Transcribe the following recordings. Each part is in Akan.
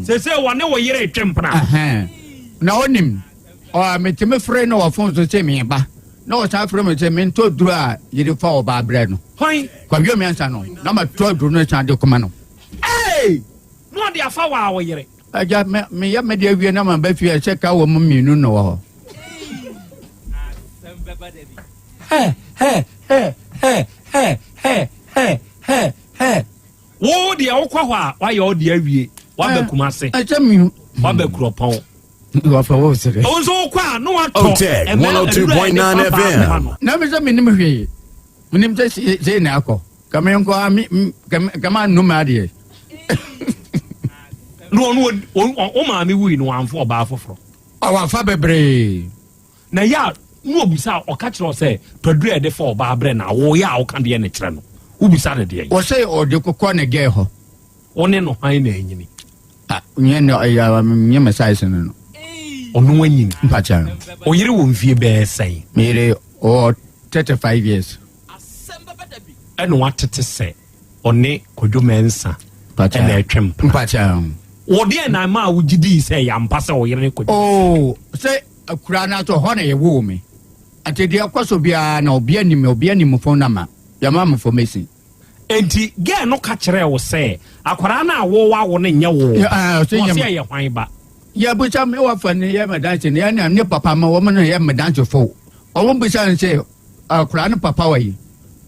Sese wɔne wo yere retwe mpena. Na ɔnim metumi frɛ no wɔ fon so sɛ meba na ɔsan frɛ me sɛ mentɔ duro a yɛde fa ɔbaa brɛ no. Hwan? Kwadwo Mensah no na matɔ aduro no san de kɔma no. Ee! Na ɔde afa waa wo yere. Agya me meyɛ me de awie na maba fie a sɛ ka wɔ mu mmienu na wɔ hɔ. Hɛ hɛ hɛ hɛ hɛ hɛ hɛ hɛ hɛ. Wo deɛ wokɔ hɔ a wayɛ wo deɛ awie waba eh, Kumase. Ɛkyɛ mi. Waba Kuropɔn. Wafa wo sere. Wo nso wokɔ a na watɔ. Otec 102.9 FM. Na mi sɛ mi nim hwee. Mi nim sɛ sei na akɔ. Kame nkɔ a mi kame anu mi adeɛ. Na ɔno wo maame wui no wamfa ɔbaa foforɔ. Awafa bebree. Na ɛyɛ a na ɔbisa a, ɔka kyerɛ wo sɛ, Tɔ aduru a yɛde fa ɔbaa brɛ no a, woyɛ a woka deɛ na kyerɛ no. Wobisa no deɛn? Ɔsɛ ɔde kokɔ ne gɛɛ hɔ. Wo ne no hwan na anyini? Ah, nyɛ no ɛyɛ nyɛ me size no no. Ɔno anyini. Mpakyɛ. Ɔyere wɔ mfie bɛyɛ sɛn? Me yere ɔwɔ 35 years. Ɛna watete sɛ ɔne Kwadwo Mensah ɛna ɛtwe mpena. Mpakyɛ. Wɔ deɛ na ɛma a wogye dii sɛ ɛyɛ ampa sɛ ɔyere ne Kwadwo? Oh, sɛ Akuraa no aso hɔ na yɛwoo me. Nti deɛ ɛkɔ so biara na obia nim me, obia nim me phone number, yɛma me formation. Enti girl no ka kyerɛɛ wo sɛ akwadaa no a wo wawo no nyɛ wo ba, na ɔse ɛyɛ hwan ba? Yɛbisa me wɔfa no yɛ me danse no, yɛne ne papa ma wɔn no yɛ me dansefo. Wɔn bisa no sɛ akwadaa no papa wɔ yi?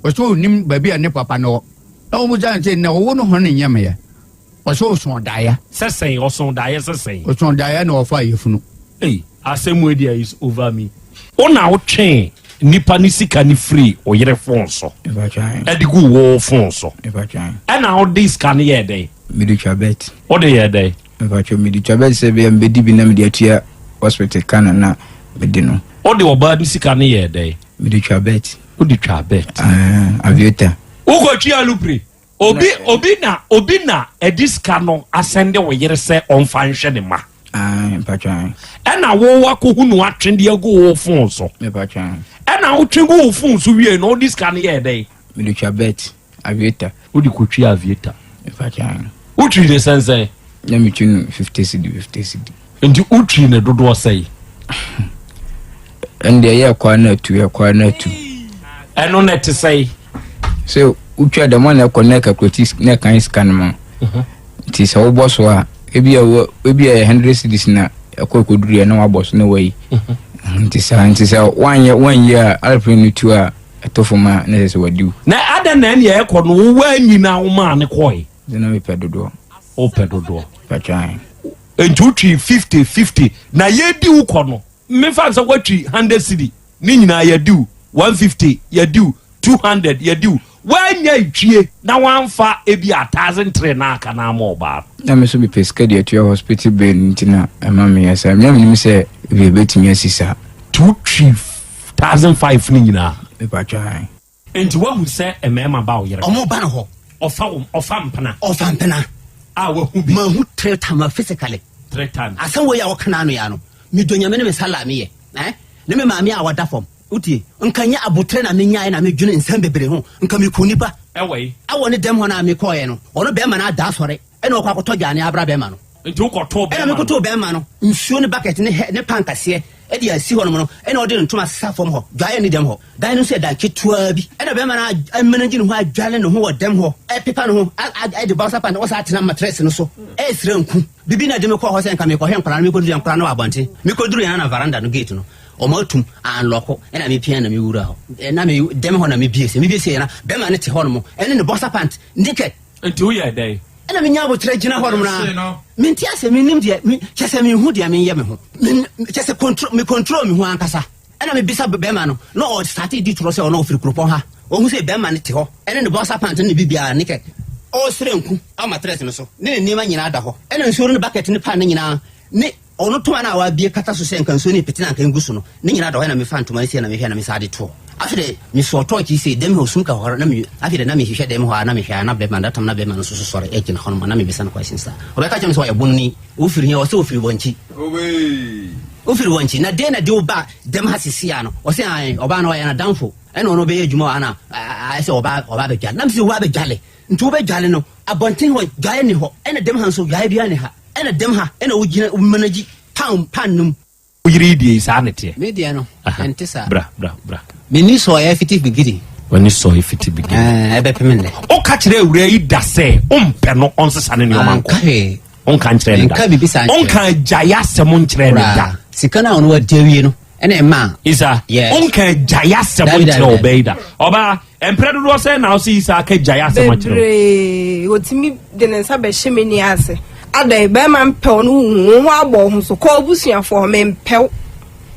Ɔsɛ onim baabi a ne papa no wɔ. Na wɔn bisa no sɛ na ɔwo no hɔn nyɛ me yɛ? Ɔsɛ ɔsõ daeɛ. Sɛ sɛn? Ɔsõ daeɛ sɛ sɛn? Ɔsõ daeɛ na ɔfa yafunu. Ei asɛm wei deɛ is over me. Wo na wo twee nipa ne sika no firi wo yere phone so ɛde gu wo phone so ɛna wo de sika no yɛɛ dɛn? Mede twa bet. Wo de yɛɛ dɛn? Mepakyɛw mede twa bet sɛ bɛyɛ mebɛdi bi na mede atua hospital ka no na mede no. Wo de ɔbaa no sika no yɛɛ dɛn? Mede twa bet. Wo de twa bet. Ah, aviator. Wokɔ twi alupre? Obi obi na obi na ɛde sika no asɛnde wo yere sɛ ɔmfa nhwɛ ne ma. Ɛna wo wakɔhu no atwe de agu wo fon so. Ɛna wotwe gu wo fon so wie na wode sika no yɛɛ dɛn? Mede twa bet aviator. Wode kɔtwi aviator. Wotwi ne sɛnsɛn? Na metwi no 50 cedi 50 cedi. Nti wotwi ne dodoɔ sɛn? Ɛnde ɛyɛ ɛkɔ na atu ɛkɔ na atu. Ɛno na ɛte sɛn? Sɛ wotwa dɛm a na ɛkɔ na ɛkakulati na ɛkan sika no ma. Mhm. Nti sɛ wobɔ so a ebi a wɔ ebi a yɛ hundred cedis na ɛkɔ ɛkɔduru yɛ na wabɔ so na wayi. Mhm. Nti saa nti sɛ wanyɛ wanyi a alpine no tu a ɛtɔ fam a na ɛsɛ sɛ wadi wo. Na adɛn na ɛne ɛkɔ no wowɔ anyi na womaa ne kɔe? Nti na mepɛ dodoɔ. Wopɛ dodoɔ. Patwan. Nti wotwi 50 50 na yɛdi wo kɔ no mefa sɛ woatwi 100 cedi ne nyinaa yɛdi wo 150 yɛdi wo 200 yɛdi wo woanya twie na woamfa ebi a 1003 na aka na ama ɔbaa no. Na me nso mepɛ sika de atua hospital bill nti na ɛma meyɛ saa. Menya menim sɛ ebi ɛbɛtumi asi saa. Nti wotwi 1005 no nyinaa. Mepatwan. Enti woahu sɛ mmarima ba wo yere hɔ? Wɔba ne hɔ. Ɔfa wo, ɔfa mpena. Ɔfa mpena. A wahu bi. Mahu three times physically. Three times. Asɛm wei a wɔka n'ano ya no, medɔ Nyame ne me sala a meyɛ. Eh? Ne me maame a wada fam. Wotie? Nka nyɛ aboterɛ na menyaeɛ na medwene nsɛm bebree ho. Nka meku nipa. Ɛwɔ yi? Ɛwɔ ne dɛm hɔ no a mekɔeɛ no, ɔno bɛrima no ada asɔre. Ɛna ɔkɔ akɔtɔ dwane abra bɛrima no. Nti wokɔtoo bɛrima no? Ɛna mekɔtoo bɛrima no nsuo ne bucket ne hɛ ne pan kɛseɛ de asi hɔnom no, ɛna ɔde ne ntoma sesa fam hɔ, dwaeɛ ne dɛm hɔ. Dan no nso yɛ dan ketewaa bi. Ɛna bɛrima no amanage ne ho adwale ne ho wɔ dɛm hɔ, ɛpepa ne ho, ɛde boxer pant, ɔsan atena matress no so, ɛresrɛ nku. Bibi na ɛde me kɔɔ hɔ sɛ nka mekɔhwɛ nkwadaa no, mekɔduru yɛ nkwadaa no wɔ abɔnten. Mekɔduru yɛn na veranda no gate no, wɔn atum, anlɔko, ɛna mepia na mewura hɔ. Ɛna me dɛm hɔ na mebie sɛ, mebie sɛ na bɛrima no te hɔnom, ɛne ne boxer pant, naked. Nti woyɛɛ dɛn? Ɛna menya aboterɛ gyina hɔnom na mente ase, mennim deɛ, kyɛ sɛ menhu deɛ menyɛ me ho, kyɛ sɛ control, me control me ho ankasa. Ɛna mebisa bɛrima no, na ɔstate di torɔ sɛ ɔno ɔfiri kuropɔn ha. Ɔhu sɛ bɛrima no te hɔ, ɛne ne boxer pant ne ne biribiara, ne kɛ ɔresrɛ nku wɔ matress no so, ne ne nneɛma nyinaa da hɔ. Ɛna nsuo no ne bucket ne pan no nyinaa ne Ɔno ntoma no a wabue kata so sɛ nka nsuo no repete na anka ɛngu so no, ne nyinaa da hɔ na mefa ntoma no sie na mehwɛ na mesan de toɔ. Afei deɛ mesɔɔ tɔɔkye yi sei, dɛm hɔ sum ka hɔ na me, afei deɛ na mehwehwɛ dɛm hɔ a na mehwɛ a na bɛrima, that time na bɛrima no nso so sɔre gyina hɔnom a na mebisa no questions a ɔbɛka kyerɛ me sɛ ɔyɛ bononi, wofiri he? Ɔsɛ ofiri Wankyi. Wofiri Wankyi, na deɛ na de wo ba dɛm ha sisi a no? Ɔsɛ ae, ɔbaa no ɔyɛ n'adamfo ɛna ɔno ɔbɛyɛ adwuma wɔ ha na ayɛ sɛ ɔba ɔba abɛdwale. Na mese wo abɛdwale? Nti wobɛdwale no abɔnten hɔ dwaeɛ nni hɔ ɛna dɛm ha nso dwaeɛ biara nni ha. Ɛna dɛm ha ɛna wogyina manage pan pan no mu. Wo yere yi deɛ yi saa ne teɛ. Me deɛ no ɛnte saa. Bra bra bra. M'ani sɔɔ fiti beginning. W'ani sɔɔ fiti beginning. Ɛɛ ɛbɛpem nnɛ. Woka kyerɛ awuraa yi da sɛ wompɛ no ɔnsesa ne nneɛma nkɔ. Anka hwee. Wonka nkyerɛ no da. Nka biribi saa nkyerɛ. Wonka agyae asɛm nkyerɛ no da. Sika no a ɔno wadi awie no ɛna ɛma. Isa, Yes. wonka agyae asɛm Dabi, nkyerɛ dabi, ɔbaa yi da. Ɔbaa, mprɛ dodoɔ sɛn na wose Isa aka agyae asɛm akyerɛ wo? Bebree. Otumi de ne nsa bɛhyɛ m'ani ase. Adɛn, bɛrima mpɛ wo no wohu wo ho abɔ wo ho so. Kɔ w'abusuafoɔ hɔ, mempɛ wo.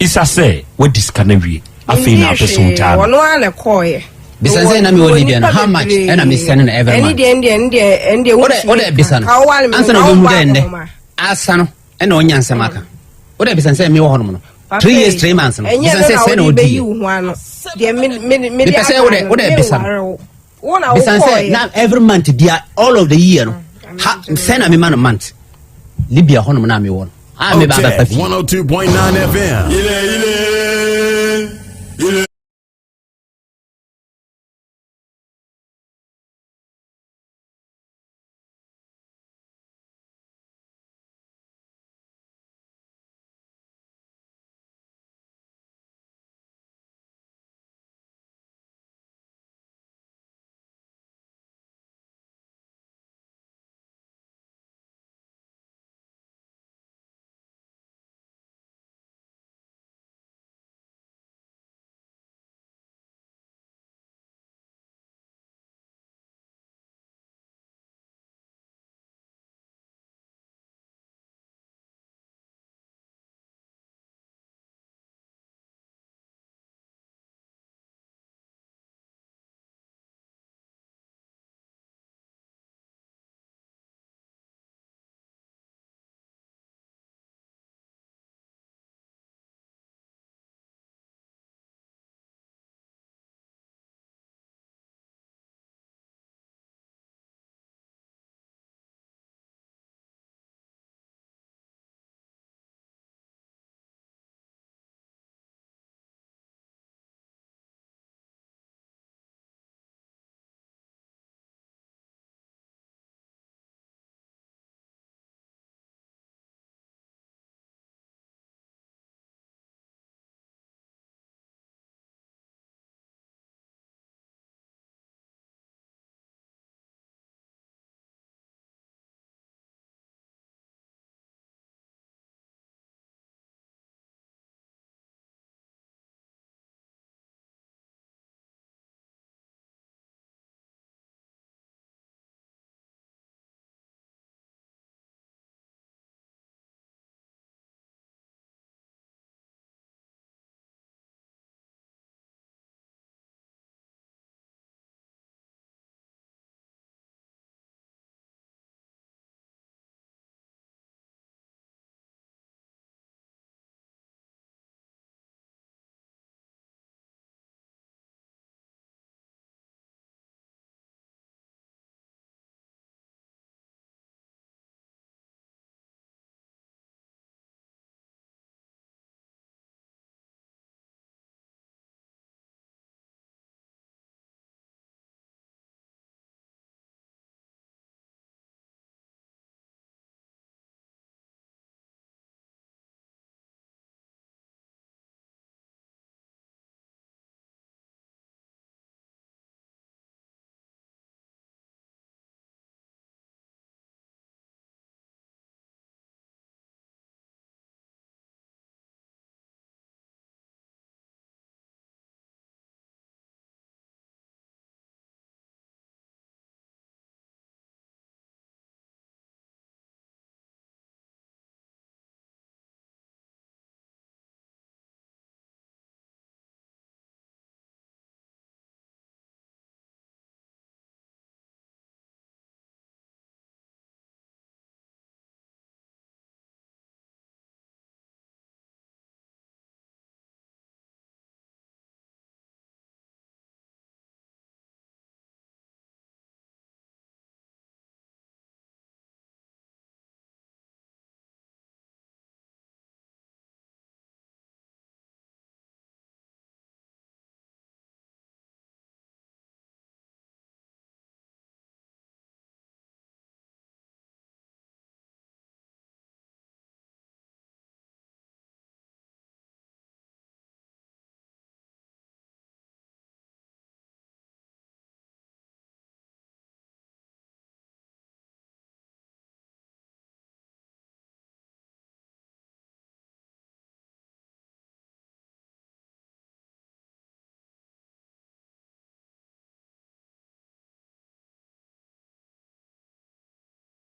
Isa sɛ wadi sika no awie, afei na apɛ sɛ ogyaa no. Ɔno ara na ɛkɔɔeɛ. Bisa sɛ na mewɔ Libya no, how much ɛna me send no every month? Ɛne deɛ, ɛne deɛ, ɛne deɛ, Wode wode bisa no. Ansa na wobɛhu dɛ nnɛ asa no ɛna ɔnya nsɛm aka. Wode bisa sɛ mewɔ hɔnom no. 3 years 3 months no. Bisa sɛ sɛ na ɔdi. Mepɛ sɛ wode wode bisa no. Bisa sɛ na every month bia all of the year no. Ha sɛ na mema no month. Libya hɔnom na mewɔ no. A meba abɛfa fie. 102.9 FM.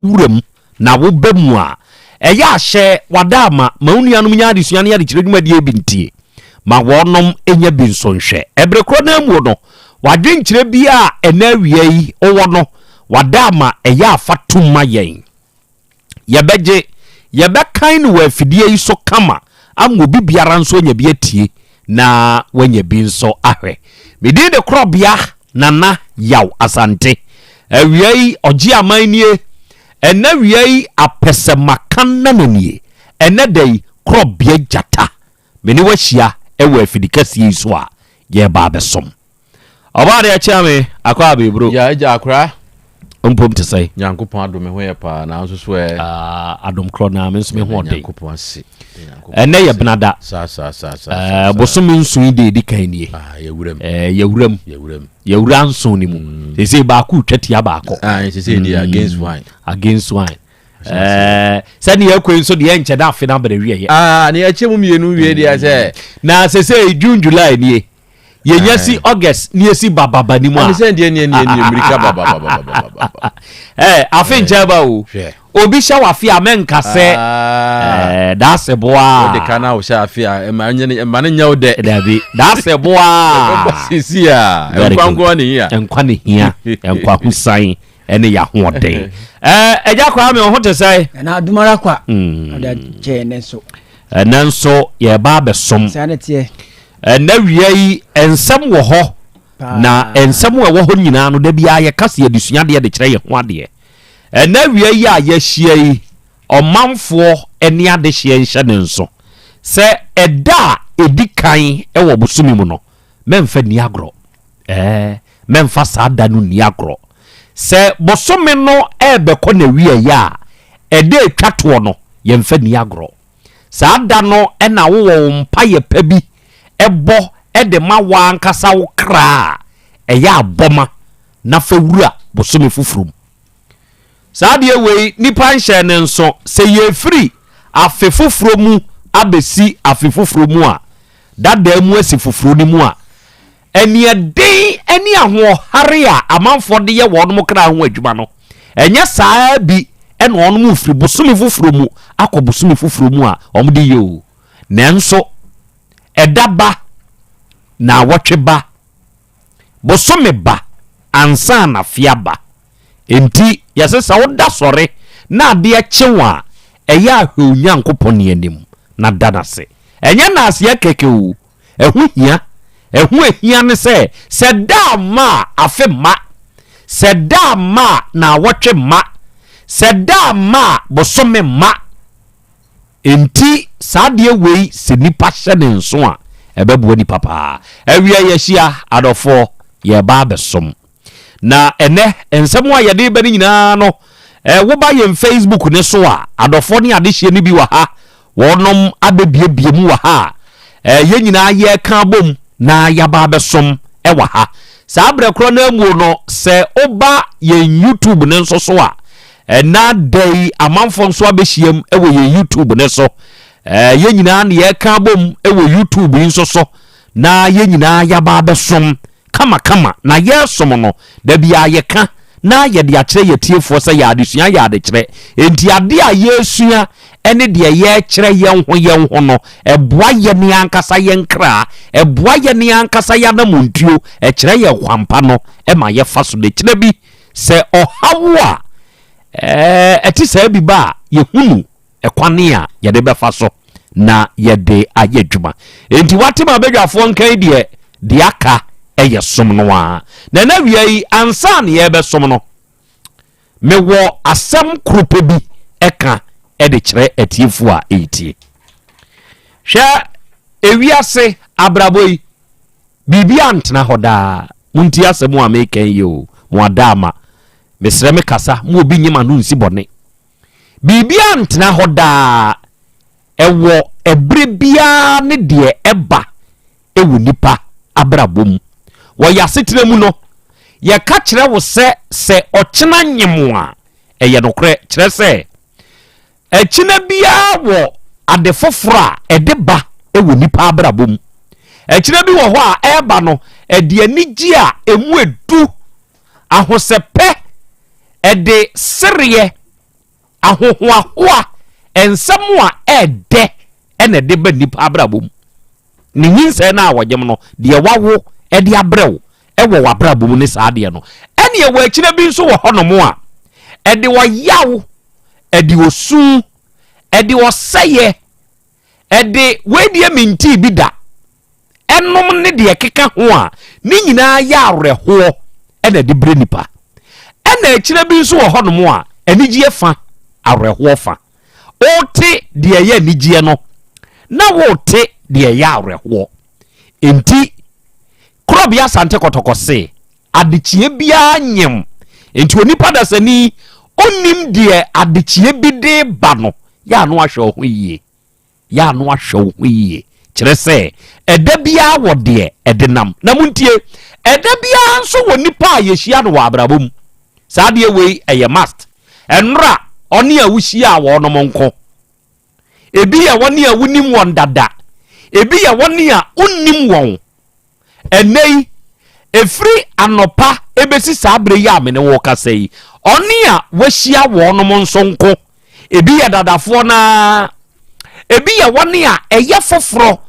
wura mu na woba mu a, ɛyɛ a hyɛ w'adaama ma wo nuanom nya adesua ne adekyerɛ dwumadie bi ntie ma wɔnom nya bi nso nhwɛ. Ɛbere korɔ no ara mu no, w'adwenkyerɛ biara a ɛnɛ awia yi wowɔ no, w'adaama ɛyɛ a fa tom ma yɛn. Yɛbɛgye, yɛbɛkan no wɔ afidie yi so kama ama obi biara nso anya bi atie na wanya bi nso ahwɛ. Me din de Korɔbea Nana Yaw Asante. Awia yi ɔgye aman nie. Ɛnɛ awia yi apɛsɛmaka nana nie. Ɛnɛ da yi Korɔbea Gyata. Me ne wo ahyia wɔ afidi kɛseɛ yi so a yɛreba abɛsom. Ɔbaa deɛ kyea me akɔ abebro. Ya agya akora. Mpom te sɛn? Nyankopɔn adom me ho yɛ paa na nso so ɛ. Ah, adom korɔ na me nso me ho ɔden. Nyankopɔn ase. Ɛnɛ yɛ benada. Saa saa saa saa. Eh, bosome nson yi de edi kan nie. Ah, yɛwura mu. Eh, yɛwura mu. Yɛwura mu. Yɛwura nson ne mu. Mm. Sese baako twa tia baako. Ah, sese mm. against one. Against one. Eh, sɛdeɛ ɛkɔ yi nso deɛ ɛnkyɛ na afe no abɛrɛ wieɛ. Ah, ne yɛkyɛ mu mmienu wie deɛ sɛ. Na sese June July nie. yɛnya si august ne yɛsi bababa ni mu a sɛ deɛ neɛ neɛ neɛ mmirika babababababa ɛ afe nkyɛn ba o obi hyɛ wafe a mɛnka sɛ ah. ɛɛ daase boa wode ka na wohyɛ afe a ɛma nyɛ ɛma ne nyɛ wo dɛ dabi daase boa ɛbɛbɔ sisi a nkwa nkoa ne hia nkwa ne hia nkwa husan ɛne yahoɔden ɛɛ ɛgya kwaa mi ɔho te sɛ ɛna adumara kwa hmm. ɔde akyɛ ɛnɛ nso ɛnɛ nso yɛba abɛsom saa ne teɛ Ɛnnɛ awia yi, nsɛm wɔ hɔ, na nsɛm a ɛwɔ hɔ nyinaa no, da biara yɛka sɛ yɛde sua adeɛ de kyerɛ yɛn ho adeɛ. Ɛnnɛ awia yi a yɛahyia yi, ɔmanfoɔ ne adehyeɛ nhyɛ ne nso sɛ ɛda a ɛdi kan wɔ bosome mu no, mɛmfa nni agorɔ. Ɛɛ, mɛmfa saa da no nni agorɔ. Sɛ bosome no ɛrebɛkɔ n'awieeɛ a, ɛda a ɛtwa toɔ no, yɛmfa nni agorɔ. Saa da no na wowɔ wo mpaeɛ pa bi bɔ de ma w'ankasa wo kra a, ɛyɛ a bɔ ma na fa wura bosome foforɔ mu. Saa adeɛ wei nnipa nhyɛɛ no nso, sɛ yɛrefiri afe foforɔ mu abɛsi afe foforɔ mu a, dadaa mu asi foforɔ no mu a, Aniɛden ne ahoɔhare a amanfoɔ de yɛ wɔn kra ho adwuma no, ɛnyɛ saa ara bi na wɔn refiri bosome foforɔ mu akɔ bosome foforɔ mu a wɔde yɛ o. Nanso, ɛda ba, naawɔtwe ba, bosome ba, ansa na afe aba. Enti, yɛse sɛ woda sɔre na adeɛ kye wo a, ɛyɛ a hwɛ Onyankopɔn anim na da no ase. Ɛnyɛ naaseɛ kɛkɛ o, Ɛho hia. Ɛho ahia ne sɛ, sɛ da amma a, afe mma. Sɛ da amma a, naawɔtwe mma. Sɛ da amma a, bosome mma. Enti saa adeɛ wei sɛ nipa hyɛ ne nso a, ɛbɛboa nipa paa. Awia yɛahyia, adɔfoɔ, yɛreba abɛsom. Na ɛnɛ nsɛm a yɛde reba no nyinaa no, eh, woba yɛn Facebook ne so a, adɔfoɔ ne adehyeɛ no bi wɔ ha, wɔnom abɛbiebie mu wɔ ha a, eh, yɛn nyinaa yɛreka abom na yɛaba abɛsom wɔ ha. Saa berɛ korɔ no amuo no, sɛ woba yɛn YouTube no nso so a, ɛna da yi amanfoɔ nso abɛhyiam wɔ yɛn YouTube no so. Eh, yɛn nyinaa na yɛreka abom wɔ YouTube yi nso so na yɛn nyinaa yɛaba abɛsom kamakama na yɛresom no, da biara yɛka na yɛde akyerɛ yɛn atiefoɔ sɛ yɛn adesua yɛ adekyerɛ. Enti adeɛ a yɛresua ne deɛ yɛrekyerɛ yɛn ho yɛn ho no, ɛboa yɛn ankasa yɛn kra, ɛboa yɛn ankasa yɛn anammɔntuo, ɛkyerɛ yɛn kwampa no ma yɛfa so. Na ɛkyerɛ bi sɛ ɔhaw a ɛte saa bi ba a, yɛhunu ɛkwan a yɛde bɛfa so na yɛde ayɛ adwuma. Enti wate ma abadwafoɔ nka yi deɛ, deɛ aka ɛyɛ som no ara. Na ɛna awia yi, ansa na yɛrebɛsom no, mewɔ asɛm koro pɛ bi ɛka ɛde kyerɛ atiefoɔ a ɛretie. Hwɛ ewiase abrabɔ yi, biribi antena hɔ daa. Montie asɛm a meka yi o, mo adaama. Mesrɛ me kasa, mo obi nye m'ano nsi bɔne. Biribiara ntena hɔ daa. Ɛwɔ ɛberɛ biara ne deɛ ɛba wɔ nipa abrabɔ mu. Wɔ yɛn asetena mu no, yɛka kyerɛ wo sɛ sɛ ɔkyena nyem a, ɛyɛ nokorɛ. Kyerɛ sɛ, ɛkyena biara wɔ ade foforɔ a ɛde ba wɔ nipa abrabɔ mu. Ɛkyena bi wɔ hɔ a ɛreba no, ɛde anigye a ɛmu edu, ahosɛpɛ, ɛde sereɛ. Ahohoahoa, nsɛm a ɛɛdɛ na ɛde ba nnipa abrabɔ mu. Ne nyinsɛn no a wɔgyem no, deɛ wawo de abrɛ wo wɔ w'abrabɔ mu ne saa adeɛ no. Ɛne ɛwɔ akyire bi nso wɔ hɔnom a, ɛde ɔyaw, ɛde osu, ɛde ɔsɛeɛ, ɛde wei deɛ mentii bi da, ɛnom ne deɛ ɛkeka ho a, ne nyinaa yɛ awerɛhoɔ ɛna ɛde brɛ nipa. Ɛna akyire bi nso wɔ hɔnom a, anigyeɛ fa, awerɛhoɔ fa. Wote deɛ ɛyɛ anigyeɛ no, na wote deɛ ɛyɛ awerɛhoɔ. Enti, Korɔbea Asante Kɔtɔkɔ se, adekyeɛ biara nyem. Enti onipa dasani, ɔnnim deɛ adekyeɛ bi de ba no, yɛ ano ahwɛ wo ho yie. Yɛ ano ahwɛ wo ho yie. Kyerɛ sɛ, ɛda biara wɔ deɛ ɛde nam. Na montie, ɛda biara nso wɔ nipa a yɛhyia no wɔ abrabɔ mu. Saa adeɛ wei ɛyɛ must. Ɛnora ɔne a wohyia a wɔnom nko. Ebi yɛ wɔne a wonim wɔn dada. Ebi yɛ wɔne a wonnim wɔn. Ɛnnɛ yi, ɛfiri anɔpa ɛbɛsi saa berɛ yi a me ne wo kasa yi, ɔne a wahyia wɔnom nso nko. Ebi yɛ dadafoɔ no ara, ebi yɛ wɔne a ɛyɛ foforɔ,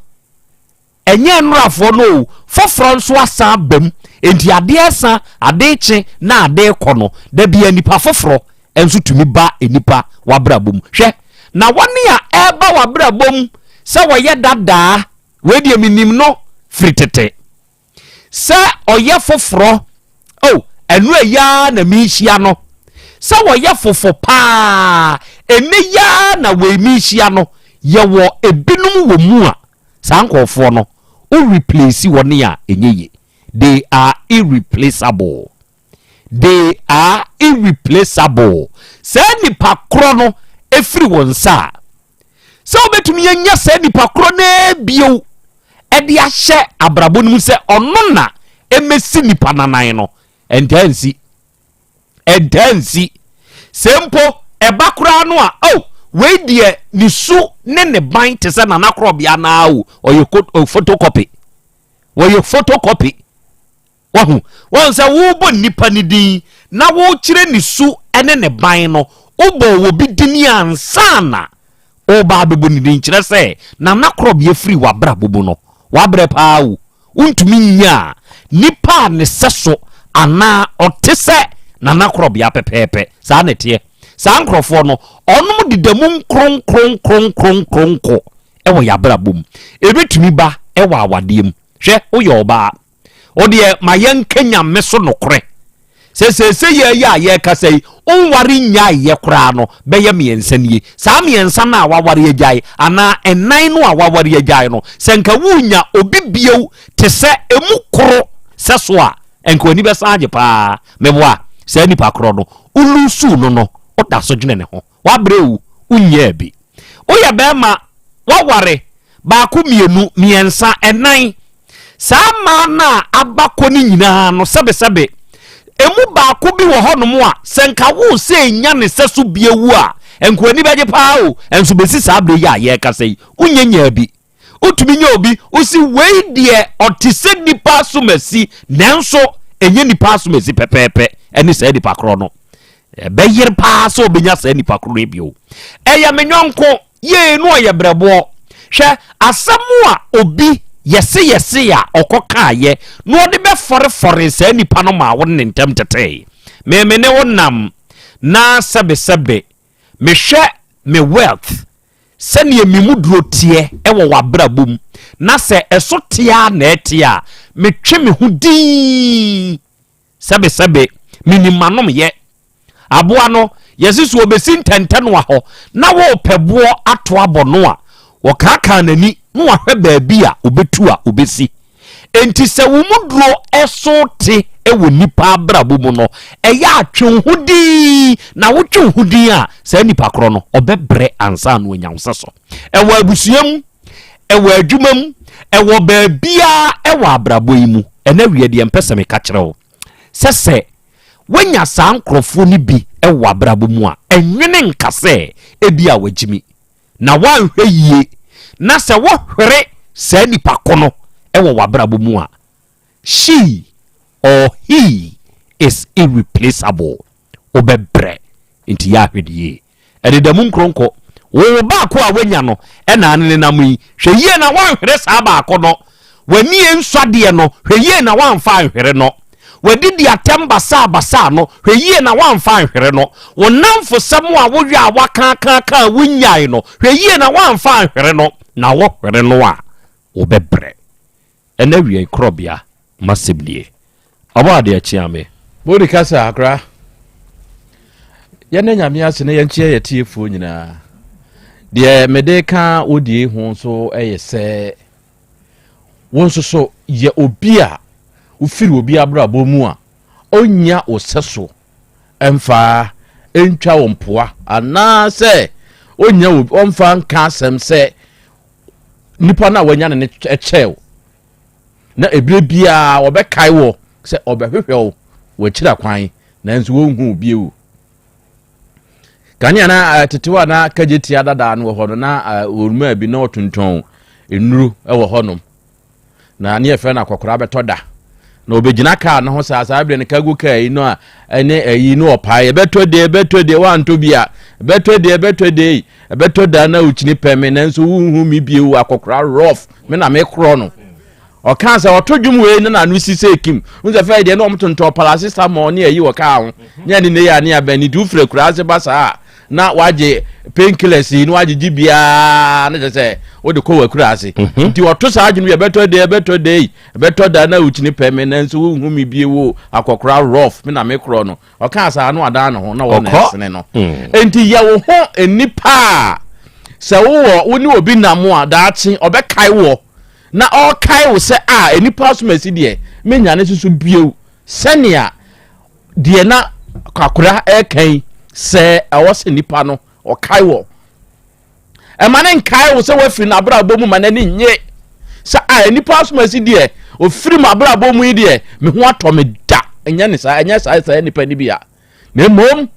ɛnyɛ nnorafoɔ no o, foforɔ nso asan aba mu. Enti adeɛ resa, adeɛ rekye na adeɛ rekɔ no, da biara nipa foforɔ nso tumi ba nipa w'abrabɔ mu. Hwɛ, na wɔne a ɛreba w'abrabɔ mu sɛ wɔyɛ dadaa, Wei deɛ menim no firi tete. Sɛ ɔyɛ foforɔ, oh, ɛno ɛyɛ ara na mehyia no. Sɛ wɔyɛ fofo paa, ɛnɛ yi ara na wei mehyia no. Yɛwɔ ebinom wɔ mu a, saa nkurɔfoɔ no, wo replace wɔn a ɛnyɛ yie. They are irreplaceable. They are irreplaceable. Saa nipa korɔ no ɛfiri wɔn nsa a, sɛ wobɛtumi anya saa nipa korɔ no ara bio de ahyɛ abrabɔ no mu sɛ ɔno na ɛmɛsi nipa nanan no, ɛntaa nsi. Ɛntaa nsi. Sɛ mpo ɛba koraa no a, oh, wei deɛ ne su ne ne ban te sɛ nana korɔbea naa o, ɔyɛ photocopy. Wɔyɛ photocopy. Wahu? Wahu sɛ worebɔ nnipa no din na worekyerɛ ne su ne ne ban no, wobɔɔ obi din ansa na woreba abɛbɔ ne din. Kyerɛ sɛ, Nana Korɔbea firi w'abrabɔ mu no, wabrɛ paa o. Wontumi nyaa nipa a ne sɛso anaa ɔte sɛ Nana Korɔbea pɛpɛɛpɛ. Saa na ɛteɛ. Saa nkorɔfoɔ no, wɔnom deda mu nkronkronkronkronkronko wɔ yɛn abrabɔ mu. Ɛbɛtumi ba wɔ awadeɛ mu. Hwɛ, woyɛ ɔbaa. Wo deɛ ma yɛnka Nyame so nokorɛ sɛ seesei yɛ yi a yɛrekasa yi, wonware nnyaeɛ koraa no bɛyɛ mmiɛnsa nie. Saa mmiɛnsa no a waware agyae anaa nnan no a waware agyae no, sɛ nka worenya obi bio te sɛ emu koro sɛ so a, nka w'ani bɛsan agye paa. Meboa, saa nipa korɔ no, woluusuu no no, woda so dwene ne ho. Wabrɛ o, wonnyaa bi. Woyɛ bɛrima, woaware baako, mmienu, mmiɛnsa, ɛnan. Saa mmaa no a aba kɔ no nyinaa no, sɛbesɛbe, emu baako bi wɔ hɔnom a, sɛ nka wo sɛ nya ne sɛ so bi awu a, nka w'ani bɛgye paa o. Ɛnso bɛsi saa berɛ yi a yɛrekasa yi, wonnya nyaa bi. Wotumi nya obi, wosi wei deɛ ɔte sɛ nipa asomasi, nanso ɛnyɛ nipa asomasi pɛpɛɛpɛ ɛne saa nipa korɔ no. Ɛbɛyere paa sɛ ɔbɛnya saa nipa korɔ no bio. Ɛyɛ me nyɔnko, yee no ɔyɛ brɛboɔ. Hwɛ, asɛm a obi yɛse yɛse a ɔkɔ kaayɛ na ɔde bɛfɔrefɔre saa nipa no maa wo ne ne ntam tetee. Me me ne wo nam na sɛbesɛbe mehwɛ me wealth sɛdeɛ me mu duro teɛ wɔ w'abrabɔ mu, na sɛ ɛso teɛ ara na ɛteɛ a, metwe me ho dinn. Sɛbesɛbe, menim m'anomyɛ. Aboa no, yɛse sɛ ɔbɛsi ntɛntɛnoa hɔ na wɔrepɛ boɔ ato abɔ no a, wɔkaakaa n'ani na wahwɛ baabi a ɔbɛtu a ɔbɛsi. Enti sɛ wo mu duro so te wɔ nnipa abrabɔ mu no, ɛyɛ a twe wo ho dinn, na wotwe wo ho dinn a, saa nipa korɔ no, ɔbɛbrɛ ansa na wanya wo sɛso. Ɛwɔ abusua mu, ɛwɔ adwuma mu, ɛwɔ baabiara ɛwɔ abrabɔ yi mu. Ɛnɛ wiɛ deɛ mpɛ sɛ meka kyerɛ wo sɛ sɛ woanya saa nkorɔfoɔ no bi wɔ abrabɔ mu a, ɛnwene nka sɛ ebia wagyimi. na woanhwɛ yie na sɛ wohwere saa nipa ko no wɔ w'abrabɔ mu a, she or he is irreplaceable. Wobɛbrɛ. Nti yɛ ahwɛ no yie. Ɛdeda mu nkronkɔ. Wo wo baako a woanya no na ane nenam yi. Hwɛ yie na woanhwere saa baako no. W'ani nsɔ adeɛ no, hwɛ yie na woamfa anhwere no. W'adidi atɛm basaa basaa no, hwɛ yie na woamfa anhwere no. Wo nnamfosɛm a woyɛ a woakaakaaka a wonnyae no, hwɛ yie na woamfa anhwere no. Na wohwere no a, wobɛbrɛ. Ɛnɛ awiei korɔbea m'asɛm nie. Ɔbɔ adeɛ kyea me. Bodi kasa akora. Yɛnna Nyame ase na yɛnkyea yɛ tiefoɔ nyinaa. Deɛ mede ka wo die ho nso yɛ sɛ wo nso so yɛ obi a wofiri obi abrabɔ mu a ɔnnya wo sɛso mfa ntwa wo mpoa anaasɛ ɔnnya ɔmfa nka asɛm sɛ nipa no a wanya no no kyɛɛ wo na ebire biara wɔbɛkae wɔ sɛ ɔbɛhwehwɛ wo wɔakyira kwan nanso wɔnhu wo bio kanea na eh, tetew a na kagye tia dadaa no wɔ hɔ no na eh, wɔnmaa bi na ɔtontɔn nnuro wɔ hɔnom na ne yɛfrɛ no akɔkora bɛtɔ da na ɔbɛgyina kaa no ho saa saa berɛ no kago kaa yi no a ɛne ayi no ɔpae ɛbɛtɔ deɛ ɛbɛtɔ deɛ woantɔ bi a ɛbɛtɔ deɛ ɛbɛtɔ deɛ yi ɛbɛtɔ da na wokyini pɛ me nanso wonhu me bio akɔkora rough me na mekorɔ no ɔkaa sɛ ɔto dwom wei ne n'ano si sɛ kim n sɛ fɛ deɛ na ɔmtontɔn paracetamol ne ayi wɔ kaa ho ne ɛne ne yɛ ne abɛn ne nti wofiri akura ase ba saa a na wagye painkillers yi na wagyegye biara na kyerɛ sɛ wode kɔ w'akura ase mhm. nti ɔto saa adwene bi ɛbɛtɔ de ɛbɛtɔ de yi ɛbɛtɔ da na wokyini pɛ me nanso wonhu me bie wo akɔkora rough me na me korɔ no ɔkaa saa no adan ne ho na wɔn na ɛsene no mm. nti yɛ wo ho nnipa a sɛ wowɔ wo ne obi nam a daakye ɔbɛkae wɔ na ɔkae wo sɛ a nnipa asomasi deɛ menya ne soso bio sɛnea deɛ na kwakora ɛreka yi sɛ ɛwɔ sɛ nipa no ɔkae wɔ ɛma ne nkae wo sɛ wafiri n'abrabɔ mu ma n'ani nye sɛ a nipa asomasi deɛ ofiri mu abrabɔ mu yi deɛ me ho atɔ me da ɛnyɛ ne saa ɛnyɛ saa saa nipa ni bi a na mmom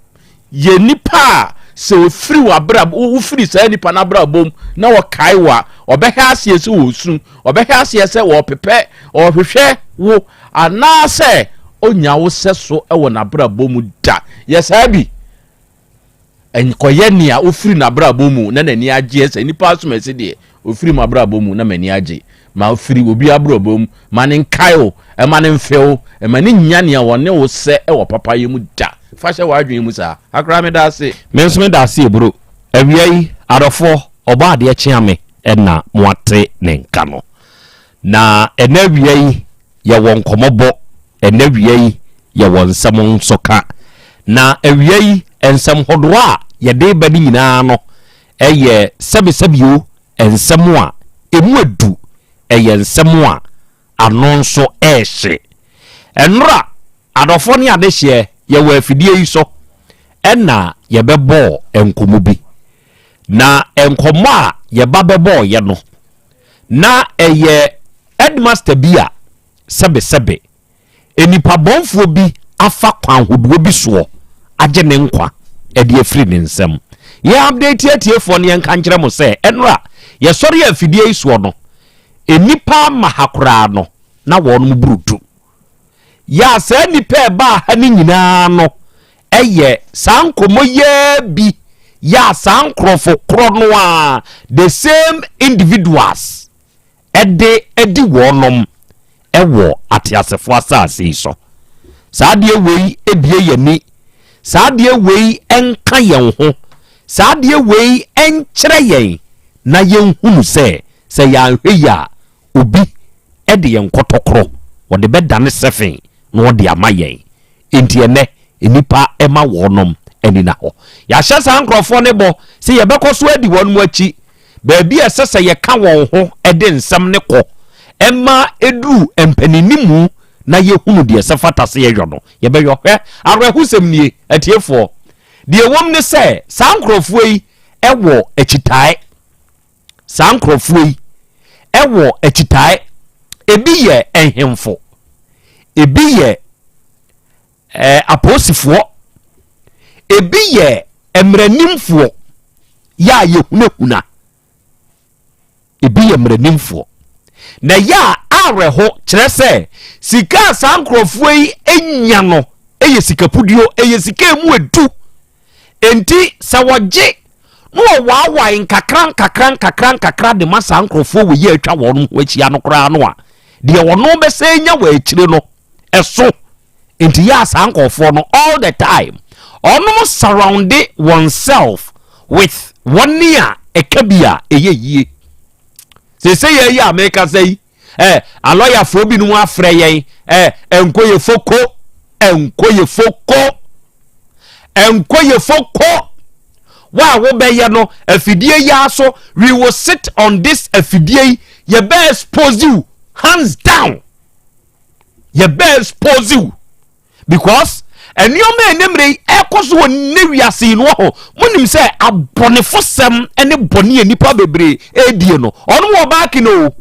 yɛ nipa a sɛ ofiri w'abrabɔ wofiri saa nipa n'abrabɔ mu na wɔkae wo a ɔbɛhɛ aseɛ sɛ wɔsu ɔbɛhɛ aseɛ sɛ wɔpepɛ ɔhwehwɛ wo Anaasɛ ɔnya wo sɛso wɔ n'abrabɔ mu da. Yɛ saa bi. Nkɔyɛ nea ofiri n'abrabɔ mu na n'ani agyeɛ sɛ nipa asomasi deɛ ofiri m'abrabɔ mu na m'ani agye. Ma ofiri obi abrabɔ mu ma ne nkae wo, ɛma ne mfe wo, ɛma ne nya nea wɔne wo sɛ wɔ papayɛ mu da. Fa hyɛ w'adwene mu saa. Akora meda ase. Me nso meda ase eburo. Awia yi, adɔfoɔ, ɔbɔ adeɛ kyea me na moate ne nka no. Na ɛnɛ awia yi yɛwɔ nkɔmmɔbɔ, ɛnɛ awia yi yɛwɔ nsɛm nso ka. Na awia yi nsɛm hodoɔ a yɛde reba no nyinaa no yɛ sɛbesɛbeo nsɛm a ɛmu adu, ɛyɛ nsɛm a ano nso ɛrehye. Ɛnora adɔfoɔ ne adehyeɛ yɛwɔ afidie yi so ɛna yɛbɛbɔɔ nkɔmmɔ bi. Na nkɔmmɔ a yɛba bɛbɔɔyɛ no, Na ɛyɛ headmaster bi a sɛbesɛbe nnipa bɔnfoɔ bi afa kwan hodoɔ bi soɔ agye ne nkwa de afiri ne nsam. Yɛn update atiefoɔ no yɛnka nkyerɛ mo sɛ ɛnora yɛsɔre afidie yi soɔ no nnipa ama ha koraa no na wɔnom buru du. Yɛ a saa nnipa a ɛbaa ha no nyinaa no yɛ saa nkɔmmɔ yi ara bi yɛ a saa nkurɔfo korɔ no a the same individuals ɛde adi wɔnom ɛwɔ ateasefoɔ asase yi so. Saa adeɛ wei ebie yɛn ani, saa adeɛ wei nka yɛn ho, saa adeɛ wei nkyerɛ yɛn na yɛnhunu sɛ sɛ yɛanhwɛ yie a obi de yɛn kɔtɔkorɔ, ɔde bɛdane sɛfe na ɔde ama yɛn. Enti ɛnnɛ, nnipa ma wɔnom ani nna hɔ. Yɛahyɛ saa nkurɔfoɔ no bɔ sɛ yɛbɛkɔ so adi wɔn akyi baabi a ɛsɛ sɛ yɛka wɔn ho de nsɛm no kɔ ma ɛduru mpaninnimu na yɛhunu deɛ ɛsɛ fata sɛ yɛyɔ no, yɛbɛyɔ. Hwɛ, awerɛhosɛm nie, atiefoɔ. Deɛ ɛwom ne sɛ, saa nkurɔfoɔ yi wɔ akyitae. Saa nkurɔfoɔ yi wɔ akyitae. Ebi yɛ nhemfo, ebi yɛ eh, apolisifoɔ, ebi yɛ mmaranimfoɔ yɛ a yɛhunahuna. Ebi yɛ mmaranimfoɔ. Na ɛyɛ a awerɛho kyerɛ sɛ sika a saa nkurɔfoɔ yi nya no yɛ sikapuduo, ɛyɛ sika emu edu. Enti sɛ wɔgye na wɔwaawae nkakra nkakra nkakra nkakra de ma saa nkurɔfoɔ wɔ yi a atwa wɔn ho ahyia no koraa no a, deɛ ɔno bɛsɛ nya wɔ akyire no ɛso. Nti yɛ a saa nkurɔfoɔ no all the time ɔnom surround wɔn self with wɔn a ɛka bi a ɛyɛ yie. Sese yɛ yi a mekasa yi, alɔyafoɔ binom afrɛ yɛn, ɛnkɔ yɛ foko, ɛnkɔ yɛ foko, ɛnkɔ yɛ foko. Wa a wobɛyɛ no afidie yi aso, we will sit on this afidie yi, yɛbɛ expose you hands down, yɛbɛ expose you because nneɛma a ɛnɛ mmerɛ yi ɛkɔ so wɔ ne wiase yi no wɔ hɔ. Monim sɛ abɔnefosɛm ne bɔne a nnipa bebree ɛredie no, ɔnom wɔ backing o,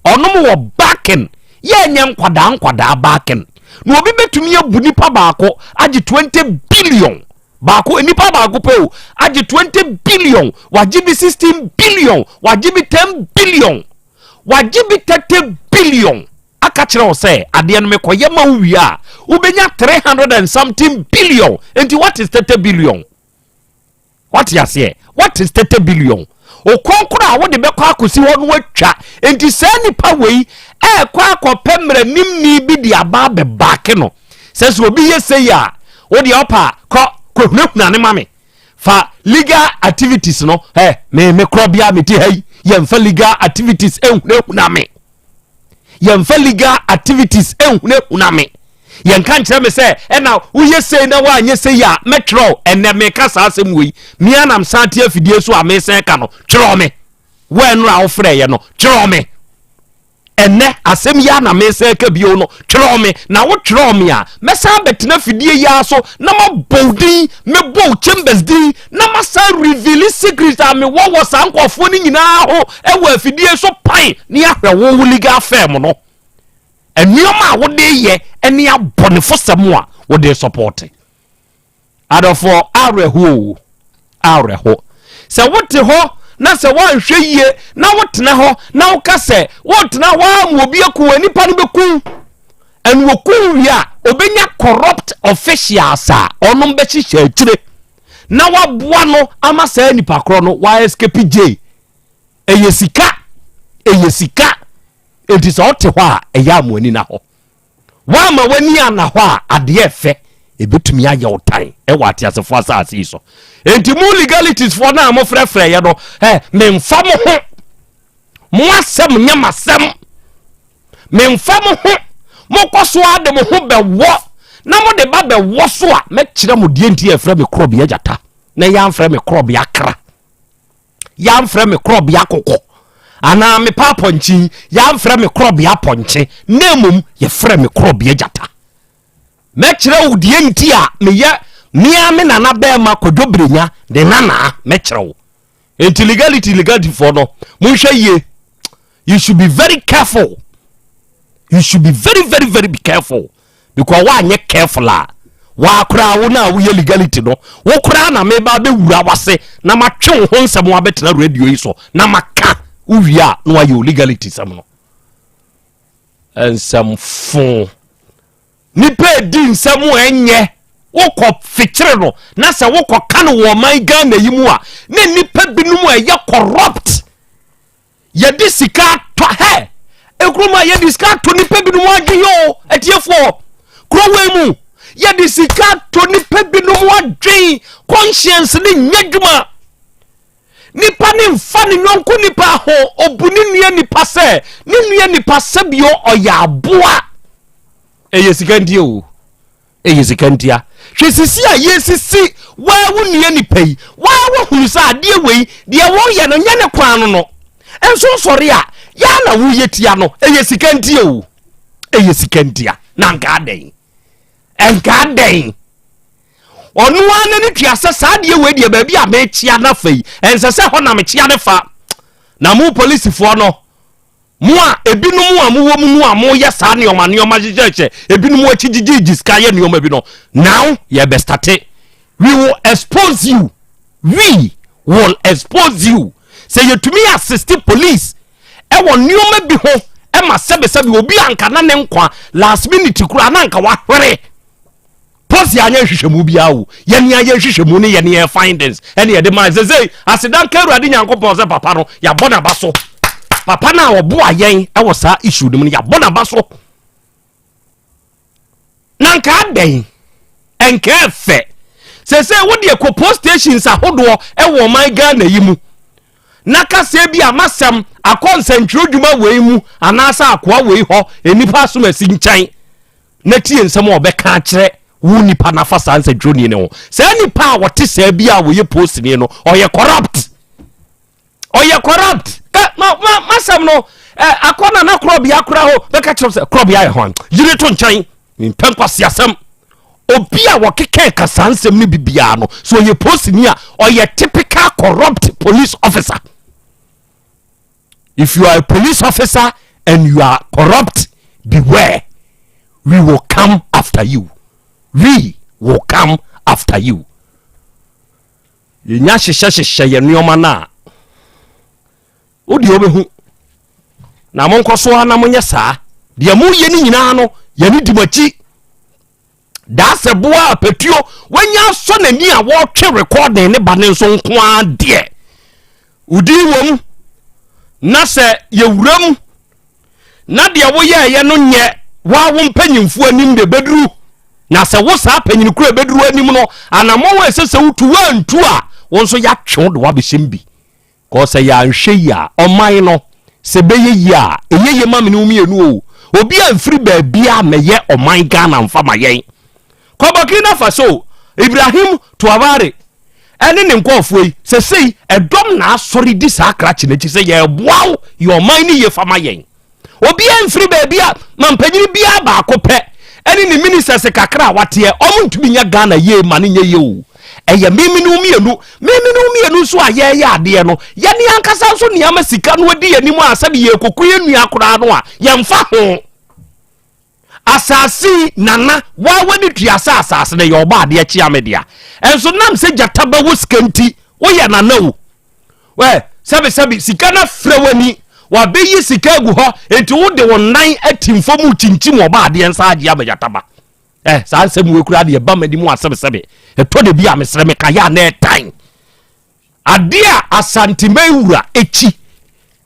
ɔnom wɔ backing. Yɛnyɛ nkwadaa nkwadaa backing na obi bɛtumi abu nipa baako agye 20 billion baako, nipa baako pɛ o, agye 20 billion, wagye bi 16 billion, wagye bi 10 billion, wagye bi 30 billion. Aka kyerɛ wo sɛ adeɛ no mekɔyɛ ma wo wie a, wobɛnya 300 and something billion. Nti what is 30 billion? What aseɛ, what is 30 billion? Okɔnkoro a wode bɛkɔ akɔsi hɔ no atwa. Nti saa nipa wei ɛɛkɔ akɔpɛ mmaranimni bi de aba abɛbaake no sɛ obi yɛ sei a, wode ɔpa kɔ kɔhunahuna ne ma me fa legal activities no. Me korɔ bia mete ha yi, yɛmfa legal activities ɛnhunahuna me, yɛmfa legal activities ɛnhunahuna me. Yɛnka nkyerɛ me sɛ ɛna woyɛ sei na woanyɛ sei a mɛtwerɛw. Ɛnɛ meka saa asɛm wei, mea nam san te afidie so a mesɛn ka no, twerɛ me. Woɛnora a wofrɛeɛ no, twerɛ me. Ɛnɛ asɛm yi a na mesɛn ka bio no, twerɛ me. Na wotwerɛ me a, mɛsan bɛtena afidie yi ara so na mabɔ wo din, mebɔ wo chambers din, na masan reveal secret a mewɔ wɔ saa nkurɔfoɔ no nyinaa ho ɛwɔ afidie so pan ne ahwɛ wo legal firm no, nneɛma a wode yɛ ne abɔnefosɛm a wode support. Adɔfoɔ, awerɛho o, awerɛho sɛ wote hɔ na sɛ woanhwɛ yie na wotena hɔ na woka sɛ wotena hɔ a ma obi aku wɔ nipa no bɛku ɛne wɔku wie a, obɛnya corrupt officials a ɔnom bɛhyehyɛ akyire na waboa no ama saa nipa korɔ no wa escape jail. Ɛyɛ sika, ɛyɛ sika. Enti sɛ ɔte hɔ a, ɛyɛ amoani na hɔ woama w'ani ana hɔ a, adeɛ ɛfɛ ɛbɛtumi ayɛ wo tan ɛwɔ ateasefoɔ asase yi so. Enti mo legalities foɔ no a mofrɛfrɛ yɛ no, memfa mo ho, mo asɛm nyɛ m'asɛm, memfa mo ho. Mokɔ so a de mo ho bɛwɔ na mode ba bɛwɔ so a, mɛkyerɛ mo deɛ nti yɛfrɛ me korɔbea gyata na yɛamfrɛ me korɔbea kra, yɛamfrɛ me korɔbea kokɔ anaa mepa apɔnkye, yɛamfrɛ me korɔbea pɔnkye, na mmom yɛfrɛ me korɔbea gyata. Mɛkyerɛ wo deɛ nti a meyɛ mea me nana bɛrima Kwadwo Brenya ne nanaa. Mɛkyerɛ wo. Enti legality foɔ no, monhwɛ yie. You should be very careful, you should be very very very be careful, because woanyɛ careful a, wakoraa wo no a woyɛ legality no, wo koraa na meba bɛwura wase na matwe wo ho nsɛm wabɛtena radio yi so na maka. Wowie a, na wayɛ wo legality sɛm no nsɛmfo. Nipa edi nsɛm a ɛnyɛ wokɔ fikyere no na sɛ wokɔ ka no wɔ ɔman Ghana yi mu a, na nipa binom a ɛyɛ corrupt, yɛde sika atɔ hɛ ekurom a yɛde sika atɔ nipa binom adwene o. Atiefoɔ, kuro wei mu yɛde sika atɔ nipa binom adwene, conscience ne nyɛ adwuma. Nipa ne nfa ne nyɔnko nipa ho, obu ne nua nipa sɛ ne nua nipa sɛbio ɔyɛ aboa. Ɛyɛ sika nti o, ɛyɛ sika ntia. Hwɛ sisi a yɛsisi waa wo nua nipa yi, waa wohunu sɛ adeɛ wei deɛ wɔyɛ no nyɛ ne kwan no nso nsɔre a yɛa na woyɛ tia no. Ɛyɛ sika ntia o, ɛyɛ sika ntia. Na nka adɛn, nka adɛn? Ɔno ara n'ani tua sɛ saa adeɛ wei deɛ, baabi a mekyia no afa yi, ɛnsɛ sɛ hɔ na mekyia no fa. Na mo polisifoɔ no, mo a ebinom a mowɔ mu no a moyɛ saa nneɛma nneɛma hyehyɛhyɛ ebinom akyi gyigyigyi sika yɛ nneɛma bi no, now yɛbɛ start. We will expose you, we will expose you. Sɛ yɛtumi assist police ɛwɔ nneɛma bi ho ɛma sɛbesɛbe obi anka na ne nkwa last minute koraa na anka wahwere. Posi anyɛ nhwehwɛmu biara o. Yɛne ayɛ nhwehwɛmu ne yɛne yɛn findings ɛne yɛde maa sesei aseda nka Awurade Nyankopɔn sɛ papa no yɛabɔ n'aba so. Papa no a ɔboa yɛn ɛwɔ saa issue no mu no yɛabɔ n'aba so. Na nka adɛn ɛnka ɛfɛ sesei wodeɛ kɔ post stations ahodoɔ ɛwɔ ɔman Ghana yi mu na kasɛɛ bi a masɛm akɔ nsɛntwerɛ dwuma wei mu anaasɛ akoa wei hɔ nnipa asomasi nkyɛn na tie nsɛm a ɔbɛka akyerɛ wo nipa no afa saa nsɛntwerɛni no ho. Saa nipa a wɔte saa bi a wɔyɛ postni no ɔyɛ corrupt, ɔyɛ corrupt. Ɛ ma ma masɛm no ɛ akɔ na na korɔbea kora hɔ bɛka kyerɛ sɛ korɔbea yɛ hɔn yere to nkyɛn mpɛ nkwaseasɛm. Obi a wɔkeka ka saa nsɛm no bi biara no so ɔyɛ postni a ɔyɛ typical corrupt police officer. If you are a police officer and you are corrupt, beware, we will come after you, we will come after you. Yɛnya hyehyɛ hyehyɛ yɛ nneɛma no a wodeɛ wobɛhu na monkɔ so a na monyɛ saa deɛ moyɛ no nyinaa no yɛne di mo akyi. Daa sɛ boa a patuo wanya asɔ n'ani a wɔretwe recording ne ba ne nso nko ara deɛ wodi wom na sɛ yɛwura mu na deɛ woyɛɛyɛ no nyɛ waa wo mpanyimfoɔ anim de bɛduru na sɛ wo saa panyini koro bɛduru anim no anammɔn a ɛsɛ sɛ wotu woantu a wo nso yɛatwe wo de woabɛhyɛm bi kɔ sɛ yɛanhwɛ yi a ɔman no sɛ bɛyɛ yi a ɛyɛ yie ma me ne wo mmienu o. Obi a mfiri baabi a mɛyɛ ɔman Ghana mfa ma yɛn. Kɔ Burkina Faso, Ibrahim Traore ɛne ne nkɔɔfoɔ yi sɛsei ɛdɔm na asɔre di saa krakye n'akyi sɛ yɛreboa wo yɛ ɔman no yie fa ma yɛn. Obiara mfiri baabi a mampanyini biara baako pɛ ɛne ne ministers kakra a wateɛ ɔmo ntumi nyɛ Ghana yie ma no nyɛ yie o. Ɛyɛ meme ne wo mmienu, meme ne wo mmienu nso a yɛreyɛ adeɛ no yɛne ankasa nso nneɛma sika no adi yɛn anim a sɛbi yɛrekɔku yɛn nua koraa no a yɛmfa ho. Asase yi nana waa w'ani tua sɛ asase no yɛ ɔbɔ adeɛ kyea me dea ɛnso nam sɛ gyata bɛwɔ sika nti woyɛ nana o wɛ sɛbisɛbi sika no afrɛ w'ani wabɛyi sika agu hɔ nti wode wo nan atim fam kyinkyim ɔbɔ adeɛ nsa agye ama gyata ba ɛ saa nsɛm wei koraa deɛ ɛba m'anim a sɛbisɛbi ɛtɔ da bi a mesrɛ meka yɛ a na ɛtan Adeɛ a Asanteman wura kyi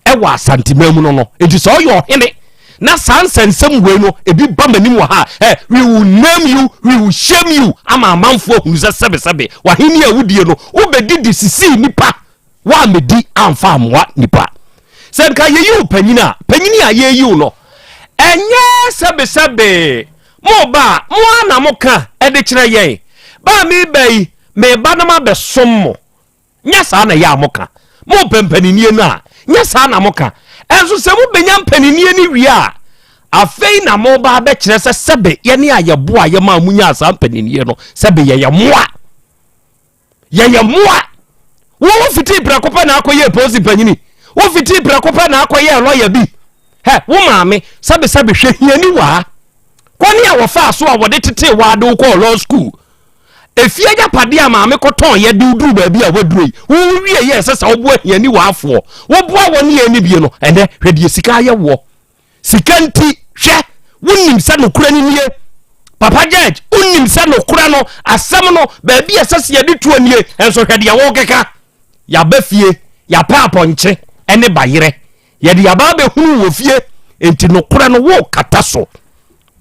wɔ Asanteman mu no no nti sɛ ɔyɛ ɔhene na saa nsɛnsɛm wei no ebi ba m'anim wɔ ha eh, we will name you, we will shame you ama amanfoɔ ahunu sɛ sɛbesɛbe w'ahenni a wodie no wobɛdidi sisii nipa woammɛdi amfa ammoa nipa. Sɛ nka yɛyi wo panyin a, panyin a yɛyi wo no ɛnyɛ sɛbesɛbe mo ba a mo ara na moka de kyerɛ yɛn ba a meba yi Meba na mabɛsom mo. Nyɛ saa na ɛyɛ a moka. Mopɛ mpaninnie no a, nyɛ saa na moka. Ɛnso sɛ mobɛnya mpaninnie no wie a, afei na moba abɛkyerɛ sɛ sɛbe yɛne a yɛboa yɛ maa monyaa saa mpaninnie no, sɛbe yɛyɛ mmoa. Yɛyɛ mmoa. Wo wofitii prɛko pɛ na akɔyɛɛ polisi panyini. Wofitii prɛko pɛ na akɔyɛɛ lɔya bi. Hɛ, wo maame, sɛbesɛbe hwɛ hiani waa. Kwane a wɔfaa so a wɔde tetee waa de wo kɔɔ law school. Efie agyapadeɛ a maame kɔtɔn yɛ de woduru baabi a woaduru yi, wowie yɛ ɛsɛ sɛ woboa hiani waafoɔ. Woboa wɔn ne yɛn ne bie no, ɛnɛ hwɛ deɛ sika ayɛ woɔ. Sika nti, hwɛ, wonim sɛ nokorɛ no nie. Papa Judge, wonim sɛ nokorɛ no, asɛm no, baabi a ɛsɛ sɛ yɛde tuo nie, nso hwɛ deɛ wokeka. Yɛaba fie, yɛapɛ apɔnkye ne bayerɛ. Yɛde aba abɛhunu wɔ fie, enti nokorɛ no wokata so.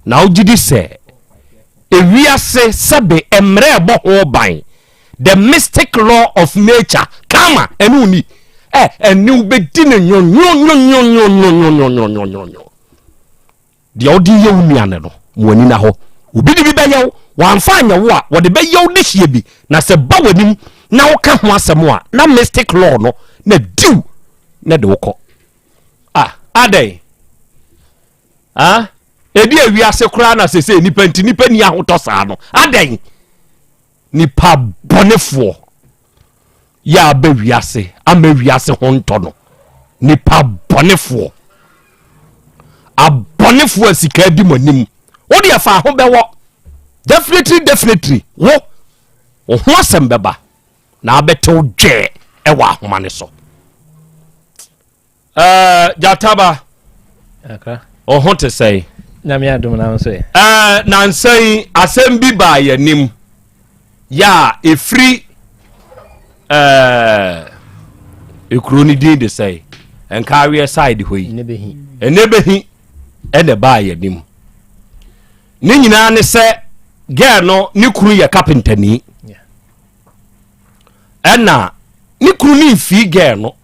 Na wogye di sɛ ewiase sɛbe mmerɛ ɛbɔ ho ban, the mystic law of nature, karma, ɛne wo ni, ɛ, ɛne wobɛdi no nwonwonwonwonwonwonwonwonwonwonwo. Deɛ wode yɛ wo nua no no, ma w'ani na hɔ. Obi de bi bɛyɛ wo, wamfa anyɛ wo a, wɔde bɛyɛ wo dehyeɛ bi, na sɛ ba w'anim na woka ho asɛm a, na mystic law no na diw na de wokɔ. Ah, adɛn? Ah, ɛdi awiase koraa na sese nipa nti nipa ni ahotɔ saa no. Adɛn? Nipa bɔnefoɔ yɛ aba wiase ama wiase ho ntɔ no. Nipa bɔnefoɔ. Abɔnefoɔ a sika di mo anim. Wo deɛ fa ho bɛwɔ. Definitely, definitely, wo wo ho asɛm bɛba na abɛtew dwɛɛ ɛwɔ ahoma no so. Ɛɛ, Gyataba, ɔho te sɛn? Nyame adom na nso ɛ. Ɛɛ nansa yi asɛm bi baa yɛn anim yɛ a ɛfiri ɛɛ ekuro no din de sɛe Nkaaweɛ side hɔ yi. Ɛnɛ bɛhi ɛna ɛbaa yɛn anim. Ne nyinaa ne sɛ girl no ne kunu yɛ kapentani. Ɛna ne kunu ne mfii girl no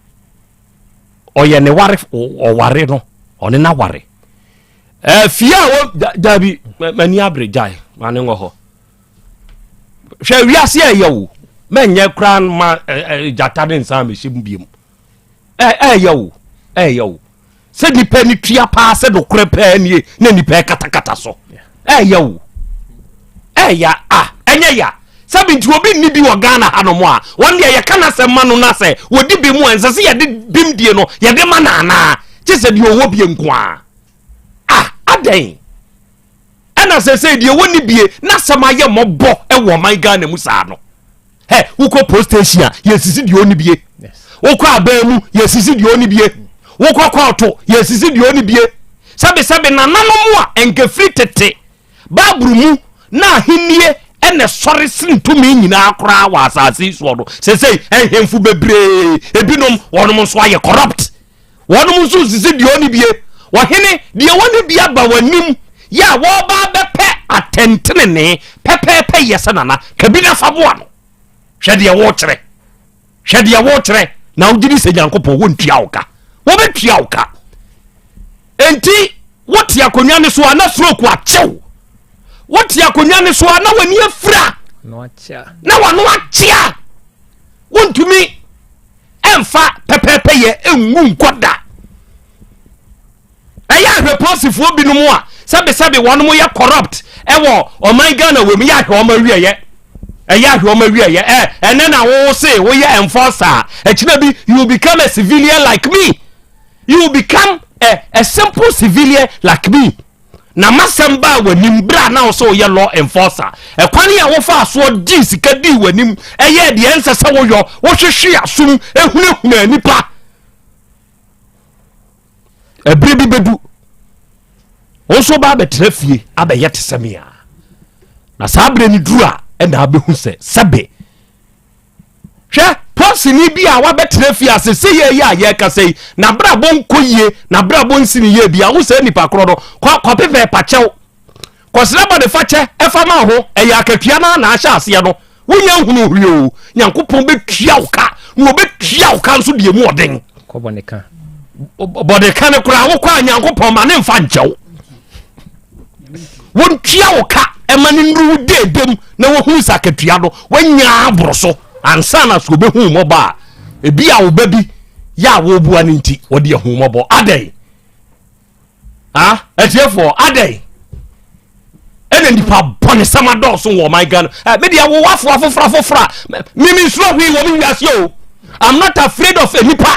ɔyɛ ne ware ɔware no ɔne na ware ɛɛ fie a wɔ dabi m'ani abere gyae ma ne ngɔ hɔ hwɛ wiase a ɛyɛ wo mɛnyɛ koraa ma ɛɛ gyata ne nsa mɛhyɛ mu biem ɛyɛ wo ɛyɛ wo sɛ nipa ni tua paa sɛ nokorɛ paa nie na nipa ɛkatakata so ɛyɛ wo ɛya a ɛnyɛ ya sɛbi nti obi nni bi wɔ Ghana ha nom a wɔn deɛ yɛka n'asɛm ma no na sɛ wɔdi bi mu a nsɛ sɛ yɛde bim die no yɛde ma no anaa kye sɛ deɛ ɔwɔ bie nko a a adɛn ɛna sɛ sɛ deɛ wɔnni bie n'asɛm ayɛ mmɔbɔ ɛwɔ ɔman Ghana mu saa no Hɛ, wokɔ post station a, yɛsisi deɛ ɔni bie. Wokɔ aban mu, yɛsisi deɛ ɔni bie. Wokɔ kɔɔto, yɛsisi deɛ ɔni bie. Sɛbesɛbe nananom a ɛnkɛfiri tete Bible mu na ahennie ɛna ɛsɔre sene tumi nyinaa koraa wɔ asase yi soɔ no, sesei nhemfo bebree ebinom wɔnom nso ayɛ corrupt. Wɔnom nso sisi deɛ ɔni bie. Ɔhene, deɛ ɔni bie aba w'anim yɛ a wɔreba abɛpɛ atɛntenenee pɛpɛɛpɛ yɛ sɛ nana ka bi na fa boa no. Hwɛ deɛ wokyerɛ. Hwɛ deɛ wokyerɛ na wogye di sɛ Nyankopɔn wɔntua wo ka. Wɔbɛtua wo ka. Enti wote akonnwa no so a na stroke akyew. Wote akonnwa no so a na w'ani afira. Na w'ano akyea. Wontumi ɛmfa pɛpɛɛpɛyɛ ngu nkɔ da. Ɛyɛ ahwɛ polisifoɔ binom a sɛbesɛbe wɔnom yɛ corrupt ɛwɔ ɔman Ghana wɔ mu yɛ ahwɛ wɔn awieɛ. Ɛyɛ ahwɛ wɔn awieɛ. Ɛ ɛnɛ na wo se woyɛ enforcer a ɛkyina bi you will become a civilian like me. You will become a, a simple civilian like me. Na m'asɛm baa w'anim berɛ a na wo sɛ woyɛ law enforcer. Ɛkwan a wofaa soɔ gyee sika dii w'anim, ɛyɛɛ deɛ ɛnsɛ sɛ woyɔ, wohwehwee asom, ehunahunaa nnipa. Ɛberɛ bi bɛdu, wo nso ba abɛtena fie abɛyɛ te sɛ me a. Na saa berɛ no duru a, ɛna abɛhu sɛ sɛbe Hwɛ, polisini bi a wabɛtena fie ase sɛ yɛ yi a yɛrekasa yi, n'abrabɔ nkɔ yie, n'abrabɔ nsi ne yie bi a, wo sɛ nipa korɔ no, kɔ kɔpepɛ pakyɛw, kɔsrɛ bɔnefakyɛ ɛfa ma ho, ɛyɛ akatua no na ahyɛ aseɛ no, wonya nhunu hwee o, Nyankopɔn bɛtua wo ka, na ɔbɛtua wo ka nso deɛ mu ɔden. Kɔ bɔne ka. Bɔne ka no koraa wokɔ a Nyankopɔn ma ne mfa nkyɛw. Wɔntua wo ka ɛma no nnuru wo deedem na wɔhunu sɛ akatua no woanya aboro so ansa na so wɔbɛhu mmɔbɔ a ebi a wo ba bi yɛ a wɔbua no nti wɔde ahu mmɔbɔ adɛn ah atiefoɔ adɛn ɛna nipa bɔnesɛm adɔɔso wɔ ɔman Ghana ɛ me deɛ wowɔ afoa foforɔ afoforɔ a mimi nsuro hwee wɔ me wiase o I'm not afraid of nipa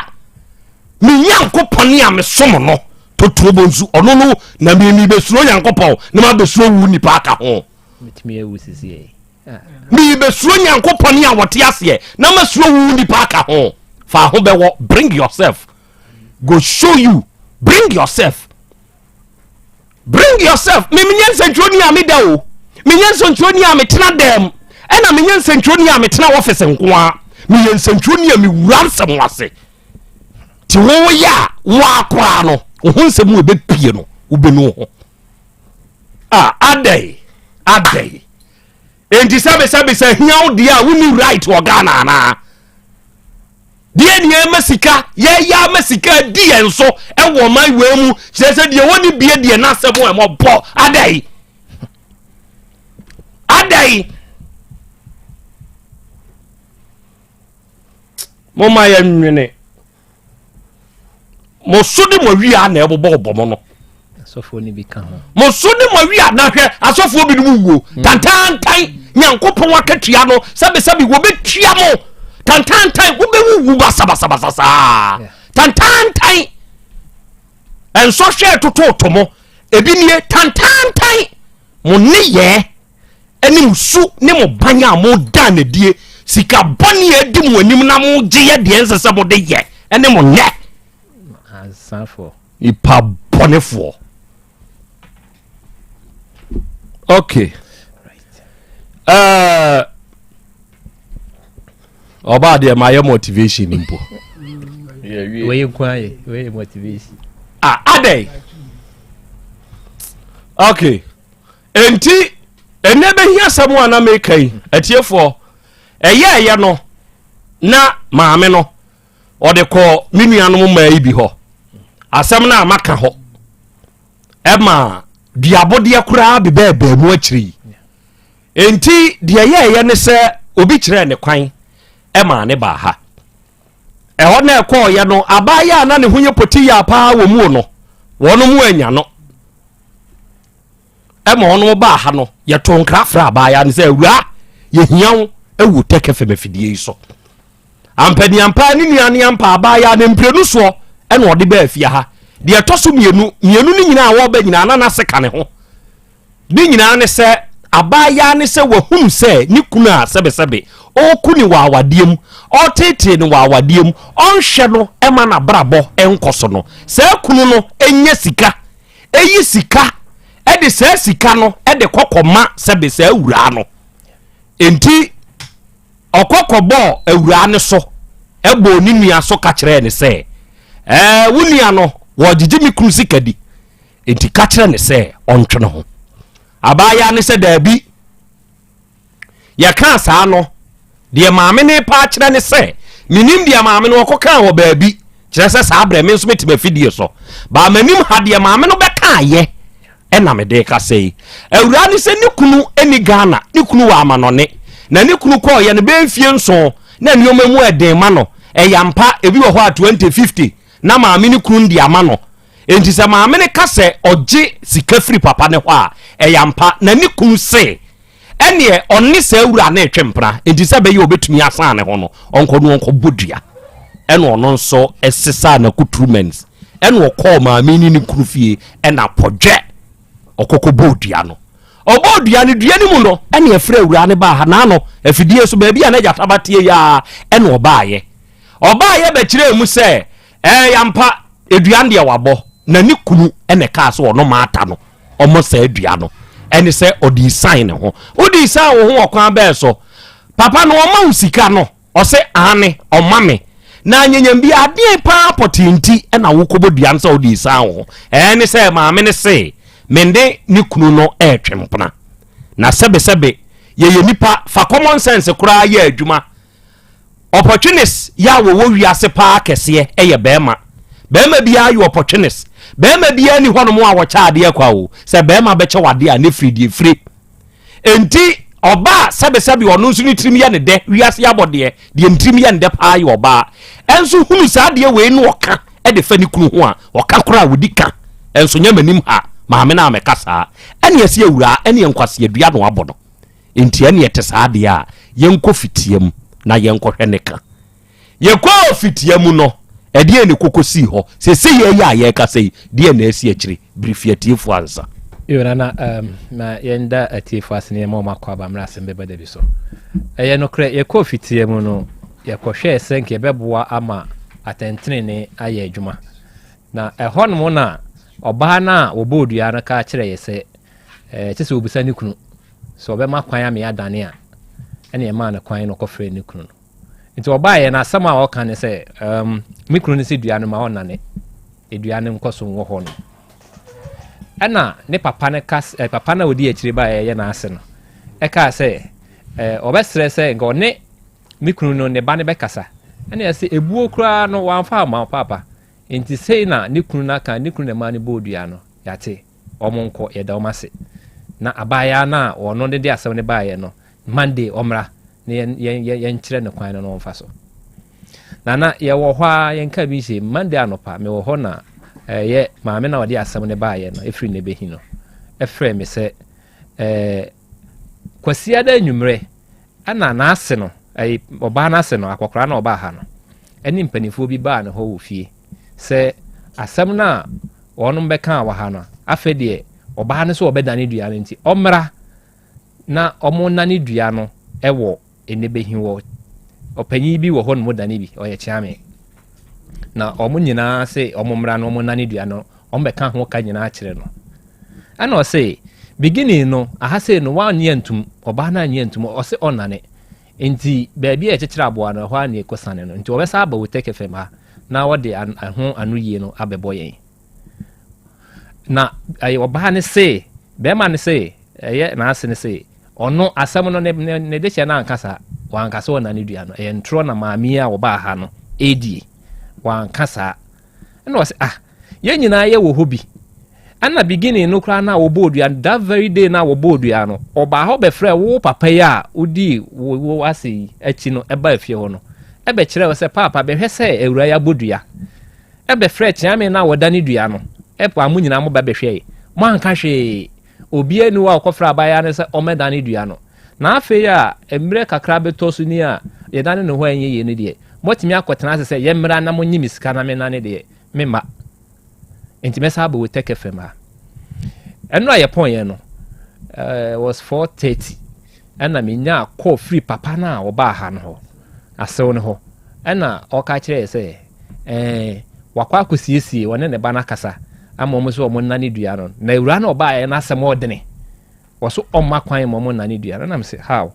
me Nyankopɔn a mesom no toturo bɔ nsu ɔno no na mimi bɛsuro Nyankopɔn na mabɛsuro wu nipa aka ho mebɛsuro Nyankopɔn a wɔte aseɛ na masuro wu nipa aka ho fa ho bɛwɔ bring yourself go show you bring yourself bring yourself me menyɛ nsɛntwerɛni a meda o menyɛ nsɛntwerɛni a metena dɛm ɛna menyɛ nsɛntwerɛni a metena ɔfise nko a meyɛ nsɛntwerɛni a mewura nsɛm ase nti woyɛ a woakoraa no wo ho nsɛm a ɛbɛpie no wobɛnu ho a adɛn adɛn enti sɛbesɛbesɛ hia wo deɛ a wonni right wɔ Ghana anaa Deɛ ne yɛma sika yɛyɛ ama sika di yɛn so ɛwɔ ɔman wei mu kyerɛ sɛ deɛ wɔne bie deɛ n'asɛm a ɛmɔ bɔ adɛn adɛn moma yɛnwene mo so ne mo awia na ɛbobɔ ɔbɔ mo no asɔfoɔ no bi ka ho mo so ne mo awia na hwɛ asɔfoɔ binom wuo hmm. tantantan nyankopɔn akatua no sɛbesɛbe wɔbɛtua mo tantantan wobɛwuwu basabasabasa saa tantantan ɛnsɔhwɛ tototo mo ebi nie tantantan mo nneyɛɛ ne mo su ne mo ban a moda no adie sika bɔne a adi mo anim na mogye yɛ deɛ ɛnsɛ sɛ mode yɛ ne mo nnɛ asafoɔ nipa bɔnefoɔ. Okay. Ɔbaa deɛ mayɛ motivation mpo. Wei nko ayɛ wei yɛ motivation. Ah, adɛn? Okay. Enti ɛnɛ bɛhia asɛm a na meka yi atiefoɔ ɛyɛ ɛyɛ no na maame no ɔde kɔ me nuanom mmaa yi bi hɔ asɛm no a maka hɔ ɛma duabodeɛ koraa bebɛɛbɛɛ mu akyiri yi enti deɛ ɛyɛɛyɛ ne sɛ obi kyerɛɛ ne kwan ɛmaa ne baa ha ɛhɔ na ɛkɔɔyɛ no abaayewa a na ne ho yɛ poti yɛ paa wɔ mu no wɔn mu anya no ɛma wɔn baa ha no yɛto nkra frɛ abaayewa no sɛ awura yɛhia wo ɛwɔ tɛkɛ fam afidie yi so ampaniampa ne nua ne ampa abaayewa ne mprenu soɔ ɛna ɔde baa afie ha deɛ ɛtɔ so mmienu mmienu no nyinaa wɔba nyinaa na n'ase ka ne ho ne nyinaa ne sɛ abaayewa ne sɛ wahunu sɛ ne kunu a sɛbesɛbe ɔreku ne wɔ awadeɛ mu ɔretetee ne wɔ awadeɛ mu ɔnhwɛ no ɛma n'abrabɔ ɛnkɔ so no saa kunu no ɛnya sika ɛyi sika ɛde saa sika no ɛde kɔkɔma sɛbe saa awuraa no enti ɔkɔkɔbɔɔ awuraa no so ɛbɔɔ ne nua so ka kyerɛɛ ne sɛ ɛɛ wo nua no wɔgyegye me kunu sika di enti ka kyerɛ ne sɛ ɔntwe ne ho abaayaa ne sɛ daabi yɛkaa saa no deɛ maame no pa akyerɛ ne sɛ menim deɛ maame no ɔkɔkaa wɔ baabi kyerɛ sɛ saa berɛ me nso mete m'afidie so baa m'anim ha deɛ maame no bɛkaayɛ ɛna mede kasa yi awuraa ne sɛ ne kunu ni Ghana ne kunu wɔ amanɔne na ne kunu kɔɔyɛ no bɛyɛ mfie nson na nneɛma mu ɛden ma no ɛyɛ ampa ebi wɔ hɔ a 2050 na maame ne kunu de ama no enti sɛ maame no ka sɛ ɔgye sika firi papa ne hɔ a ɛyɛ ampa na ne kunu se ɛneɛ ɔne saa wura no retwe mpena enti sɛ bɛyɛ ɔbɛtumi asan ne ho no ɔnkɔ no ɔnkɔbɔ dua ɛna ɔno nso ɛsesaa n'akutruments ɛna ɔkɔɔ maame ne ne kunu fie ɛna pɔdwɛ ɔkɔkɔ bɔɔ dua no ɔbɔɔ dua no dua no mu no ɛna ɛfrɛ awura no baa ha naano afidie so baabi a na gyataba tie yaa ɛna ɔbaayɛ ɔbaayɛ bɛkyerɛ mu sɛ ɛɛ yampa dua no deɛ wabɔ na ne kunu ɛna ɛkaa sɛ ɔno maata no ɔmɔ saa dua no ɛne sɛ ɔde sign ne ho wode sign wo ho ɔkwan bɛɛ so papa no ɔma wo sika no ɔsɛ aane ɔma me na anyanyam bi adeɛ paa pɔtee nti ɛna wokɔbɔ dua no sɛ wode sign wo ho ɛne sɛ maame ne se mende ne kunu no ɛɛtwe mpena na sɛbesɛbe yɛyɛ nipa fa common sense koraa yɛ adwuma Opportunist yɛ a wɔwɔ wiase paa kɛseɛ yɛ bɛrima. Bɛrima biara yɛ opportunist. Bɛrima biara ni hɔnom a wɔkyɛ adeɛ kwa o. Sɛ bɛrima bɛkyɛ wɔ adeɛ a ne firi deɛ fire. Enti ɔbaa sɛbesɛbe ɔno nso ne tirim yɛ ne dɛ wiase abɔdeɛ deɛ ne tirim yɛ ne dɛ paa yɛ ɔbaa. Ɛnso hunu saa adeɛ wei no ɔka de fa ne kunu ho a ɔka koraa wɔdi ka. Ɛnso nyɛ m'anim ha maame no a mɛka saa. Ɛne ɛsɛ awuraa ɛne nkwaseadua na wabɔ no. Enti ɛne ɛte saa deɛ a, yɛnkɔ fitia mu na yɛnkɔhwɛ ne ka. Yɛkɔɔ fitia mu no, ɛdeɛn ne koko sii hɔ? Seesei yɛn yi a yɛrekasa yi, deɛn na asi akyire? Bere fi atiefoɔ ansa. Yo, Nana, um, ma yɛnda atiefoɔ ase na yɛma wɔn akɔ aba mmerɛ asɛm bɛba da bi so. Ɛyɛ nokorɛ, yɛkɔɔ fitia mu no, yɛkɔhwɛɛ sɛ nka yɛbɛboa ama atɛntenenee ayɛ adwuma. Na ɛhɔnom na ɔbaa no a wɔbɔɔ dua no kaa kyerɛɛ yɛ sɛ, ɛɛ, kyɛ sɛ ɔbisa ne kunu sɛ ɔbɛma kwan ama yɛadane a, ɛna ɛmaa no kwan na ɔkɔfrɛɛ ne kunu no. Nti ɔbaeɛ no asɛm a ɔka ne sɛ, um, me kunu no sɛ dua no ma ɔnnane, dua no nkɔ so nwɔ hɔ no. Ɛna ne papa no ka, eh, papa no a ɔdi akyire baeɛ ɛyɛ n'ase no, ɛkaa sɛ, eh, ɔbɛsrɛ sɛ nka ɔne me kunu no ne ba no bɛkasa. Ɛna ɛsɛ ebuo koraa no wamfa amma paapa. Nti sei na ne kunu no aka, ne kunu na ɛmaa no bɔɔ dua no, yɛate. Wɔn nkɔ, yɛda wɔn ase. Na abaayaa no a ɔno ne de asɛm no baeɛ no, Monday ɔmmra na yɛn yɛn yɛn yɛnkyerɛ no kwan no na ɔmfa so. Na na yɛwɔ hɔ a yɛnka bi nhyɛ Monday anɔpa mewɔ hɔ na ɛyɛ maame na ɔde asɛm no baeɛ no ɛfiri ne bɛhi no ɛfrɛ me sɛ ɛɛ Kwasiada anwummerɛ ɛna n'ase no ɛyɛ ɔbaa n'ase no akɔkora na ɔbaa ha no ɛne mpanimfoɔ bi baa ne hɔ wɔ fie sɛ asɛm no a wɔnom bɛkaa wɔ ha no, afei deɛ ɔbaa no sɛ ɔbɛdane dua no nti, ɔmmra na wɔnnane dua no wɔ Enebehi wɔ ɔpanyin bi wɔ hɔ nom dane bi, ɔyɛ kyeame. Na wɔn nyinaa se wɔn mmra na wɔn nnane dua no, wɔn bɛka ho ka nyinaa kyerɛ no. Ɛna ɔse, Beginning no, aha sei no, wannye antum, ɔbaa no annye antum, ɔse ɔnnane. Nti baabi a yɛkyekyere aboa no, ɛhɔ ara na yɛkɔsane no. Nti ɔbɛsan aba Wotec FM ha na ɔde ɛho anoyie no abɛbɔ yɛn. Na ɛyɛ ɔbaa no se, bɛrima no se, ɛyɛ n'ase no se, ɔno asɛm no ne ne ne dehyɛ no anka saa, wanka sɛ ɔnane dua no, ɛyɛ ntorɔ na maame yi a ɔbaa ha no ɛredie, wanka saa. Ɛna ɔse ah, yɛn nyinaa yɛwɔ hɔ bi. Ɛna beginning no koraa na wɔbɔɔ dua no, that very day na wɔbɔɔ dua no, ɔbaa hɔ bɛfrɛ wo papa yi a wodii wo wo ase yi akyi no ɛbaa fie hɔ no, ɛbɛkyerɛ wo sɛ paapa bɛhwɛ sɛ awura yi abɔ dua. Ɛbɛfrɛ kyeame no a wɔdane dua no, ɛpa mo nyinaa mo ba bɛhwɛe. Moanka hwee. Obiara ni hɔ a ɔkɔfrɛ abaayewa no sɛ ɔmmɛdane dua no. Na afei a mmerɛ kakra bɛtɔ so ni a yɛdane ne hɔ a ɛnyɛ yie no deɛ, moatumi akɔtena ase sɛ yɛmmra na monye me sika na mennane deɛ, memma. Nti mɛsan aba Wotec FM ha. Ɛno a yɛpɔn yɛn no, uh, was 4:30 ɛna menyaa call firi papa no a ɔbaa ha no hɔ, asew no hɔ, ɛna ɔka kyerɛɛ sɛ ɛɛ wakɔ akɔsiesie ɔne ne ba no akasa ama wɔn sɛ wɔn nnane dua no, na awura no ɔbaeɛ no asɛm ɔdene wɔso ɔmma kwan ma wɔn nnane dua no. Ɛna mesɛ how,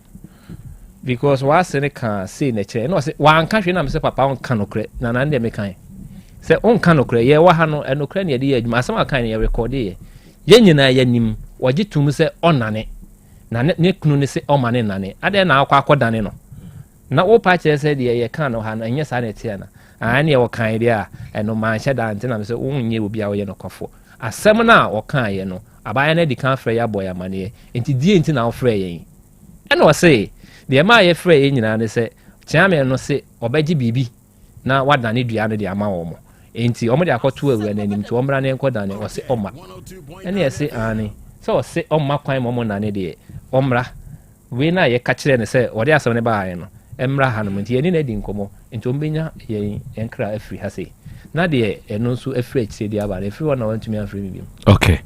because w'ase no kaa sei na kyerɛ, ɛna ɔsɛ wanka hwee, na mesɛ papa ɔnka nokorɛ na nan deɛ mekan sɛ ɔnka nokorɛ, yɛwɔ ha no ɛnokorɛ na yɛde yɛ adwuma, asɛm a kan no yɛ rekɔde yɛ yɛn nyinaa yɛnim, wɔgye tom sɛ ɔnane na ne ne kunu no sɛ ɔma ne nane adɛn na akɔ akɔdane no, na wopa kyerɛ sɛ deɛ yɛka no ha no ɛnyɛ saa na ɛteɛ na aa ne yɛwɔ deɛ a ɛno manhyɛ da nti na mesɛ wonyɛ obi a woyɛ nokwafoɔ. Asɛm no a wɔkaeɛ no, abaayɛ no adi kan frɛ yɛ abɔ yɛ amanneɛ, nti die nti na wofrɛ yɛn? Ɛna ɔse deɛ ɛma a yɛfrɛ yɛn nyinaa ne sɛ kyeame no se ɔbɛgye biribi na wadane dua no de ama wɔn, nti wɔn de akɔto awura no anim, nti wɔn mmra ne nkɔdane. Ɔse ɔma ɛne ɛse aane sɛ ɔse ɔmma kwan ma ɔmo nane deɛ, ɔmmra wei no a yɛka kyerɛ no sɛ ɔde asɛm no baeɛ no mmra ha nom, nti yɛne no adi nkɔmmɔ, nti ɔmbɛnya yɛn yɛn kra afiri ha sei, na deɛ ɛno nso afiri akyire de aba no ɛfiri hɔ na wantumi amfiri me biom. Okay,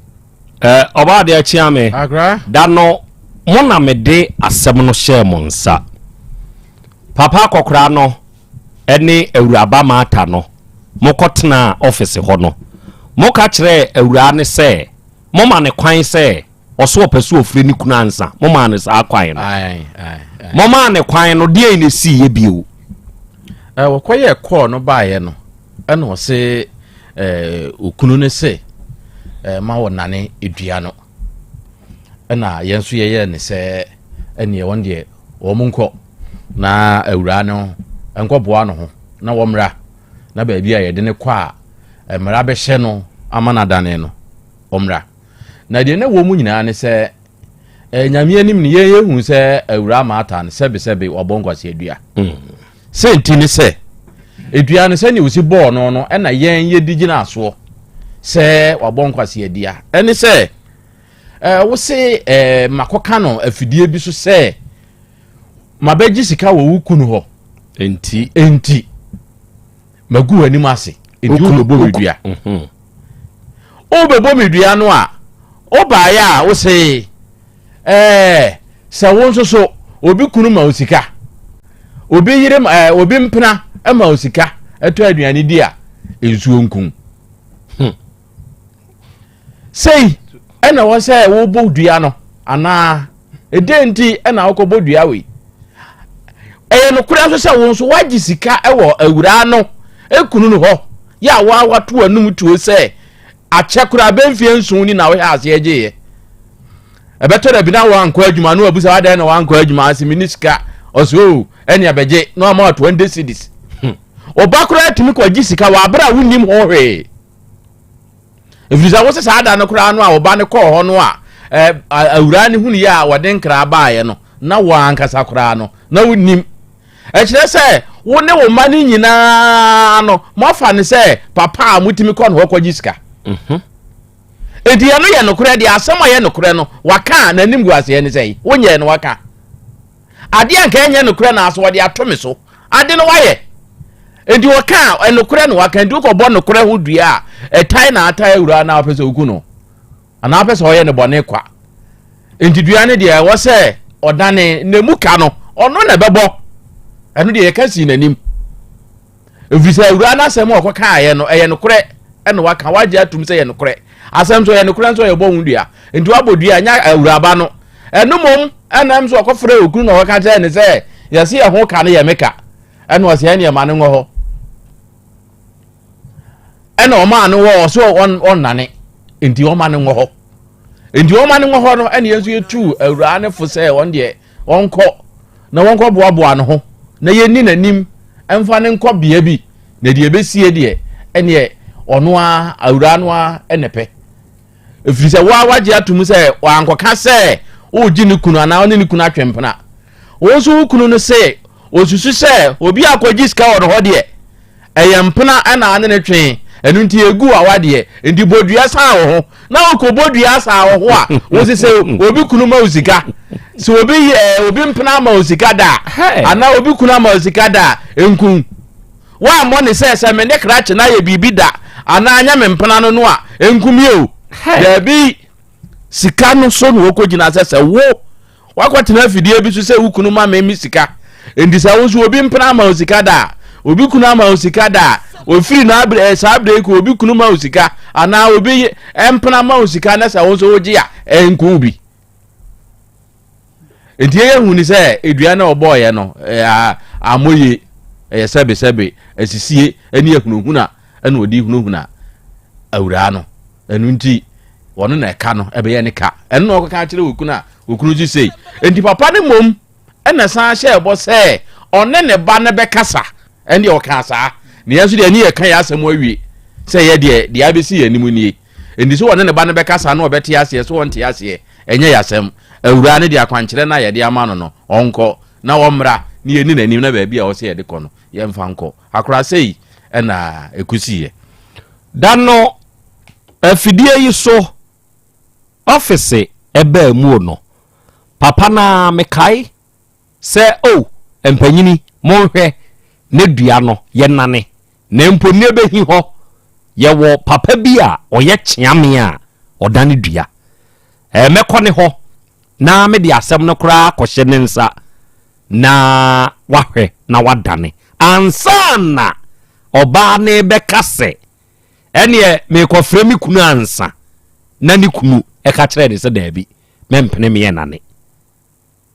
ɔbaa deɛ akyia me da no mo na mede asɛm no hyɛɛ mo nsa, papa akɔkora no ne awuraba Martha no, mokɔtenaa ɔfise hɔ no, moka kyerɛɛ awuraa ne sɛ moma ne kwan sɛ ɔso ɔpɛ so ɔfiri ne kunu ansa, momaa no saa kwan no? Momaa ne kwan no, deɛn na ɛsiiɛ bio? Wɔkɔyɛɛ kɔɔ no baeɛ no, ɛna ɔse okunu no se ma wɔnane dua no, ɛna yɛn nso yɛyɛɛ ne sɛ ɛneɛ wɔn deɛ wɔn nkɔ na awuraa no nkɔboa no ho na wɔmmra, na baabi a yɛde no kɔ a mmara bɛhyɛ no ama no adane no, ɔmmra. Na deɛ na ɛwɔ mu nyinaa ne sɛ Nyame anim no yɛn yɛhu sɛ awuraa Martha no sɛbesɛbe wabɔ nkwaseadua. Sɛ nti ne sɛ edua no sɛnea osi bɔɔ no no ɛna yɛn yɛdi gyina soɔ sɛ wabɔ nkwaseadua. Ɛne sɛ wo se makɔka no afidie bi so sɛ mabɛgye sika wɔ wo kunu hɔ enti magu w'anim ase, enti wobɛbɔ me dua. Wobɛbɔ me dua no a wobaeɛ a wo se ɛɛ sɛ wo nso so obi kunu ma wo sika, obi yere ɛɛ obi mpena ma wo sika ɛtɔ aduane di a nsuo nkum. Sei ɛna wɔ sɛ wobɔ dua no anaa ɛdɛn nti ɛna wokɔbɔ dua wei? Ɛyɛ nokorɛ nso sɛ wo nso woagye sika wɔ awuraa no ekunu no hɔ yɛ a woa wato anum tuo sɛ akyɛ koraa bɛmfie 7 ni na wohɛ aseɛ gyeeɛ. Ɛbɛtɔ da bi na wankɔ adwuma na wabusa wadɛn na wankɔ adwuma ase meni sika, ɔsɛ o ɛne abɛgye na wama wa 20 cedis. Ɔba koraa tumi kɔgye sika wɔ abere a wonnim ho hwee, ɛfiri sɛ wo sɛ saa da no koraa no a ɔba no kɔɔ hɔ no a awuraa no hunu yɛ a wɔde nkra baeɛ no na wɔn ankasa koraa no na wonnim. Ɛkyerɛ sɛ wo ne wo mma no nyinaa no moafa no sɛ papa a motumi kɔ no hɔ kɔgye sika. Enti ɛno yɛ nokorɛ deɛ, asɛm a ɛyɛ nokorɛ no waka a n'anim gu aseɛ ne sɛ wonyɛɛ no waka adeɛ a nka ɛnyɛ nokorɛ na aso wɔde ato me so ade no wayɛ. Enti wɔka a ɛnokorɛ na waka, nti wokɔbɔ nokorɛ ho dua a ɛtae na atae awura na wopɛ sɛ woku no anaa wopɛ sɛ ɔyɛ no bɔne kwa. Enti dua no deɛ ɛwɔ sɛ ɔdane na emu ka no ɔno na ɛbɛbɔ, ɛno deɛ yɛka sii n'anim, ɛfiri sɛ awura no asɛm a ɔkɔkaeɛ no ɛyɛ nokorɛ ɛna waka, wagye atum sɛ ɛyɛ nokorɛ. Asɛm nso ɛyɛ nokorɛ nso yɛbɔ ho dua. Nti wabɔ dua ɛnyɛ awuraba no. Ɛno mmom ɛna ɛm so ɔkɔfrɛ okunu na ɔkɔka kyerɛ ne sɛ yɛse yɛ ho ka no yɛ me ka. Ɛna ɔse ɛneɛ ma no nwɔ hɔ. Ɛna ɔmaa no wɔ ɔso ɔnnane. Nti ɔma no nwɔ hɔ. Nti ɔma no nwɔ hɔ no ɛne yɛn nso yɛtu awuraa no fo sɛ ɔn deɛ ɔnkɔ na wɔnkɔ boaboa no ho na yɛnni n'anim mfa no nkɔ bea bi na deɛ ɛbɛsie deɛ ɛneɛ ɔno a awuraa no a ɛna pɛ ɛfiri sɛ woa wagye atom sɛ wankɔka sɛ wogye ne kunu anaa ɔne ne kunu atwe mpena wo nso wo kunu no se ɔsusu sɛ obi akɔgye sika wɔ no hɔ deɛ Ɛyɛ mpena na ane ne twe, ɛno nti egu awadeɛ. Nti bɔ dua san wo ho. Na wokɔ bɔ dua san wo ho a, wosi sɛ obi kunu ma wo sika. Sɛ obi yɛ eh, obi mpena ama wo sika da a, anaa obi kunu ama wo sika da a, nku. Woammɔ ne sɛ sɛ me ne krakye no ayɛ biribi da anaa nyɛ me mpena no no a, nku mi o. Daabi, sika no so na wɔkɔgyina sɛ sɛ wo Woakɔtena afidie bi so sɛ wo kunu ma me me sika. Enti sɛ wo nso obi mpena ama wo sika da a, obi kunu ama wo sika da a, ofiri na abere eh, saa abere yi kɔ obi kunu ma wo sika anaa obi mpena ma wo sika na sɛ wo nso wogye a, ɛnko bi. Enti yɛyɛ hu ni sɛ edua na ɔbɔɔyɛ no ammɔ yie, ɛyɛ sɛbesɛbe, asisie ne ahunahuna ɛna ɔde hunahuna awuraa no. Ɛno nti, ɔno na ɛka no ɛbɛyɛ ne ka. Ɛno na ɔkɔka akyerɛ okunu a okunu nso sei. Nti papa no mmom ɛna san hyɛ ɛbɔ sɛ ɔne ne ba no bɛkasa. Ɛndeɛ ɔkaa saa. Na yɛn nso deɛ ne yɛka yɛn asɛm awie sɛ yɛ deɛ deɛ abɛsi yɛn anim nie. Nti sɛ ɔne ne ba no bɛkasa na ɔbɛte aseɛ sɛ ɔnte aseɛ ɛnyɛ yɛn asɛm. Awuraa no deɛ akwankyerɛ no a yɛde ama no no ɔnkɔ na ɔmmra na yɛnni n'anim na baabi a ɔsɛ yɛde kɔ no yɛmfa nkɔ. Akora sei ɛna ɛkɔsiiɛ. Da no afidie yi so ɔfese ɛbaa mu no, papa no ara mekae sɛ oh mpanyini monhwɛ ne dua no yɛnane na mpo nneɛ bɛhi hɔ yɛwɔ papa bi a ɔyɛ kyeame a ɔdane dua ɛɛ mɛkɔ ne hɔ na mede asɛm no koraa akɔhyɛ ne nsa na wahwɛ na wadane ansa na ɔbaa no rebɛka sɛ, Ɛnneɛ merekɔfrɛ me kunu ansa, na ne kunu ka kyerɛɛ no sɛ, Daabi, mɛmpene me ɛnane.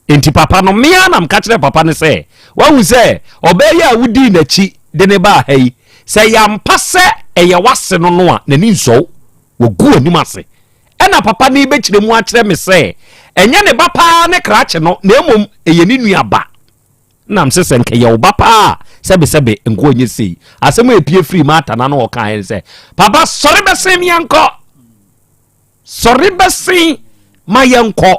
Enti papa no, me ara na meka kyerɛɛ papa no sɛ, Woahu sɛ ɔbaa yi a wodii n'akyi de no baa ha yi, sɛ ɛyɛ ampa sɛ ɛyɛ w'ase no no a, n'ani nsɔ wo. Wagu w'anim ase. Ɛnna papa no rebɛkyerɛ mu akyerɛ me sɛ, ɛnyɛ ne ba paa ne krakye no, na mmom ɛyɛ ne nua ba. Nam sɛ sɛ nka ɛyɛ wo ba paa a, sɛbesɛbe nka ɔnyɛ sei. Asɛm a ɛpue firii Martha n'ano a ɔkaeɛ ne sɛ, Papa, sɔre bɛsen me yɛnkɔ. Sɔre bɛsen ma yɛnkɔ.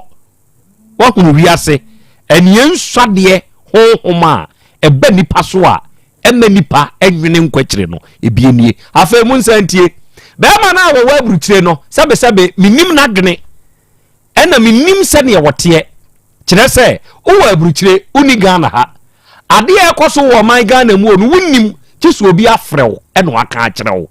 Woahunu wiase ɛneɛ nsuadeɛ honhom a ɛba nipa so a ɛma nipa nwene nkɔ akyire no, ebie nie. Afei mo nsa ntie. Bɛrima no a wɔwɔ aburukyire no, sɛbesɛbe menim n'adwene. Ɛna mennim sɛdeɛ wɔteɛ. Kyerɛ sɛ, wowɔ aburukyire, wonni Ghana ha. Adeɛ a ɛkɔ so wɔ ɔman Ghana mu no, wonnim, gye sɛ obi afrɛ wo na waka akyerɛ wo.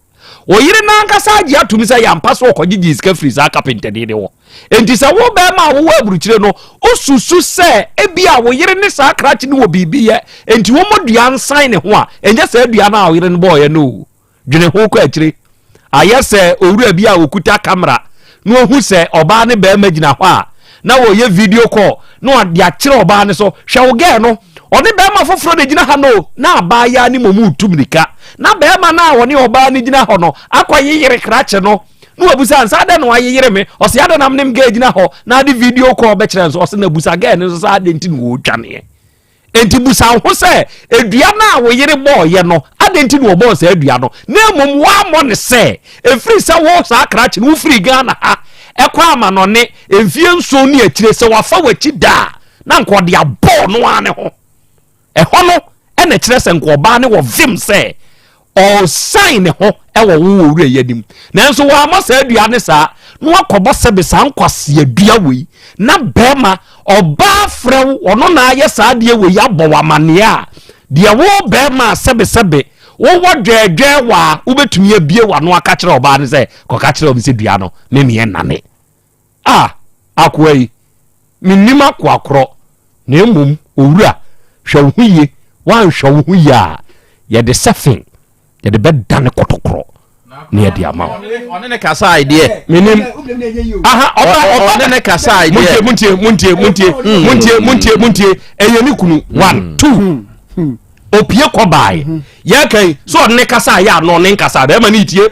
Wo yere no ankasa agye atom sɛ ɛyɛ ampa sɛ ɔkɔgyegyee sika firii saa kapentani no hɔ. Enti sɛ wo barima a wowɔ aburukyire no, wosusu sɛ ebia wo yere ne saa krakye no wɔ biribi yɛ, enti wɔmmɔ dua nsan ne ho a, ɛnyɛ saa dua no a wo yere no bɔeɛ no o. Dwene ho kɔ akyire. Ayɛ sɛ owura bi a ɔkuta kamera na ɔhu sɛ ɔbaa ne barima gyina hɔ a na wɔyɛ video call na ɔde akyerɛ ɔbaa no so, hwɛ wo gɛɛ no, ɔne barima foforɔ na gyina ha no, na abaayaa no mmom retu mmirika. Na barima no a ɔne ɔbaa no gyina hɔ no akɔyeyere krakye no na wabusa nsa adɛn na wayeyere me? Ɔse adɛn na menem gɛɛ gyina hɔ na ade video call bɛkyerɛ nso? Ɔse na busa gɛɛ no nso sɛ adɛn nti na wɔredwaneɛ. Enti bisa wo ho sɛ, 'Dua no a wo yere bɔeɛ no, adɛn nti na ɔbɔɔ saa dua no? Na mmom woammɔ no sɛ, ɛfiri sɛ wo saa krakye no, wofirii Ghana ha kɔ amanɔne mfeɛ nson ne akyire, sɛ wafa w'akyi da a, na anka ɔde abɔ ɔno ara ne ho. Ɛhɔ no na ɛkyerɛ sɛ nka ɔbaa no wɔ vim sɛ Ɔresan ne ho wɔ wo owura yi anim. Nanso wammɔ saa dua no saa, na wakɔbɔ sɛbe saa nkwasea dua wei. Na bɛrima, ɔbaa frɛ wo, ɔno na ayɛ saa adeɛ wei abɔ wo amanneɛ a, deɛ wo bɛrima a sɛbe sɛbe wowɔ dwɛɛdwɛɛ wɔ a, wobɛtumi abie w'ano aka kyerɛ ɔbaa no sɛ, kɔka kyerɛ wɔn sɛ dua no, me meɛ nane. A, akoa yi, mennim akoa korɔ, na mmom, owura, hwɛ wo ho yie, woanhwɛ wo ho yie a, yɛde sɛfe, yɛde bɛdane kɔtɔkorɔ. na yɛde ama wo. Ɔne ne kasae deɛ. Menim. Aha, ɔba, ɔba. Ɔne ne kasae deɛ. Muntie, muntie, muntie, muntie, muntie, muntie, muntie. Ɛyɛ ne kunu. One, two. Opie kɔ bae. Yɛka yi, sɛ ɔne ne kasae yɛ ano, ɔne nkasa, bɛrima ne tie.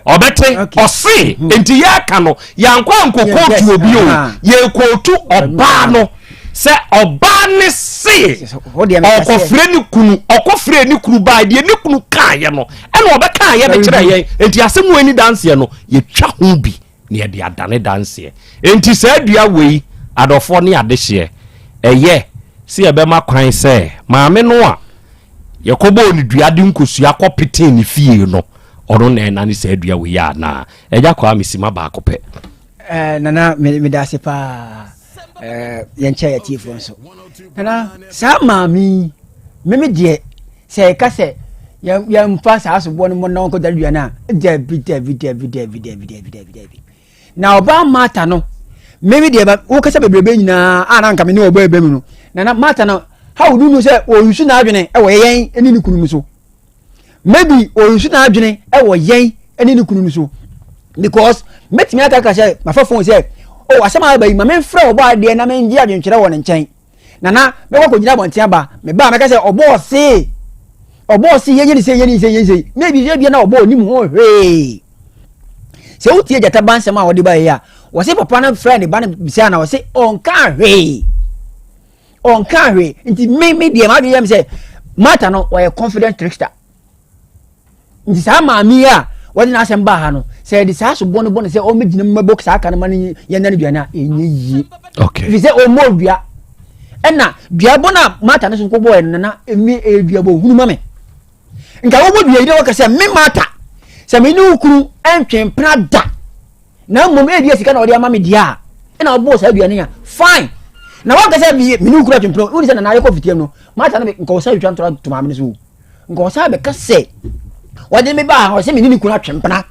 Ɔbɛte, ɔse, nti yɛka no, yɛankɔ ankɔ kootu obi o, yɛkootu ɔbaa no. Sɛ ɔbaa ne se, ɔkɔfrɛ ne kunu, ɔkɔfrɛ ne kunu bae, deɛ ne kunu kaeɛ no, ɛna ɔbɛkaa yɛ de kyerɛ yɛn. Enti asɛm wei ne danseɛ no, yɛtwa ho bi na yɛde adane danseɛ. Enti saa dua wei, adɔfoɔ ne adehyeɛ, ɛyɛ sɛ yɛbɛma kwan sɛ maame no a yɛkɔbɔɔ ne dua de nkosua kɔpetee ne fie no, ɔno na ɛnane saa dua wei anaa? Agya Kwame, sima baako pɛ. Eh, nana meda ase paa eh, yɛnkyɛ yɛ atiefoɔ nso nana saa maame yi meme deɛ sɛ ɛka sɛ yɛmfa saa soboɔ no mmɔ na wɔnkɔdare dua no a dabi dabi dabi dabi dabi dabi dabi dabi na ɔbaa mata no meme deɛ wokasa bebrebe nyinaa a na nka me ne ɔbɔ ɛbɛ mu no nana mata no how do you know sɛ ɔnsu n'adwene ɛwɔ yɛn ne ne kunu no so maybe ɔnsu n'adwene wɔ yɛn ne ne kunu no so because mɛtumi aka ka sɛ mafa phone sɛ oh asɛm a aba yi ma memfrɛ ɔbɔ adeɛ na mengye adwenkyerɛ wɔ ne nkyɛn nana mɛkɔ akɔgyina abɔnten aba meba a mɛka sɛ ɔbɔ ɔse ɔbɔ ɔse yɛnyɛ ne sɛ yɛnyɛ ne sɛ yɛnyɛ ne sɛ maybe sɛ bia na ɔbɔ ɔnim ho hwee sɛ wotie gyata ba nsɛm a ɔde ba yi a wɔse papa no frɛ ne ba no bisa na wɔse ɔnka hwee ɔnkaa hwee nti me me deɛ m'adwene yɛ me sɛ Martha no ɔyɛ confident trickster nti saa maame yi a wɔde n'asɛm baa ha no sɛ yɛde saa sobɔ no bɔ no sɛ ɔmmɛgyina mu mɛbɔ saa ka no ma no yɛn nane dua no a ɛnyɛ yie ɛfiri sɛ ɔmmɔ dua ɛna duabɔ no a Martha no so kɔbɔɔɛ no nana ɛmi ɛyɛ duabɔ hunu ma me nka wobɔ dua yi dɛ wɔka sɛ me Martha sɛ me ne wo kunu ɛntwe mpena da na mmom ebia sika na ɔde ama me deɛ a ɛna ɔbɔɔ saa aduane a fine na wanka sɛ me ne wokura twempene wone sɛ nana yɛkɔ fitiam no mata no nka ɔsa twitwa ntora to maame no so nka ɔsa bɛka sɛ wɔde me baa ɔsɛ me ne ne kunu atwempena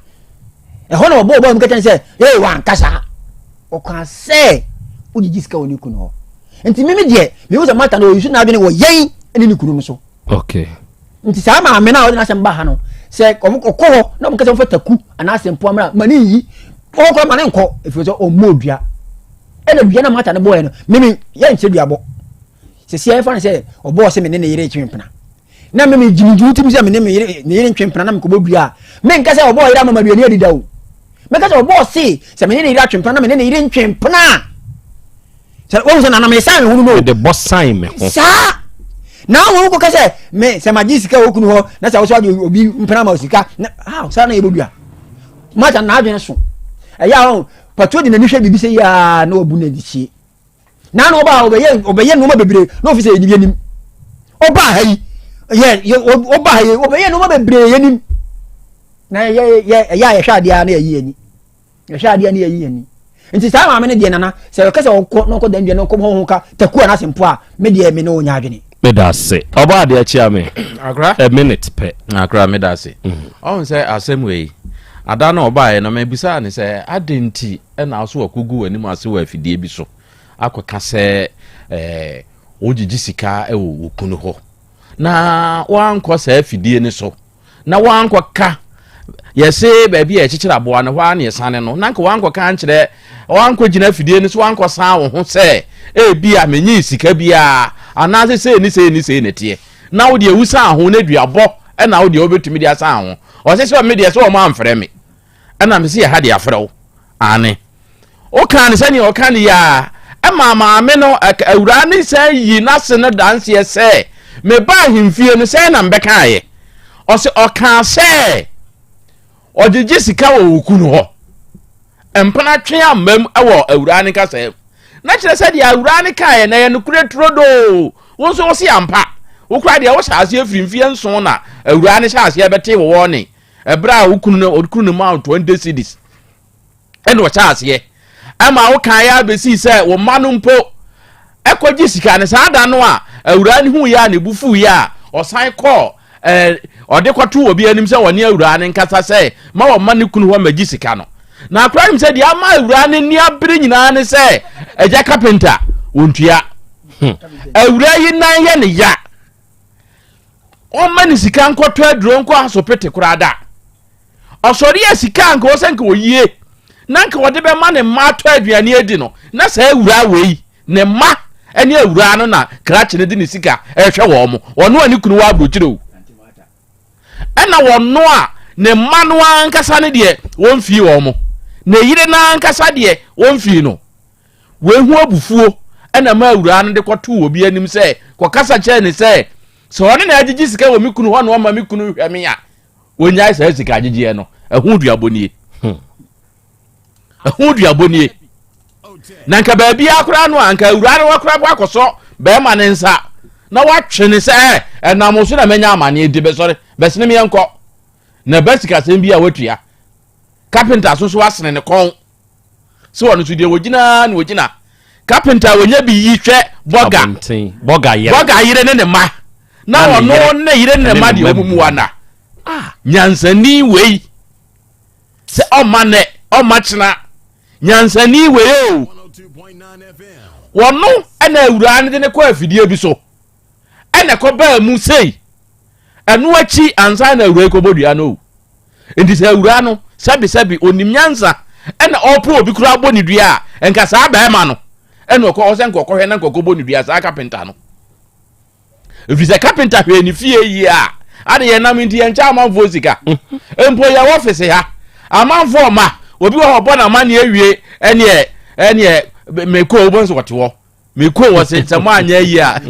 ɛhɔ na ɔbɔɔ bɔɔ mu kɛkyɛ sɛ ee wanka saa ɔka sɛ wogyegye sika wɔ ne kunu hɔ nti meme deɛ mehu sɛ mata no ɔyusu n'adwene wɔ yɛn ne ne kunu no so okay nti saa maame no a ɔde n'asɛm ba ha no sɛ ɔkɔ hɔ na ɔmo kasa ɔmfa taku anaasɛ mpoa mmra ma ne nyi ɔkɔ ma ne nkɔ efiri sɛ ɔmmɔ dua ɛna dua na mata no bɔɔɛ no mimi yɛ nkyɛ dua bɔ sisi ɛfa no sɛ ɔbɔɔ sɛ me ne ne yere twe mpena na mimi gyimigyimi tim sɛ me ne me yere ne yere ntwe mpena na mekɔbɔ dua a menka sɛ ɔbɔɔ yere ama ma dua ni adida o mɛka sɛ ɔbɔɔ se sɛ me ne ne yere atwe mpena na me ne ne yere ntwe mpena sɛ wɔn sɛ nana mesan me ho no mede bɔ san me ho saa na wɔn kɔ kɛsɛ me sɛ ma gye sika wɔ kunu hɔ na sɛ wɔsɔ adi obi mpena ma sika na ah saa na yɛ bɔ dua mata na adwene so ɛyɛ ahɔ patuo de n'ani hwɛ biribi sɛ yaa na wabu n'ani sie na na ɔba ɔbɛyɛ ɔbɛyɛ nneɛma bebree na ofi sɛ yɛ nim ɔba ha yi yɛ ɔba ha yi ɔbɛyɛ nneɛma bebree yɛ nim na yɛ yɛ ɛyɛ a yɛhwɛ adeɛ a na yɛyi yɛn ni. Yɛhwɛ adeɛ ne yɛyi yɛn ni. Nti saa maame no deɛ nana sɛ ɔka sɛ ɔkɔ na ɔkɔ dan dua na ɔkɔ ho ka taku anaasɛ mpo a me deɛ me ne ɔnya adwene. Meda ase. Ɔbɔ adeɛ kyea me. Akra. A minute pɛ. Akra meda ase. Ɔhu sɛ asɛm wei ada no ɔbaeɛ no mebisaa ne sɛ adɛn nti ɛna wo so wakɔgu w'anim ase wɔ afidie bi so akɔka sɛ ɛɛ wogyegye sika wɔ wo kunu hɔ na woankɔ saa afidie no so na wankɔka yɛse baabi a yɛkyekyere aboa no hɔ ara na yɛsane no na nka wankɔka ankyerɛ wankɔgyina afidie no so wankɔsan wo ho sɛ ebi a menyee sika biara anaasɛ sei ne sei ne sei na ɛteɛ na wo deɛ wosan ho na duabɔ ɛna wo deɛ wobɛtumi de asan ho ɔsɛ sɛ me deɛ sɛ wɔn amfrɛ me ɛna me sɛ yɛ ha de afrɛ wo ane Wokaa no sɛnea ɔka no yi ara. Ɛmaa maame no, awuraa no san yii n'ase no danseɛ sɛ, Mebaa ahemfie no, sɛn na mebɛkaeɛ? Ɔse ɔkaa sɛ ɔgyegye sika wɔ wo kunu hɔ. Mpena twe amma mu wɔ awuraa no kasa mu. Na kyerɛ sɛ deɛ awuraa no kaeɛ no ɛyɛ nokorɛ turodoo. Wo nso wo se ampa. Wo koraa deɛ wohyɛ aseɛ firi mfeɛ nson na awuraa no hyɛ aseɛ bɛtee wo wɔne ɛberɛ a wo kunu no, kunu no maa wo 20 cedis. ɛna ɔhyɛ aseɛ ɛma wokaeɛ abɛsii sɛ wo mma no mpo ɛkɔgye sika no saa da no a awuraa no huiɛ a ne bo fuiɛ a ɔsan kɔɔ ɛɛ ɔde kɔto obi anim sɛ ɔne awuraa no nkasa sɛ ma wɔma ne kunu hɔ magye sika no na akora nim sɛ deɛ ama awuraa no ani abere nyinaa ne sɛ agya kapenta wɔntua hmm. awuraa yi nan yɛ ne ya ɔma ne sika nkɔtɔ aduro nkɔ asopete koraa da. Ɔsɔre a sika a nka ɔsɛ nka ɔyie na nka ɔde bɛma ne mma atɔ aduane adi no, na saa awuraa wei, ne mma ne awuraa no na krakye no de ne sika ɛrehwɛ wɔn mo. Ɔno a ne kunu wɔ aburokyire o. Ɛna wɔno a ne mma no ankasa no deɛ wɔmfii wɔn mo. Ne yere no ankasa deɛ wɔmfii no. Wei ho abufuo ɛna ma awuraa no de kɔtoo obi anim sɛ kɔkasa kyerɛ ne sɛ sɛ ɔne na agyegye sika wɔ me kunu hɔ na ɔma me kunu hwɛ me a wɔnyae saa sika agyegyeɛ no. Ɛho duabɔ nie. Hmm. Ɛho duabɔ nie. Na nka baabiara koraa no a nka awuraa no wakora bɔ akɔsɔ bɛrima ne nsa na watwe ne sɛ ɛ ɛnam so na manya amaneɛ nti bɛsɔre bɛsene meɛ nkɔ na ɛba sikasɛm bi a watua kapenta so so asene ne kɔn sɛ ɔno nso deɛ wɔgyina na wɔgyina kapenta a wɔnya bi yi hwɛ bɔga bɔga yere ne ne mma na ɔno ne yere ne ne mma deɛ ɔmu mu wana ah. Nyansani wei sɛ ɔma nɛ ɔma kyena nyansani wei o wɔno ɛna awuraa no de ne kɔ afidie bi so ɛna ɛkɔbaa mu sei ɛno akyi ansa na awuraa yi kɔbɔ dua no o nti sɛ awuraa no sɛbisɛbi onim nyansa ɛna ɔpɛ obi koraa bɔ ne dua a nka saa bɛrima no ɛna ɔkɔ ɔsɛ nka ɔkɔhwɛ na nka ɔkɔbɔ ne dua saa kapenta no ɛfiri sɛ kapenta hwɛ ne fie yie a ade yɛn nam nti yɛnkyɛ amanfoɔ sika mpo yɛ wɔ fese ha amanfoɔ ma obi wɔ hɔ ɔbɔ n'amanneɛ awie ɛneɛ ɛneɛ mekɔ wobɔ sɛ wɔte hɔ mekɔ wɔ se sɛ moanyɛ yi a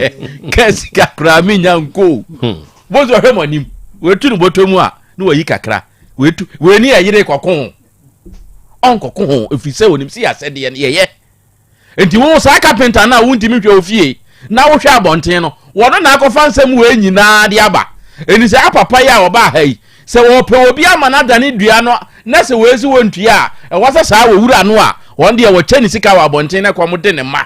ka sika koraa menya nko hmm. bo sɛ ɔhwɛ mo anim wɔatu no bɔtɔ mu a na wayi kakra wɔatu wɔani ɛyere kɔko ho ɔnkɔko ho ɛfiri sɛ onim sɛ yɛasɛdeɛ no yɛyɛ nti wo saa kapenta no a wontumi hwɛ ofie na wohwɛ abɔnten no wɔno na akɔfa nsɛm wei nyinaa de aba ɛni sɛ apapa yi a wɔbaa ha yi Sɛ wɔpɛ obi ama no adane dua no na sɛ wei se wɔntua a, ɛwɔ sɛ saa owura no a wɔn deɛ wɔkyɛ ne sika wɔ abɔnten na kɔm de ne mma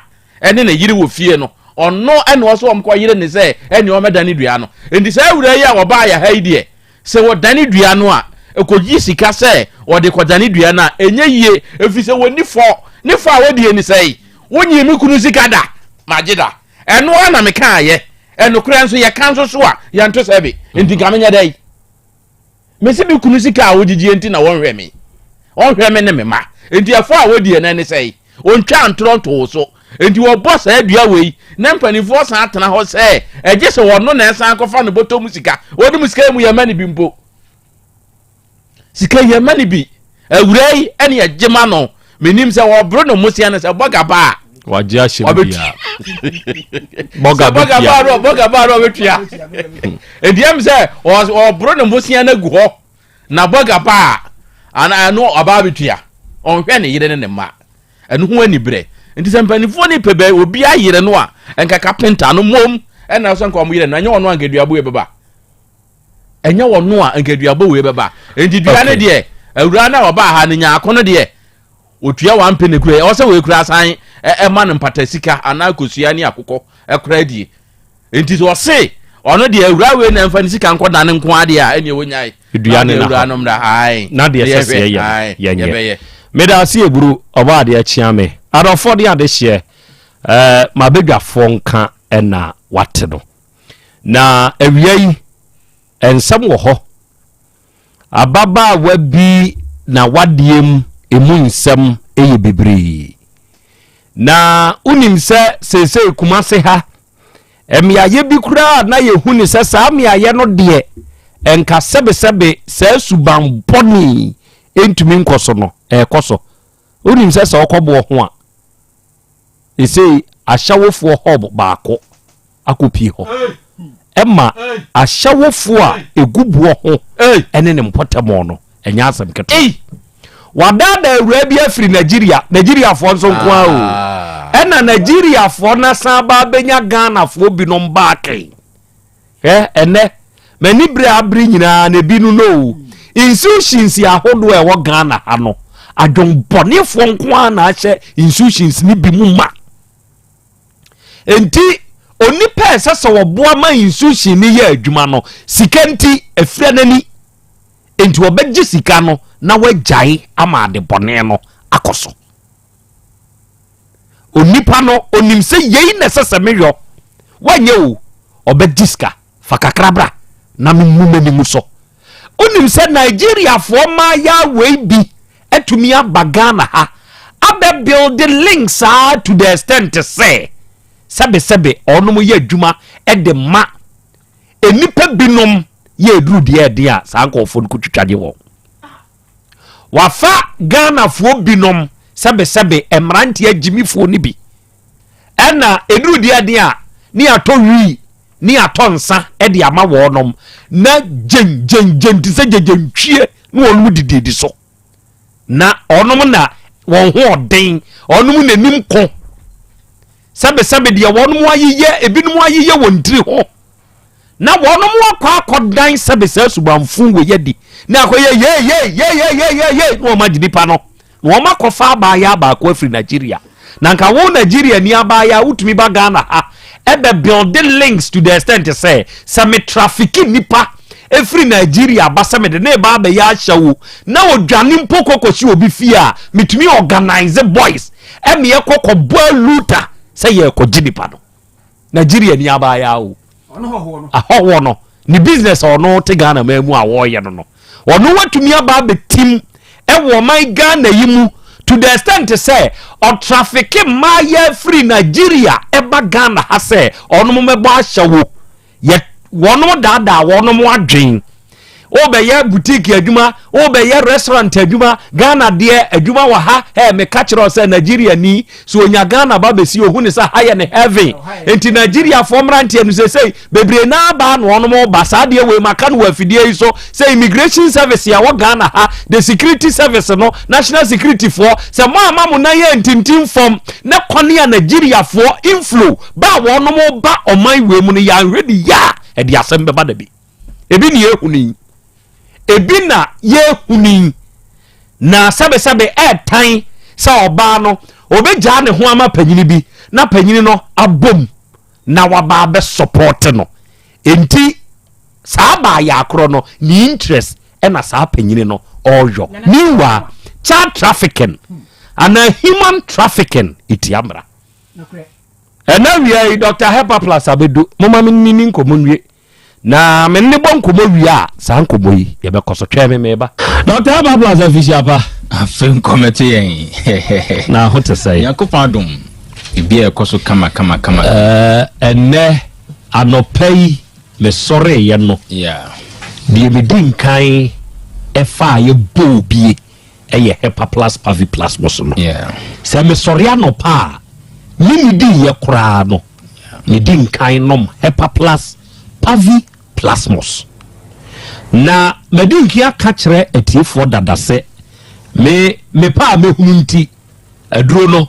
ne ne yere wɔ fie no, ɔno na ɔsɛ wɔn kɔyere ne sɛ ɛne ɔmɛdane dua no. Enti saa awura yi a wɔbaa yɛ ha yi deɛ, sɛ wɔdane dua no a, ɛkɔgye sika sɛ wɔde kɔdane dua no a, ɛnyɛ yie, ɛfiri sɛ wɔnni fɔ. Ne fɔ a wɔdie ne sɛe, wonyii me kunu sika da, magye da. Ɛno ara na mekaayɛ. Ɛnokorɛ nso yɛka nso so a yɛnto sɛ bi. Nti nka menyɛ dɛn? Mese me kunu sika a wogyegyeɛ nti na wɔnhwɛ me. Ɔnhwɛ me ne me mma. Nti ɛfɔ a wɔdie no ɛne sɛe? Ɔntwa ntorɔ nto wo so. Nti wɔbɔ saa dua wei na mpanimfoɔ san tena hɔ sɛ ɛgye sɛ ɔno na ɛsan kɔfa ne bɔtɔ mu sika. Wɔde mu sika mu yɛma no bi mpo. Sika yɛ ma no bi. Awura yi ɛne ɛgye ma no. Menim sɛ wɔboro no mmosia no sɛ bɔga ba a. Wagye ahyɛ mu bia. Bɔga bɛ tua. Bɔga ba no ɔbɛtua. Nti ɛm sɛ ɔboro no mmosia no agu hɔ na bɔga ba a ana ɛno ɔbaa bɛtua. Ɔnhwɛ ne yere ne ne mma. Ɛno ho aniberɛ. Nti sɛ mpanimfoɔ ne pɛ bɛ obi ayere no a nka kapenta no mmom ɛna sɛ nka ɔmo yere no ɛnyɛ ɔno anka aduabo yɛ bɛba. ɛnyɛ wɔn a nka aduabɔ wei bɛba nti dua no deɛ awura no a ɔbaa ha no nyaako no deɛ otua wɔn mpɛ ne kura ɛwɔ sɛ wei kura asan ɛma no mpata sika anaa kosua ne akokɔ ɛkora adie nti sɛ ɔse ɔno deɛ awura wei na mfa ne sika nkɔ dane nko adeɛ a ɛneɛ wɔnyae dua ne awura no mmra ae na deɛ sɛ sɛ yɛ yɛnyɛ meda ase eburu ɔbɔ adeɛ kyea me adɔfoɔ de adehyeɛ ɛɛ mabɛdwafoɔ nka ɛna wate no Na awia yi, nsɛm wɔ hɔ. Ababaawa bi na wadeɛ mu emu nsɛm yɛ bebree. Na wonim sɛ seesei Kumase ha, mmeaeɛ bi koraa na yɛhu ne sɛ saa mmeaeɛ no deɛ, nka sɛbesɛbe saa suban bɔne ntumi nkɔ so no, ɛrekɔ so. Wonim sɛ sɛ ɔkɔboɔ ho a, Seesei ahyɛwofoɔ hɔb baako akɔpie hɔ. Ɛma ahyɛwofoɔ a ɛgu boɔ ho ne ne mpɔtam no, ɛnyɛ asɛm ketewa. Wadaadaa awuraa bi afiri Nigeria, Nigeriafoɔ nso nko ara o. Ah. Ɛna Nigeriafoɔ no asan aba abɛnya Ghanafoɔ binom baake. Hwɛ ɛnɛ, m'ani bere abere nyinaa na ebi no no o. Institutions ahodoɔ a ɛwɔ Ghana ha no, adwembɔnefoɔ nko ara na ahyɛ institutions no bi mu ma. Enti onipa a ɛsɛ sɛ wɔboa ma institution no yɛ adwuma no, sika nti afira n'ani. Enti wɔbɛgye sika no na wɔagyae ama adebɔne no akɔ so. Onipa no onim sɛ yei na ɛsɛ sɛ meyɔ, wanyɛ o, ɔbɛgye sika, fa kakra bra na memu m'anim so. Wonim sɛ Nigeriafoɔ mmaayaa wei bi atumi aba Ghana ha abɛ build links saa to the extent sɛ sɛbesɛbe ɔnom yɛ adwuma de ma nnipa binom yɛ ɛduru deɛ ɛden a saa nkurɔfoɔ no kɔtwitwa gye wɔn. Wafa Ghanafoɔ binom sɛbesɛbe mmeranteɛ agyimifoɔ no bi ɛna ɛduru deɛ ɛden a ne atɔ wii ne atɔ nsa de ama wɔnom na gyengyengyeng te sɛ gyegyentwie na wɔnom dididi so na ɔnom na wɔn ho ɔden ɔnom n'anim ko sɛbesɛbe deɛ wɔnom ayeyɛ ebinom ayeyɛ wɔn tiri ho na wɔnom akɔ akɔdan sɛbe saa subanfo wɔ yɛ di na akɔyɛ yeyeyeyeyeye na wɔn agye nipa no na wɔn akɔfa abaayaa baako afiri Nigeria na nka wo Nigeria ni abaayaa wotumi ba Ghana ha ɛbɛ build links to the extent sɛ sɛ me trafficking nipa efiri Nigeria ba sɛ mede ne ba abɛyɛ ahyɛ wo na odwane mpo kɔkɔsi obi fie a metumi organize boys ɛne ɛkɔ kɔbɔ aluta sɛ yɛrekɔgye nipa no Nigeria ni abaayaa o ahɔhoɔ no ne business a ɔno te Ghana man mu a wɔreyɛ no no ɔno watumi aba abɛtim ɛwɔ ɔman Ghana yi mu to the extent sɛ ɔtrafike mmaayɛ firi Nigeria ɛba Ghana ha sɛ ɔnom mɛbɔ ahyɛ wo yɛ wɔnom daadaa wɔnom adwen wobɛyɛ boutique adwuma wobɛyɛ restaurant adwuma Ghana deɛ adwuma wɔ ha ɛ meka kyerɛ sɛ Nigeria ni so onya Ghana ba bɛsi ohu ne sɛ ha yɛ ne heaven nti Nigeriafoɔ mmeranteɛ no sesei bebree naa baa na wɔnom ba saa deɛ wei maka no wɔ afidie yi so sɛ immigration service a wɔ Ghana ha the security service no national security foɔ sɛ mo ama mo nan yɛ ntintim fam ne kwane a Nigeriafoɔ inflow ba a wɔnom ba ɔman wei mu no yɛanhwɛ ne yie a ɛde asɛm bɛba da bi ebi na yɛhunu yi ebi na yɛhunu yi na sɛbesɛbe ɛɛtan sɛ ɔbaa no ɔbɛgyaa ne ho ama panyini bi na panyini no abom na waba abɛsɔpɔte no enti saa baa yɛ akorɔ no ne interest ɛna saa panyini no ɔyɔ meanwhile child trafficking anaa human trafficking ɛtia mmara Ɛna wia yi Dr. Hepa Plus abɛdu moma me ne ne nkɔmmɔ nwie na me ne bɔ nkɔmmɔ wie a saa nkɔmmɔ yi yɛbɛkɔ so twɛn me meba. Dr. Hepa Plus afihyia pa. Afe nkɔmɛto yɛn. Na ho te sɛ. Nyankopɔn adom ebi a ɛkɔ so kama kama kama. Ɛnɛ anɔpa yi mesɔreeɛ no deɛ medi nkan ɛfaa yɛ bɔɔ bie ɛyɛ Hepa-Plus Paviplasmus no. Sɛ mesɔre anɔpa a, me nnidiiɛ koraa no, medi nkan nom Hepa-Plus Paviplasmus. Na madi nkan aka kyerɛ atiefoɔ dada sɛ me mepɛ a mɛhunu nti, aduro no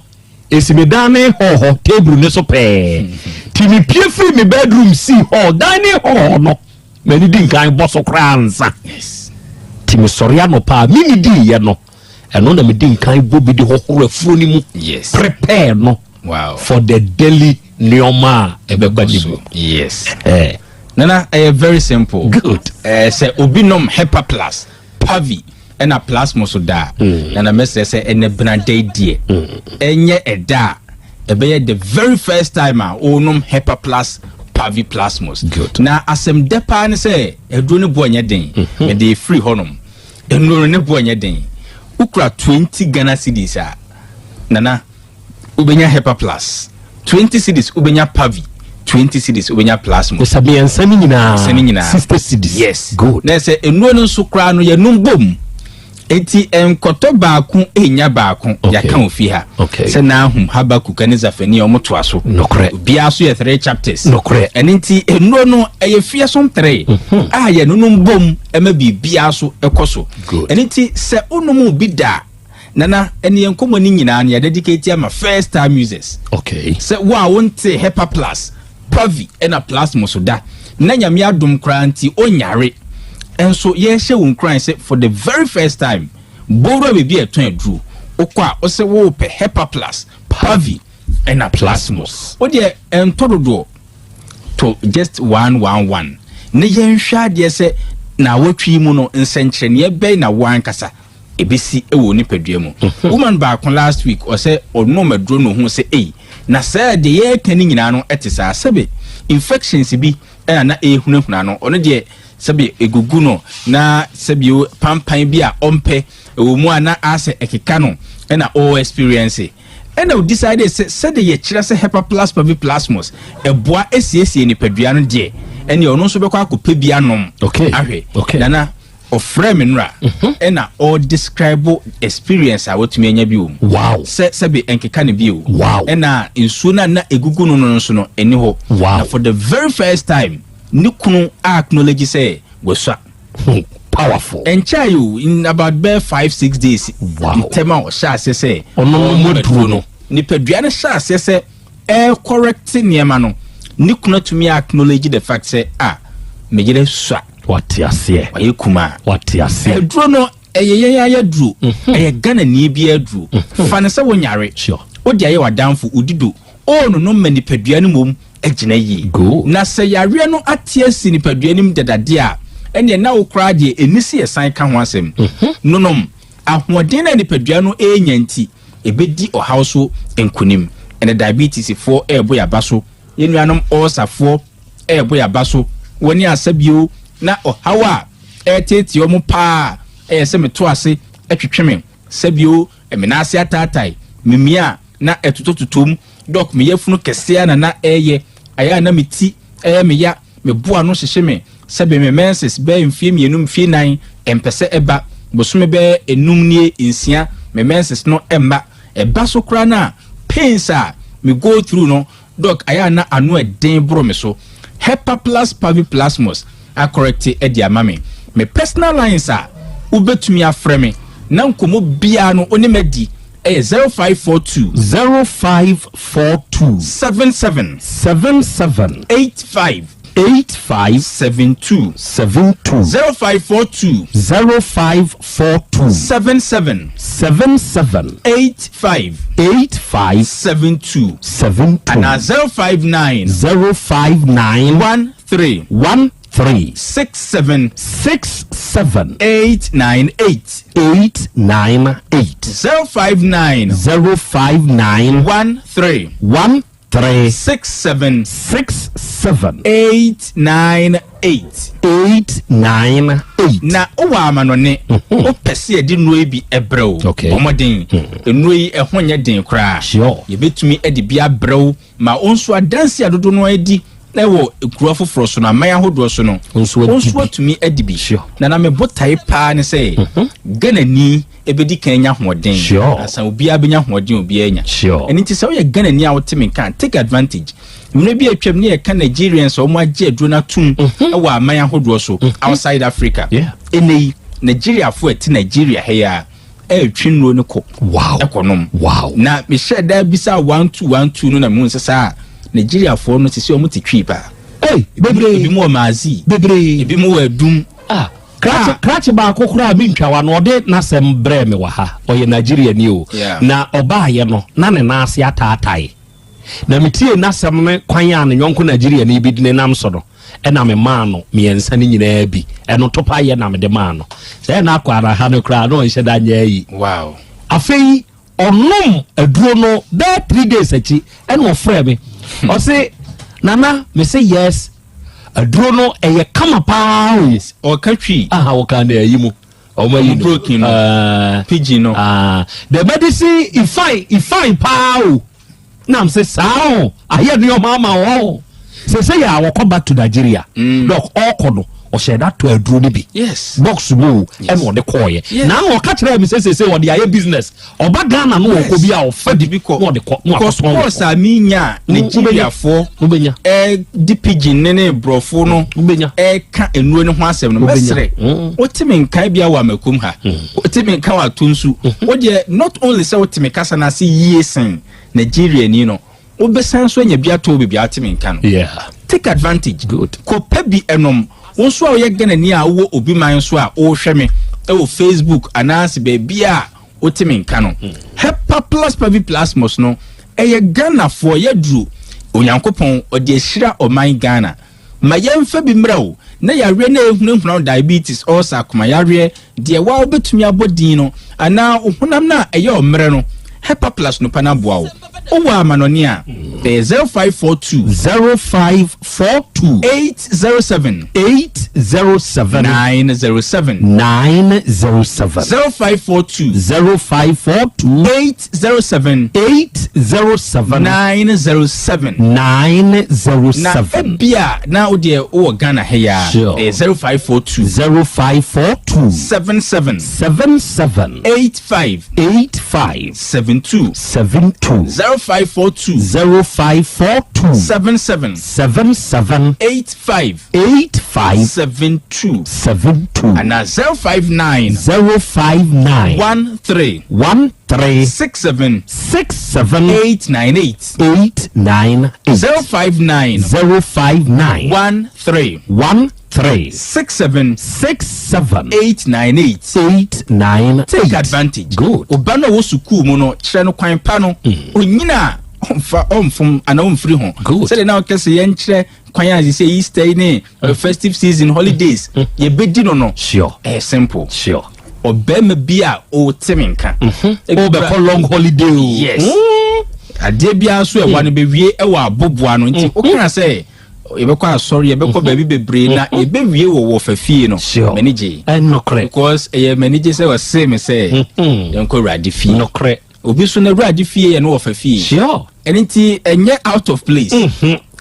ɛsi me dining hall hɔ table no so pɛɛ. Nti mepie firi me bedroom sii hall, dining hall no, M'ani di nkan bɔ so koraa ansa. Nti mesɔre anɔpa a mennidiiɛ no, ɛno na medi nkan bɔ bi de hohoro afuro no mu. Yes. Prepare no wow. for the daily nneɛma a ɛbɛba ne mu. Yes. Eh. Nana, ɛyɛ very simple. Good. Eh, sɛ obi nom Hepa Plus, Pavi, ɛna Plasmo so daa. Nana mɛsrɛ sɛ ɛnɛ benada yi deɛ, ɛnyɛ ɛda a ɛbɛyɛ the very first time a wonom Hepa Plus Pavi Plasmos. Good. Na asɛm dɛ paa ne sɛ aduro no boɔ nyɛ den. Mede firi hɔnom. Nnuro no ne boɔ nyɛ den. Wokura 20 Ghana cedis a, Nana, wobɛnya Hepa Plus. 20 cedis wobɛnya Pavi. 20 cedis wobɛnya Plasmos. Sɛ mmiɛnsa no nyinaa. Mmiɛnsa no nyinaa. 60 cedis. Yes. Good. Na sɛ nnuro no nso koraa no yɛnom bom. Enti nkɔtɔ baako nnya baako. Okay. Yɛaka wɔ fie ha. Okay. Sɛ Nahum, Habakuk ne Zefania wɔn toa so. Nokorɛ. Obiara so yɛ three chapters. Nokorɛ. Ɛno nti nnuro no ɛyɛ fearsome three a yɛnonom bom ma biribiara so kɔ so. Good. Ɛno nti sɛ wonom bi da a, Nana, ɛne yɛn nkɔmmɔ no nyinaa no yɛadedicate ama first time users. Okay. Sɛ wo a wontee Hepa Plus, Pavi ɛna Plasmo so da, na Nyame adom koraa nti onyare nso, yɛrehyɛ wo nkuran sɛ for the very first time, bɔ wura baabi a ɛtɔn aduro, wokɔ a wose worepɛ Hepa Plus, Pavi ɛna Plasmos. Wo deɛ ɛntɔ dodoɔ, tɔ just one one one na yɛnhwɛ adeɛ sɛ naawɔtwe yi mu no nsɛnkyerɛnneɛ bɛn na wo ankasa ɛbɛsi wɔ wo nipadua mu. Woman baako last week ɔsɛ ɔnom aduro na ohuu sɛ ei na sɛ deɛ yɛreka no nyinaa no ɛte saa sɛbe infections bi ɛna na ɛrehunahuna no ɔno deɛ. Sɛbi egugu no na sɛbi pampan bi a ɔmpɛ ɛwɔ mu a na asɛ ɛkeka no ɛna ɔwɔ experience, ɛna o decide sɛ sɛde yɛkyerɛ sɛ Hepa Plus Polyplasmos ɛboa esiesie nipadua no deɛ, ɛne ɔno nso bɛkɔ akɔpɛ bi anom ahwɛ. Nana, ɔfrɛ me nora ɛna ɔdescribe experience a watumi anya bi wɔ mu sɛ sɛbi ɛnkeka ne bio ɛna nsuo no a na egugu no no nso no ɛni hɔ na for the very first time ne kunu acknowledge sɛ wasua. Powerful. Ɛnkyɛn yi o, in about bɛɛ 5-6 days ntɛm a ɔhyɛ aseɛ sɛ ɔno no ɔnom mu aduro no, nipadua no hyɛ aseɛ sɛ ɛcorrect nneɛma no, ne kunu atumi acknowledge the fact sɛ a megyere sua. Wate aseɛ. Wayɛ kumaa. Wate aseɛ. Aduro no ɛyɛ yɛn ayɛ duro, ɛyɛ Ghana nie bi aduro. Fa ne sɛ wonyare, wode ayɛ w'adamfo odido ɔɔno no ma nipadua no mmom agyina yie. Na sɛ yareɛ no ate asi nipadua no mu dadadeɛ a, ɛneɛ na wo koraa deɛ ɛni sɛ yɛsan ka ho asɛm. Nonom ahoɔden no a nipadua no ɛnya nti ɛbɛdi ɔhaw so nkonim. Ɛnɛ diabetes foɔ ɛɛbɔ yaba so, yɛn nuanom ɔɔsafoɔ ɛɛbɔ yaba so, wɔne asa bio na ɔhaw a ɛɛteetee ɔmo paa ɛyɛ sɛ meto ase ɛtwetwe me, sɛbio ɛmena ase ataatae memia a na ɛtotototom. Doc, meyɛ funu kɛseɛ na na ɛyɛ ayɛ a na me ti ɛyɛ me ya, me boa no hyehye me, sɛbe me menses bɛyɛ mfie 2, mfie 4 ɛmpɛ sɛ ɛba, bosome bɛyɛ 5 nie 6 me menses no ɛmma, ɛba so koraa na pains a me go through no, Doc, ayɛ a na ano ɛden boro me so. Hepa Plus Paviplasmos acorrect ɛde ama me. Me personal lines a wobɛtumi afrɛ me na nkɔmmɔ biara no wo ne madi ɛyɛ 0542 0542 77 77 85 85 72. 72. 0542 0542 77 77 85 85 72 72 ana 059 059 13 13 67 67 898. 898. 059 059 13 13 67 67 898. 898. Na wowɔ amanɔne, wopɛ sɛ yɛde nnuro yi bi ɛbrɛ wo, ɔmmɔden, nnuro yi ɛho nyɛ den koraa. Yɛbɛtumi de bi abrɛ wo ma wo nso adanse a dodo no adi ɛwɔ kuro foforɔ so no, aman ahodoɔ so no, nso wo nso atumi adi bi. Na na me botae paa ne sɛ Ghanani ɛbɛdi kan nya ahoɔden ansa obiara bɛnya ahoɔden, obiara nya. Ɛno nti sɛ woyɛ Ghanani a wote me nka, take advantage. Mmerɛ bi atwam ne yɛka Nigerians a wɔn agye aduro no atom ɛwɔ aman ahodoɔ so outside Africa. Ɛnɛ yi Nigeriafoɔ ɛte Nigeria ha yi a ɛretwe nnuro no kɔ ɛkɔnom. Na mehyɛ da bisa 1212 no na mehu sɛ saa Nigeriafoɔ no sisi wɔn te twi paa. Hey, bebree. Ebi mu wɔ Maazi, bebree. Ebi mu wɔ Adum. Ah, krakye krakye baako koraa mi ntwa wa no, ɔde n'asɛm brɛ mi wɔ ha, ɔyɛ Nigeria ni o. Na ɔbaayɛ no na ne nan ase ataatae, na metie n'asɛm no kwan a ne yɔnko Nigeria ni bi de ne nam so no, ɛna me maa no mmiɛnsa no nyinaa bi, ɛno topa yɛ na mede maa no sɛ ɛna akɔ ara ha no koraa na ɔnhyɛ da nyɛ ayi. Afei ɔnom aduro no bɛɛ 3 days akyi ɛna ɔfrɛ me, ɔse, "Nana," me se, "Yes, aduro no ɛyɛ kama paa o." Ɔka twi. Aha, wɔka na ɛyi mu ɔmo ayi no. Broken no. Pidgin no. "The medicine e fine, e fine paa o." Nam sɛ saa o, ayɛ nneɛma ama wɔn sɛ yɛ a wɔkɔ back to Nigeria. Doc, ɔkɔ no ɔhyɛ da tɔ aduro no bi box mu o, ɛna ɔde kɔɔyɛ. Na ɔka kyerɛ mi sɛ ɔde ayɛ business, ɔba Ghana no ɔkɔ bi a ɔfa bi na ɔde kɔ na wakɔtɔn wɔ. Because a mi nya Nigeriafoɔ wobɛnya ɛdi pidgin ne ne borɔfo no ɛka nnuro no ho asɛm no, mɛsrɛ, wote me nkan bi a wɔ amakom ha, wote me nka wɔ ato nso, wodeɛ not only sɛ wote me kasa no ase yie sen Nigeria ni no, wobɛsan so anya bi atɔ baabi a wote me nka no. Take advantage. Good. Kɔpɛ bi ɛnom. Wo nso a woyɛ Ghanani a wowɔ obi man so a wohwɛ me ɛwɔ Facebook anaasɛ baabi a wote me nka no, Hepa Plus Paviplasmos no ɛyɛ Ghanafoɔ yɛduro. Onyankopɔn ɔde ahyira ɔman Ghana ma yɛmfa bi mmerɛ wo na yareɛ no a ɛhunahuna wo, diabetes, ulcer, akomayareɛ deɛ wa wobɛtumi abɔ din no anaa wo honam no a ɛyɛ ɔmmerɛ no, Hepa Plus no pa no aboa wo. Wowɔ amanɔne a, ɛyɛ 0542. 0542. 807. 807. 907. 907. 0542. 0542. 807. 807. 907. 907. Na ebia na wo deɛ wowɔ Ghana ha yi a, ɛyɛ 0542. 0542. 77. 77. 85. 85. 72. 72. 0542. 0542. 77. 77. 85. 85. 72. 72. Anaa 059. 059. 13. 13. 67. 67. 898. 898. 059. 059. 13. 13. 67. 67. 898. 898. Take advantage. Good. Oba no a ɔwɔ sukuu mu no, kyerɛ no kwan pa no. Onyina a, ɔmfa ɔmfom anaa ɔmfiri ho. Good. Sɛdeɛ na ɔka sɛ yɛnkyerɛ kwan a sɛ Easter yi ne festive season holidays yɛbɛdi no no. Sure. Ɛyɛ simple. Sure. Ɔbarima bi a ɔte me nka. Wobɛkɔ long holiday o. Yes. Adeɛ biara so ɛwa no bɛwie ɛwɔ aboboa no nti wokaa sɛ yɛbɛkɔ asɔre yɛbɛkɔ baabi bebree na yɛbɛwie wɔ wɔfa fie no. Sure. M'ani gye. Ɛnokorɛ. Because ɛyɛ m'ani gye sɛ wɔse me sɛ yɛnkɔ Awurade fie. Nokorɛ. Obi so no Awurade fie yɛ no wɔfa fie. Sure. Ɛno nti ɛnyɛ out of place.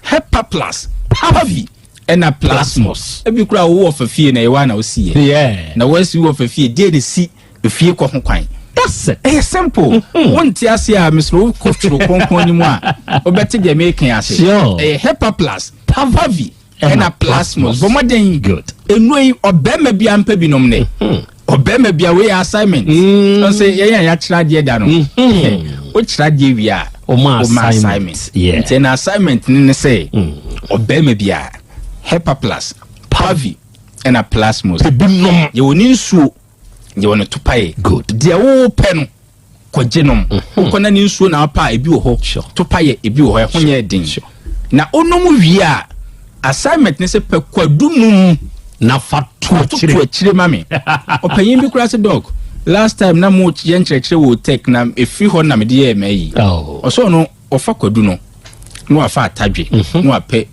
Hepa plus, Pavi ɛna Plasmos. Ebi koraa wo wɔfa fie na ɛwɔ a na wosi yɛ. Yeah. Na wɔasi wɔfa fie deɛ na si efie kɔ ho kwan. That's it. Ɛyɛ simple. Wonte ase a mesrɛ wokɔ twerɛ kronkron no mu a wobɛte deɛ meka ase. Sure. Ɛyɛ Hepa plus, Pavi ɛna Plasmos. Bɔ mmɔden. Good. Nnuro yi ɔbarima bi ampɛ binom nɛ. Ɔbarima bi a wei yɛ assignment. Ɔsɛ yɛn a yɛakyerɛ adeɛ da no. Wokyerɛ adeɛ wie a Ɔma woma assignment. Yeah. Nti ɛna assignment no ne sɛ ɔbarima bi a Hepa plus, Pavi ɛna Plasmos. Ebi nom. Yɛwɔ ne nsuo, yɛwɔ ne topaeɛ. Good. Deɛ wopɛ no kɔgye nom. Wokɔ na ne nsuo na wopɛ a ebi wɔ hɔ. Sure. Topaeɛ ebi wɔ hɔ, ɛho nyɛ den. Sure. Na wonom wie a assignment ne sɛ pɛ kwadu num Na fa to akyire. to akyire ma me. Ɔpanyin bi koraa sɛ doc, last time na mo yɛ nkyerɛkyerɛ wɔ tech na efiri hɔ na mede yɛɛ m'ayi. Oh. Ɔsɛ ɔno ɔfa kwadu no na wafa atadwe na wapɛ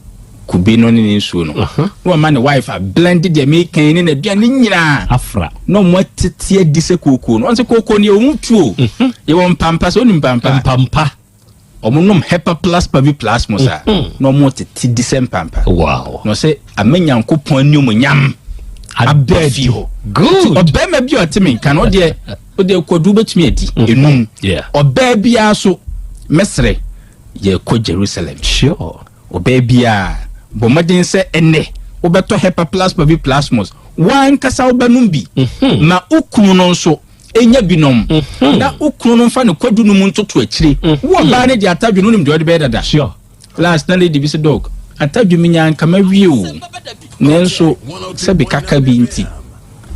kube no ne ne nsuo no na wama ne wife a blend deɛ meka yi ne n'aduane nyinaa Afra. na ɔmo atete adi sɛ kookoo no. Ɔno sɛ kookoo no yɛwɔ mu tuo, yɛwɔ mpampa sɛ wonim mpampa. Mpampa. Ɔmo nom Hepa plus Pavi Plasmos a na ɔmo tete di sɛ mpampa. Wow. Na ɔsɛ ama Nyankopɔn animuonyam aba fie hɔ. Good. Ɔbarima bi a ɔte me nka no ɔdeɛ ɔdeɛ kwadu bɛtumi adi enum. Yeah. Ɔbaa biara so mɛsrɛ yɛkɔ Jerusalem. Sure. Ɔbaa biara bɔ mmɔden sɛ ɛnɛ wobɛtɔ Hepa plus Pavi Plasmos wankasa wobɛnom bi ma wo kunu no nso enya binom na wo kunu no mfa ne kwadu no mu ntoto akyire. Wo ɔbaa no de atadwe no wonim deɛ ɔde bɛyɛ dada. Sure. Last na lady bi sɛ dog atadwe menya nka mawie o nanso sɛbi kaka bi nti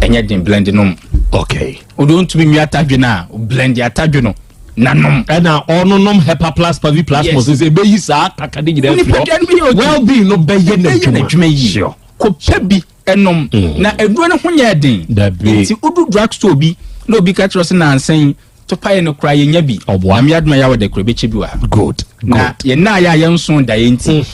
ɛnyɛ den blend nom. Okay. Wode wontumi nwie atadwe no a blend atadwe no na nom. Ɛna ɔno nom Hepa plus Pavi Plasmos Yes. sɛ ɛbɛyi saa kaka ne nyinaa afiri Nipadua no bɛyɛ hɔ. okay. Well-being no bɛyɛ Bɛyɛ n'adwuma yie. Sure. Kɔpɛ bi ɛnom na aduro no ho nyɛ den. Dabi. Nti wodu drug store bi na obi ka kyerɛ sɛ nansa yi topaeɛ no koraa yɛnya bi. Ɔboa. Nyame adom a yɛawɔ da koro bɛkyɛ bi wɔ ha. Good. Na Good. yɛn na ayɛ a yɛnso da yɛ nti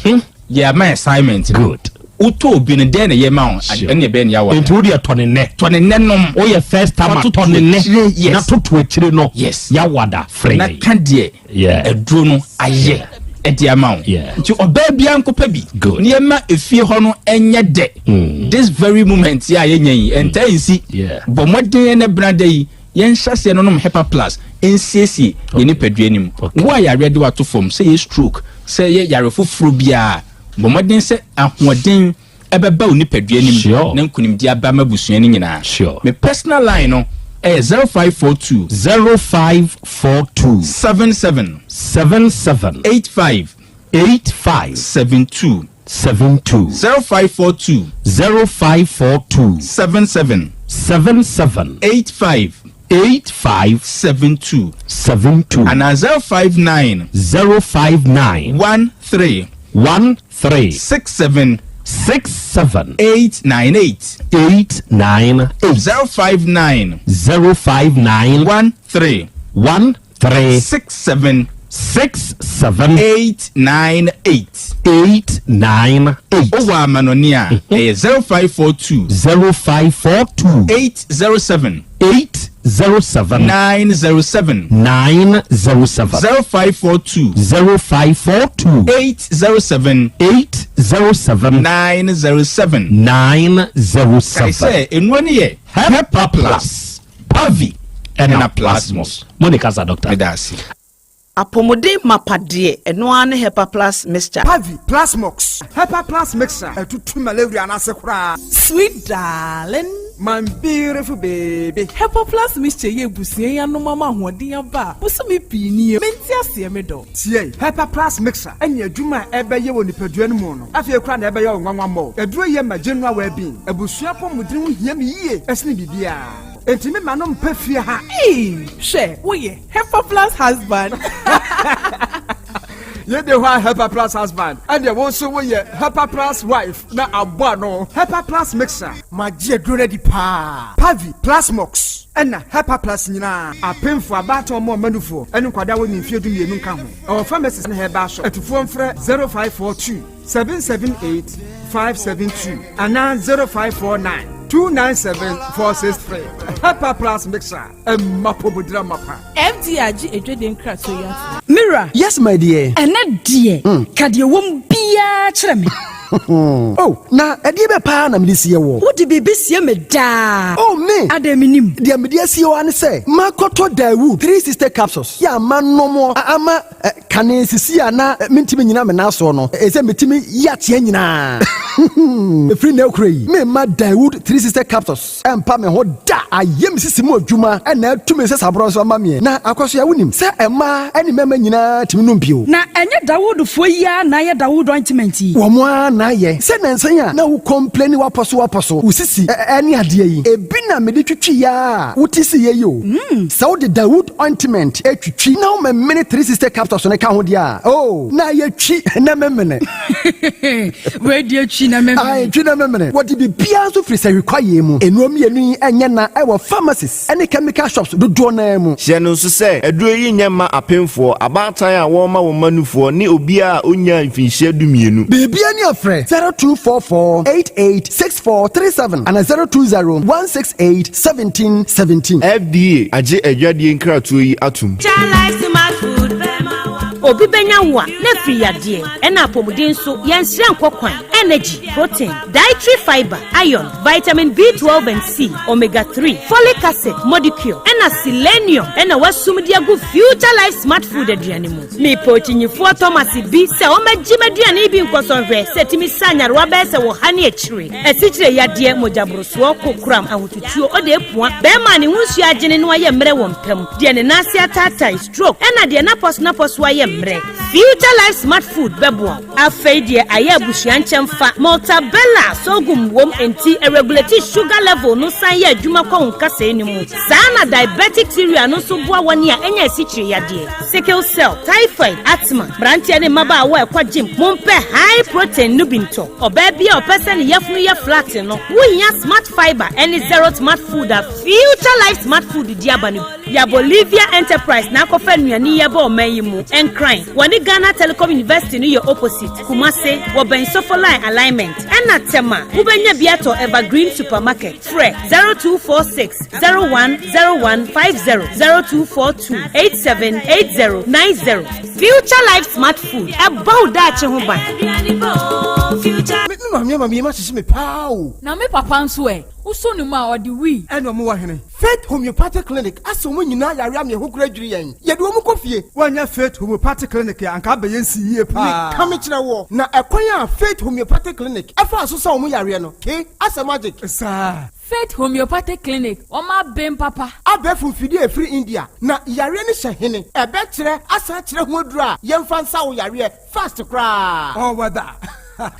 yɛama assignment no. Good. Wotɔ obi no dɛn na yɛma wo Sure. ɛne ɛbɛyɛ ne yɛawɔ. Nti wode tɔ ne nnɛ. Tɔ ne nnɛ nom. Woyɛ first time Fa a toto tɔ ne nnɛ. akyire, yes. Na toto akyire no. Yes. Yɛawada frɛ Na yɛn. ka deɛ Yeah. aduro no ayɛ ɛde ama wo. Yeah. Nti ɔbaa biara nkɔpɛ bi. Good. Nneɛma efie hɔ no ɛnyɛ dɛ. This very moment yɛ a yɛnya yi ɛntaa nsi. Yeah. Bɔ mmɔden ɛnɛ benada yi yɛnhyɛ aseɛ no nom Hepa plus nsiesie yɛn nipadua no mu. Okay. Wo a yareɛ de wato fam sɛ yɛ stroke sɛ yɛ yare foforɔ biara bɔ mmɔden sɛ ahoɔden ɛbɛba wo nipadua no mu Sure. na nkonimdi aba ma abusua no nyinaa. Sure. Me personal line no ɛyɛ 0542 0542 77 77 85 85 72 72 0542 0542 77 77 85 85 72 72 anaa 059 059 13 13 67 67 898 898 059 059 13 13 67 67. 898. 898. Wowɔ amanɔne a, ɛyɛ 0542. 0542. 807. 807. 907. 907. 0542. 0542. 807. 807. 907. 907. Kae sɛ nnuro no yɛ Hepa Plus, Pavi, ɛna Plasmos. Mo ne kasa doctor. Meda ase. Apɔmuden mapa deɛ, ɛno ara ne Hepa Plus Mixture. Pavi, Plasmox, Hepa Plus Mixture, ɛtutu malaria no ase koraa. Sweet darling. My beautiful baby. Hepa Plus Mixture yi abusua yi anom ama ahoɔden aba a bosome pii nie. Mente aseɛ me dɔ. Tie, Hepa Plus Mixture ɛne adwuma a ɛbɛyɛ wɔ nipadua no mu no, afei koraa na ɛbɛyɛ wo nwanwa mmɔ. Aduro yi ma general well-being. Abusua apɔmuden ho hia me yie ɛsene biribiara. Enti me ma no mpɛ fie ha. Eii hwɛ woyɛ Hepa Plus husband. Yɛde hɔ a Hepa Plus husband ɛdeɛ wo nso woyɛ Hepa Plus wife na abɔ ano. Hepa Plus mixer. Magye aduro no adi paa. Pavi, Plasmox ɛna Hepa Plus nyinaa. Apemfoɔ, abaatan ɔmo ɔma nufoɔ ɛne nkwadaa a wɔnni mfeɛ 12 nka ho. Ɛwɔ pharmacies ne herbal shop. Atufoɔ mfrɛ 0542 778 572 anaa 0549 297 463. Hepa Plus mixer ɛmma pɔmudira mapa. FDA agye adwadie nkratoɔ yi atom. Mira. Yes my dear. Ɛnɛ deɛ, ka deɛ ɛwɔ mu biara kyerɛ me. Oh, na ɛdeɛ bɛ paa na mede sie wɔ? Wode biribi sie me daa. Oh, me. Adɛn menim? Deɛ mede asie wɔ ne sɛ, makɔtɔ Daewoo 360 capsules yɛ ama nom ama kane sisi a na mentumi nyina me nan soɔ no, ɛsɛ metumi yi ateɛ nyinaa. Ɛfiri na akura yi, memma Daewoo 360 capsules ɛmpa me ho da. Ayɛ me sisi mu adwuma ɛna atumi sɛ saborɔ nso ama meɛ. Na akɔso a wonim sɛ mmaa ne mmarima nyinaa tumi nom bio. Na ɛnyɛ Dawoodfoɔ yi ara na ayɛ Dawood ointment yi? Wɔn ara na ayɛ. Sɛ nansa yi a na wo complaini wapɔ so wapɔ so, wo sisi ɛne adeɛ yi, ebi na mede twitwi yɛ a wote si yɛ yi o. Sɛ wode Dawood ointment twitwi na womemene 360 capsules no ka ho deɛ a, oh, na ayɛ twi na memene. Wei deɛ twi na memene. Ae, twi na memene. Wɔde biribiara nso firi sahwi kwaeɛ mu. Nnuro mmienu yi nyɛ na ɛwɔ pharmacies ne chemical shops dodoɔ no ara mu. Hyɛ no nso sɛ, aduro yi nyɛ mma apemfoɔ, abaatan a wɔrema wɔn mma nufoɔ, ne obiara a ɔnnyaa mfinhyia 12. Biribiara ni a frɛ 0244 88 6437 anaa 020 168 17 17. FDA agye adwadie nkratoɔ yi atom. Obi bɛnya wo a, na afiri yadeɛ, ɛna apɔmuden nso, yɛnsrɛ nkɔ kwan. Energy, protein, dietary fiber, iron, vitamin B12 and C, omega 3, folic acid, modicure, ɛna selenium ɛna wasum de agu Future Life Smart Food aduane mu. Mepɛ okyinyifoɔ Thomas bi sɛ ɔmmɛgye m'aduane bi nkɔsɔhwɛ sɛ tumi sa nyarewa bɛyɛ sɛ wɔ ha ne akyire. Asikyire yadeɛ, mogyaborosoɔ, kokoram, ahotutuo, ɔde apua, bɛrima a ne ho nsuo agyene no ayɛ mmerɛ wɔ mpam, deɛ ne nan ase ataatae, stroke, ɛna deɛ n'apɔso n'apɔso ayɛ mmerɛ. Future Life Smart Food bɛboa wo. Afei deɛ ayɛ abusua nkyɛmfa, Maltabella sorghum wom nti ɛregulate sugar level no san yɛ adwuma kɔ wo nkasɛɛ no mu. Saa na diabetic cereal no nso boa wɔn a anya asikyire yadeɛ, sickle cell, typhoid, asthma. Mmeranteɛ ne mmabaawa a ɛkɔ gym, mompɛ high protein no bi ntɔ. Ɔbaa bi a ɔpɛ sɛ ne yafunu yɛ flat no, wohia Smart Fiber ne Zero Smart Food a Future Life Smart Food de aba no bi. Ya Bolivia Enterprise na akɔfa nnuane yi aba ɔman yi mu. Nkran, wɔne Ghana Telecom University no yɛ opposite. Kumase, wɔbɛn Sofoline Alignment. Ɛna Tema, wobɛnya bi atɔ Evergreen Supermarket. Frɛ 0246 010150, 0242 878090. Future Life Smart Food, ɛbɔ wo daakye ho ban. Me maame ama me yam ahyehye me paa o. Na me papa nso ɛ? Wosɔ ne mu a, ɔde wii. Ɛna ɔmo wɔ hene? Faith Homeopathic Clinic asɛ wɔn nyinaa yare ama ɛho kora dwiri yɛn. Yɛde wɔn kɔ fie. Woanyɛ Faith Homeopathic Clinic a, anka abɛyɛ nsi yie paa. Meka mekyerɛ woɔ, na ɛkwan a Faith Homeopathic Clinic ɛfaa so sa wɔn yareɛ no, ke, asɛ magic. Saa. Faith Homeopathic Clinic, wɔn aben papa. Abɛɛfo mfidie a ɛfiri India, na yareɛ no hyɛ hene. Ɛbɛkyerɛ asan akyerɛ ho aduro a yɛmfa nsa wo yareɛ fast koraa. All weather.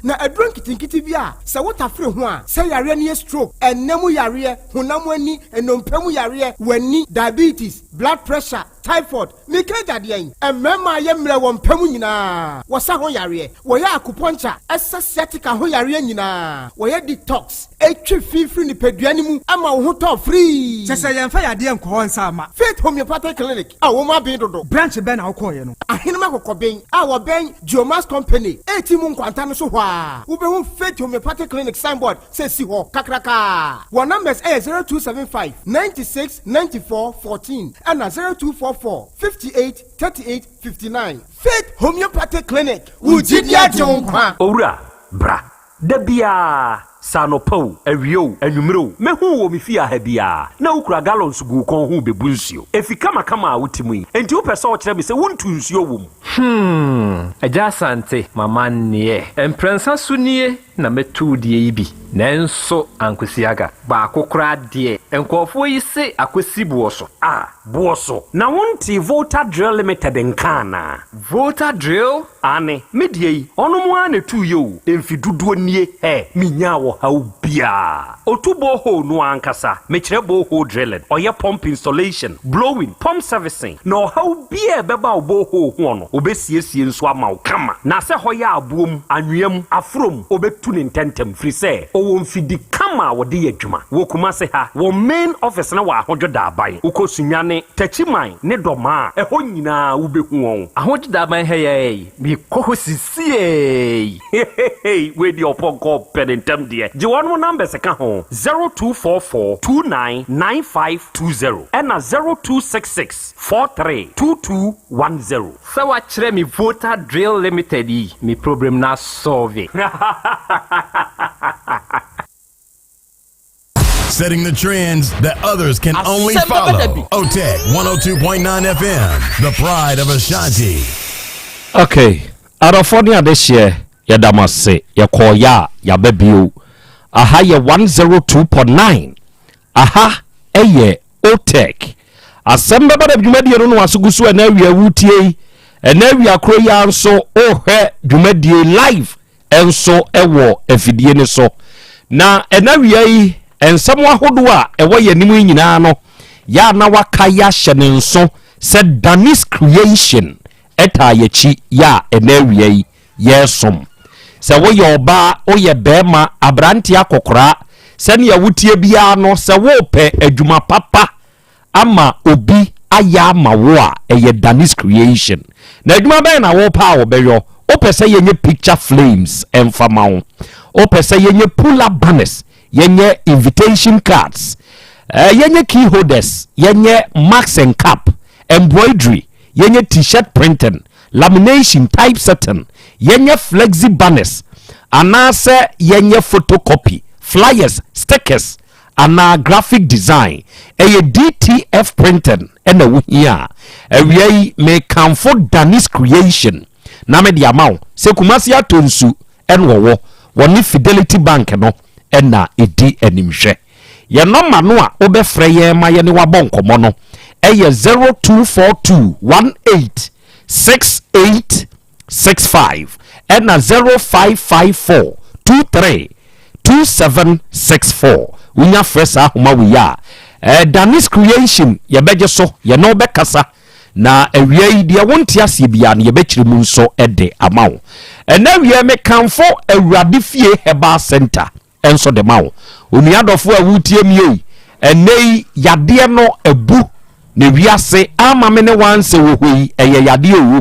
Na aduro nketenkete bi a sɛ wotafere ho a, sɛ yareɛ no yɛ stroke, ɛnna mu yareɛ, honam ani, nnompe mu yareɛ, w'ani, diabetes, blood pressure, typhoid, meka agya deɛn? Mmarima a yɛ mmerɛ wɔ mpa mu nyinaa, wɔsa ho yareɛ, wɔyɛ acupuncture, ɛsa sciatica ho yareɛ nyinaa, wɔyɛ detox, ɛtwe fi firi nipadua no mu ma wo ho tɔ free. Kyɛ sɛ yɛmfa yadeɛ nkɔ hɔ nsa mma. Faith Homeopathic Clinic a wɔn aben dodo. Branch bɛn na wokɔeɛ no? Ahenem Akɔkɔben a wɔbɛn Geomax Company eti mu nkwanta no so hɔ a, wobɛhu Faith Homeopathic Clinic signboard sɛ si hɔ kakrakaa. Wɔn numbers ɛyɛ 0275 96 94 14 ɛna 0244 58 38 59. Faith Homeopathic Clinic, wo gyidi agye wo nkwa. Owura, bra. Da biara, sɛ anɔpa o, awia o, anwummere o, mɛhu wo wɔ me fie ha biara, na wokura gallons gu wo kɔn ho rebebu nsuo. Efi kamakama a wote mu yi, enti wopɛ sɛ wokyerɛ me sɛ wontu nsuo wɔ mu? Hmm, Agya Asante, m'amanneɛ. Mprɛnsa so nie na mɛtu wo deɛ yi bi, nanso ankosi aga. Baako koraa deɛ, nkurɔfoɔ yi se akɔsi boɔ so. Ah, boɔ so. Na wontee Volta Drill Limited nka anaa? Volta Drill? Aane, me deɛ yi, ɔnom ara na ɛtuiɛ o, mfe dodoɔ nie, hɛ, menyaa ɔhaw biara. Ɔtu borehole no ara ankasa, mekyerɛ borehole drilling, ɔyɛ pump installation, blowing, pump servicing, na ɔhaw biara a ɛbɛba wo borehole hoɔ no, ɔbɛsiesie nso ama wo kama. Na sɛ hɔ yɛ aboɔ mu, anwea mu, aforɔ mu, ɔbɛtu no ntɛntɛm, firi sɛ ɔwɔ mfidi kama a wɔde yɛ adwuma. Wɔ Kumase ha, wɔn main office no wɔ Ahodwo Daaban. Wokɔ Sunyani, Techiman, ne Dɔmaa a, ɛhɔ nyinaa wobɛhu wɔn. Ahodwo Daaban ha yi ara yi, mekɔ hɔ sisiei. Hehehe wei deɛ ɔpɔnkɔ ɔpɛ ne ntɛm deɛ. Gye wɔnom numbers ka ho, 0244 29 9520 ɛna 0266 43 2210. Sɛ wakyerɛ me Volta Drill Limited yi, me problem no asɔlve. Setting the trends that others can only follow. OTEC 102.9 FM, the pride of Ashanti. Okay, adɔfoɔ ne adehyeɛ yɛda mo ase yɛkɔɔ yɛ a yɛaba bio aha yɛ 102.9 aha ɛyɛ OTEC asɛm bɛba da dwumadie no no aso gu so ɛna awia wotie yi ɛna awia koro yi ara nso wohwɛ dwumadie live nso wɔ afidie no so. Na ɛna wia yi, nsɛm ahodoɔ a ɛwɔ yɛn anim yi nyinaa no, yɛ a na waka yɛ ahyɛ ne nso sɛ Danny's Creation ɛtaa yɛkyi yɛ a ɛna awia yi yɛresom. Sɛ woyɛ ɔbaa, woyɛ bɛrima, aberanteɛ akɔkoraa, sɛnea wotie biara no, sɛ wopɛ adwuma papa ama obi ayɛ ama wo a, ɛyɛ Danny's Creation. Na adwuma bɛn na wopɛ a wɔbɛyɔ? Wopɛ sɛ yɛnyɛ picture flames ɛmfa ma wo? Wopɛ sɛ yɛnyɛ pull up banners, yɛnyɛ invitation cards, eh, yɛnyɛ key holders, yɛnyɛ marks and cap, embroidery, yɛnyɛ t-shirt printing, lamination, typesetting, yɛnyɛ flexi banners, anaasɛ yɛnyɛ photocopy, flyers, stickers, anaa graphic design, ɛyɛ DTF printing na wohia a, awia yi mekamfo Danny's Creation na mede ama wo sɛ Kumasi atɔ nsu ɛna ɔwɔ, wɔne Fidelity Bank no na ɛdi animhwɛ. Yɛn nɔma no a wobɛfrɛ yɛn ma yɛne wabɔ nkɔmmɔ no ɛyɛ 0242 18 68 65 ɛna 0554 23 2764 wonya frɛ saa ahoma wei a eh, Danny's Creation yɛbɛgye so yɛne wo bɛkasa na awia yi deɛ wonte aseɛ biara no yɛbɛkyerɛ mu nso de ama wo ɛnɛ awia mekamfo Awurade Fie Herbal Center nso de ma wo. Onua dɔfo a woretie me ei, ɛnnɛ yi yadeɛ no abu na wiase ama me ne wansɛ wɔ hɔ yi, ɛyɛ yadeɛ o.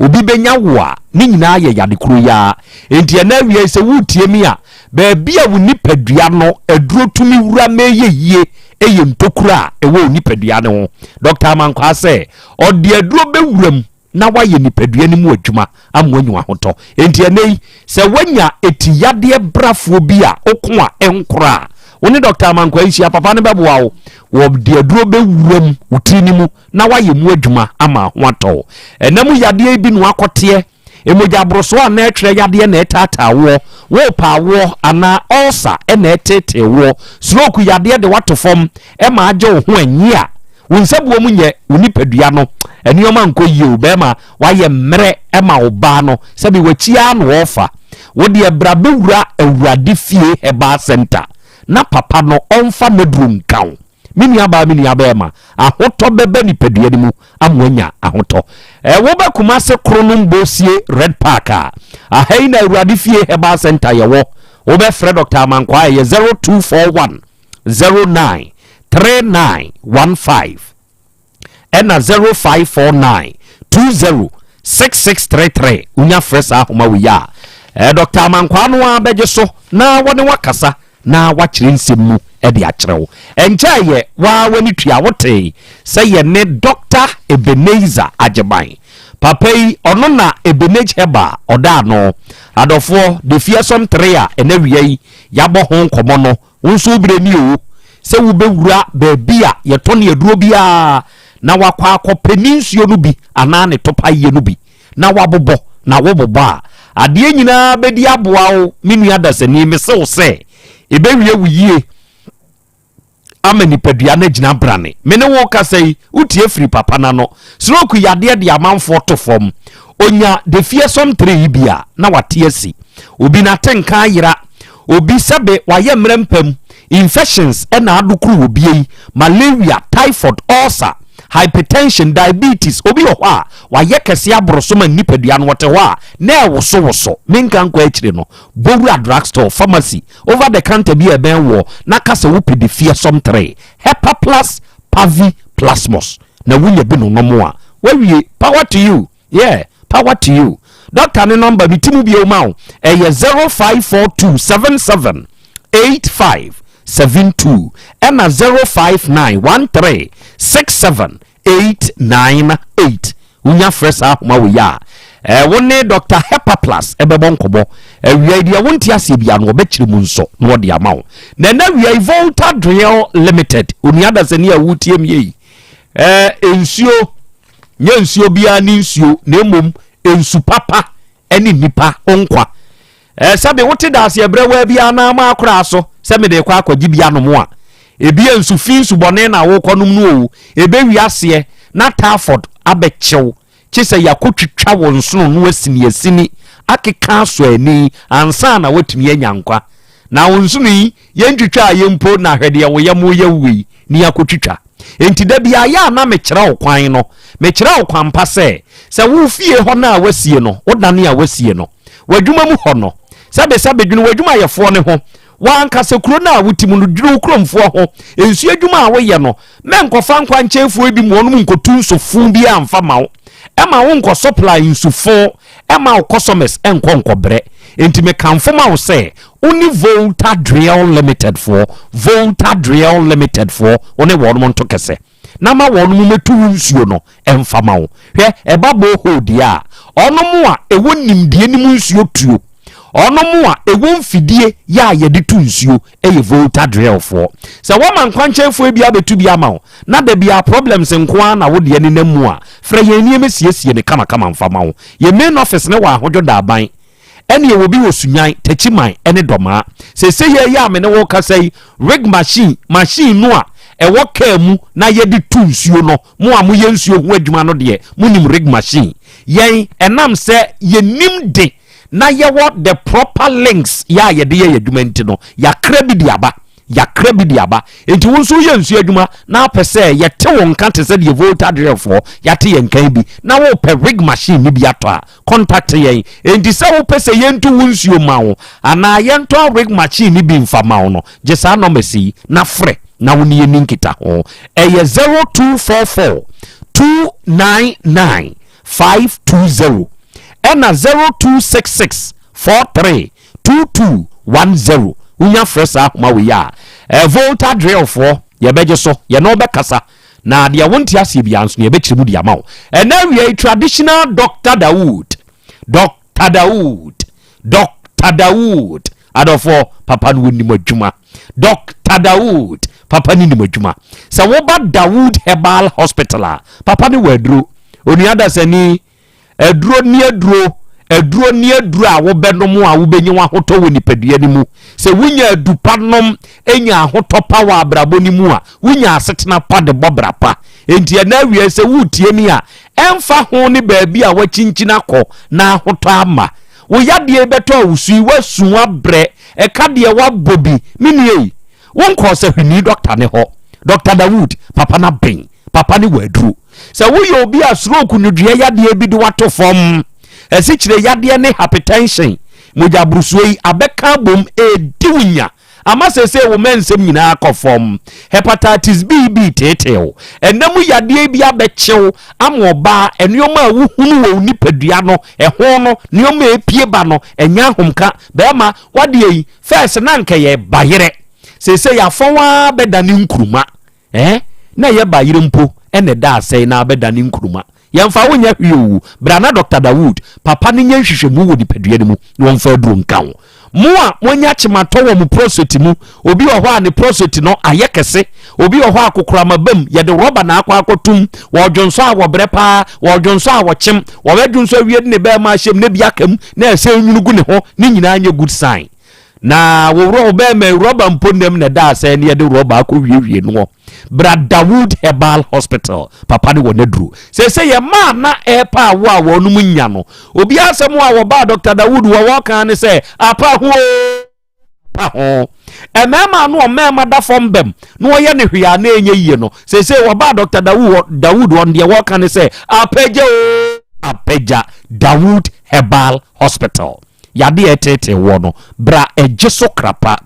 Obi bɛnya wo a, ne nyinaa yɛ yade koro yi ara. Enti ɛnnɛ awia yi sɛ woretie me a, baabi a wo nipadua no aduro tumi wura ma ɛyɛ yie yɛ ntokuro a ɛwɔ wo nipadua no ho. Dɔkta Amankwaa sɛ ɔde aduro bɛwura mu na wayɛ nipadua no mu adwuma ama wanya ahotɔ. Enti ɛnnɛ yi, sɛ woanya eti yadeɛ brafoɔ bi a woko a ɛnkora a, wo ne Dɔkta Amankwaa nhyia, papa no bɛboa wo. Wɔde aduro bɛwura mu wo tiri no mu na wayɛ mu adwuma ama ho atɔ wo. Ɛnna mu yadeɛ yi bi na wakɔteɛ, mogya aborosoɔ anaa ɛtwerɛ yadeɛ na ɛtaataa woɔ, worepɛ awoɔ anaa ulcer na ɛteetee woɔ, stroke yadeɛ de woato fam ma agye wo ho anyi a, Wo nsabuo mu nyɛ wo nipadua no nneɛma nkɔ yie o bɛrima wayɛ mmerɛ ma wo baa no sɛbi wakyi ara na ɔrefa wo deɛ bra bɛwura awurade fie herbal center na papa no ɔmfa naduro nka wo me nua baa me nua bɛrima ahotɔ bɛba nipadua no mu ama wanya ahotɔ ɛ wobɛ Kumase Kronom Bosie Red Park a aha yi na awurade fie herbal center yɛwɔ wobɛfrɛ Dr. Amankwaa ɛyɛ 0241 09 3915 ɛna 0549 20 6633 wonya frɛ saa ahoma wei a eh, Dr. Amankwaa no ara bɛgye so na wɔne wakasa na wakyerɛ nsɛm mu de akyerɛ wo. Ɛnkyɛɛ yɛ waa w'ani tua wotee sɛ yɛne Dr. Ebenezer Agyeman. Papa yi ɔno na Ebenage Herbal ɔda ano. Adɔfoɔ, the fearsome three a ɛna wia yi yɛabɔ ho nkɔmmɔ no, wo nso wo berɛ ni o sɛ wobɛwura baabi a yɛtɔn aduro biara na wakɔ akɔpɛ ne nsuo no bi anaa ne topaeɛ no bi na wabobɔ na wobobɔ a adeɛ nyinaa bɛdi aboa wo me nua dasani mese wo sɛ ɛbɛwie wo yie ama nipadua no agyina brane me ne wo kasa yi wotie firi papa no ano stroke yadeɛ de amanfoɔ to fam onya the fearsome three yi bi a na wate asi obi n'atenka ayera obi sɛbe wayɛ mmerɛ mpam infections ɛna adokoro wɔ bie yi malaria typhoid ulcer hypertension diabetes obi wɔ hɔ a wayɛ kɛse aboro so ma nipadua no wɔte hɔ a na ɛwosowoso menka nkɔ akyire no bowura drugstore pharmacy over the counter bi a ɛbɛn wɔ na ka sɛ wopɛ the fearsome three hepa plus pavi plasmos na wonya bi nonom a wawie power to you yeah power to you doctor ne number mi ti mu bio ma wo ɛyɛ 0542 77 85 72 ɛna 059 13 67 898 wonya frɛ saa ahoma wei a wo ne Dr. Hepaplus ɛbɛbɔ nkɔmmɔ awia yi deɛ wonte aseɛ bia no wɔbɛkyerɛ mu nso na wɔde ama wo na ɛna awia yi Volta Drill Limited onua dasani a wotie m yei nsuo nyɛ nsuo biara ne nsuo na mmom nsu papa ne nnipa nkwa sɛbe wote daase ɛberɛ waa biara na ama akoraa so sɛ mede kɔ akɔgye bi anom a ebi yɛ nsu fi nsu bɔne na wokɔ nom no o ɛbɛwi aseɛ na typhoid abɛkyew kye sɛ yɛakɔtwitwa wo nsono no asini asini akeka asɔ ani ansa na woatumi anya nkwa na wo nsono yi yɛntwitwa a yɛmpo na hwɛ deɛ wo yam yɛ wei ne yɛakɔtwitwa enti da bi ayɛ a na mekyerɛ wo kwan no mekyerɛ wo kwan pa sɛ sɛ wo fie hɔ no a wasie no wodane a wasie no w'adwuma mu hɔ no sɛbesɛbe dwene w'adwumayɛfoɔ no ho wankasa kuro no a wote mu no dwene wo kuromfoɔ ho nsuo adwuma a woyɛ no mɛnkɔfa nkwankyɛnfoɔ bi mu ɔnom nkɔtu nsofo bi amfa ma wo ɛma wo nkɔ supply nsufo ɛma wo customers ɛnkɔ nkɔbrɛ enti mekamfo ma wo sɛ wo ne Volta Drill Limited foɔ Volta Drill Limited foɔ wo ne wɔnom nto kɛsɛ na ma wɔnom mɛtu wo nsuo no ɛmfa ma wo hwɛ ɛba borehole deɛ a ɔnom a ɛwɔ nimdeɛ no mu nsuo tuo ɔnom a ɛwɔ mfidie yɛ a yɛde tu nsuo ɛyɛ Volta Drill foɔ sɛ wɔma nkwankyɛnfoɔ bi abɛtu bi ama wo na da bia problems nko ara na wodeɛ nenam mu a frɛ yɛn nneɛma siesie ne kamakama mfa ma wo yɛ main office ne wɔ ahodwo daaban ɛne ɛwɔ bi wɔ Sunyan Takyiman ɛne Dɔmaa sese yɛ yɛ a me ne wo kasa yi rig machine machine no a ɛwɔ kaa mu na yɛde tu nsuo no mo a moyɛ nsuo ho adwuma no deɛ monim rig machine yɛn ɛnam sɛ yɛnim de na yɛwɔ the proper links yɛ a yɛde yɛ yɛ adwuma nti no yɛakra bi de aba yɛakra bi de aba nti wo nso woyɛ nsuo adwuma na apɛ sɛ yɛte wo nka te sɛ deɛ Volta drillfoɔ yɛate yɛn nkan bi na wopɛ rig machine no bi atɔ a contact yɛn enti sɛ wopɛ sɛ yɛntu wo nsuo ma wo anaa yɛntɔn rig machine no bi mfa ma wo no gye saa numbers yi na frɛ na wo ne yɛni nkita ho ɛyɛ 0244 299 520 ɛna 0266 43 2210 wonya frɛ saa ahoma wei a Volta drillfoɔ yɛbɛgye so yɛne wobɛkasa na deɛ wonte aseɛ biara nso no yɛbɛkyerɛ mu de ama wo ɛna awia yi traditional Dr. Dawood Dr. Dawood Dr. Dawood adɔfoɔ papa no wɔnim adwuma Dr. Dawood papa no nim adwuma sɛ woba Dawood Herbal Hospital a papa no wɔ aduro onua dasani aduro ni aduro aduro ni aduro a wobɛnom a wobɛnya w'ahotɔ wɔ nipadua no mu sɛ wonya adu pa nom nya ahotɔ pa wɔ abrabɔ no mu a wonya asetena pa de bɔ bra pa enti ɛna awia sɛ woretie mi a ɛmfa ho ne baabi a wakyinkyin akɔ na ahotɔ ama wo yadeɛ bɛtɔ awusu yi wasu abrɛ ɛka deɛ wabɔ bi me nua yi wonkɔɔ sɛ hwini dɔkta ne hɔ Dr. Dawood papa na ben papa ne wɔ aduro sɛ woyɛ obi a stroke nwodwoeɛ yadeɛ bi de wato fam asikyire yadeɛ ne hypertension mogya burusuo yi abɛka bom ɛdi wo nya Ama seesei wo mmɛnsɛm nyinaa kɔ fam. Hepatitis B bi reteetee wo. Ɛnna mu yadeɛ bi abɛkye wo ama ɔbaa, nneɛma a wohunu wɔ wo nipadua no ho no, nneɛma a ɛpue ba no, ɛnyɛ ahomka. Bɛrima, w'adeɛ yi, first na anka ɛyɛ bayerɛ. Seesei afɔn ara bɛdane nkuruma. Eh, na ɛyɛ bayerɛ mpo na ɛda asɛe na abɛdane nkuruma. Yɛmfa wo nyɛ hwee oo, bra na Dɔkta Dawood papa no nyɛ nhwehwɛmu wɔ nipadua no mu na wɔmfa aduro nka wo. Mo a moanya kyematɔ wɔ mo prostate mu, obi wɔ hɔ a ne prostate no ayɛ kɛse, obi wɔ hɔ a kokorama bam, yɛde rɔba na akɔ akɔtum, wɔdwonsɔ a wɔbrɛ paa, wɔdwonsɔ a wɔkyem, wɔbɛdwonsɔ awie de ne bɛrima ahyɛm na bi aka mu na ɛsɛ nwunu gu ne ho, ne nyinaa nyɛ good sign. Na wo bɛrima rɔba mpo nam na ɛda asɛe ne yɛde rɔba akɔwiewie noɔ. Bra Dawood Herbal Hospital, papa ne wɔ n'aduro. Seesei yɛ mmaa na ɛrepa awo a wɔnom nya no. Obi asɛm a wɔbaa Dr. Dawood wɔ wɔka ne sɛ apa ho apa ho. Mmarima no ɔmmarima da fam bɛm na wɔyɛ ne hwee a na ɛnyɛ yie no. Seesei wɔbaa Dr. Dawood Dawood wɔn deɛ wɔka ne sɛ apagya o apagya Dawood Herbal Hospital. Yadeɛ ɛtetee woɔ no bra ɛgye so krapa.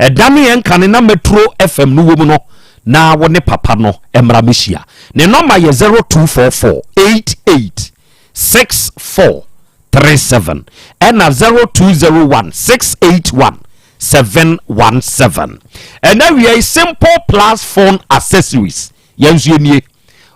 Ɛda ne yɛn kane na Metro FM no wɔ mu no na wo ne papa no mmra mɛhyia. Ne nɔmba yɛ 0244 88 64 37 ɛna 0201 681 717. Ɛna wia yi Simple Plus Phone Accessories yɛn nso yɛnie.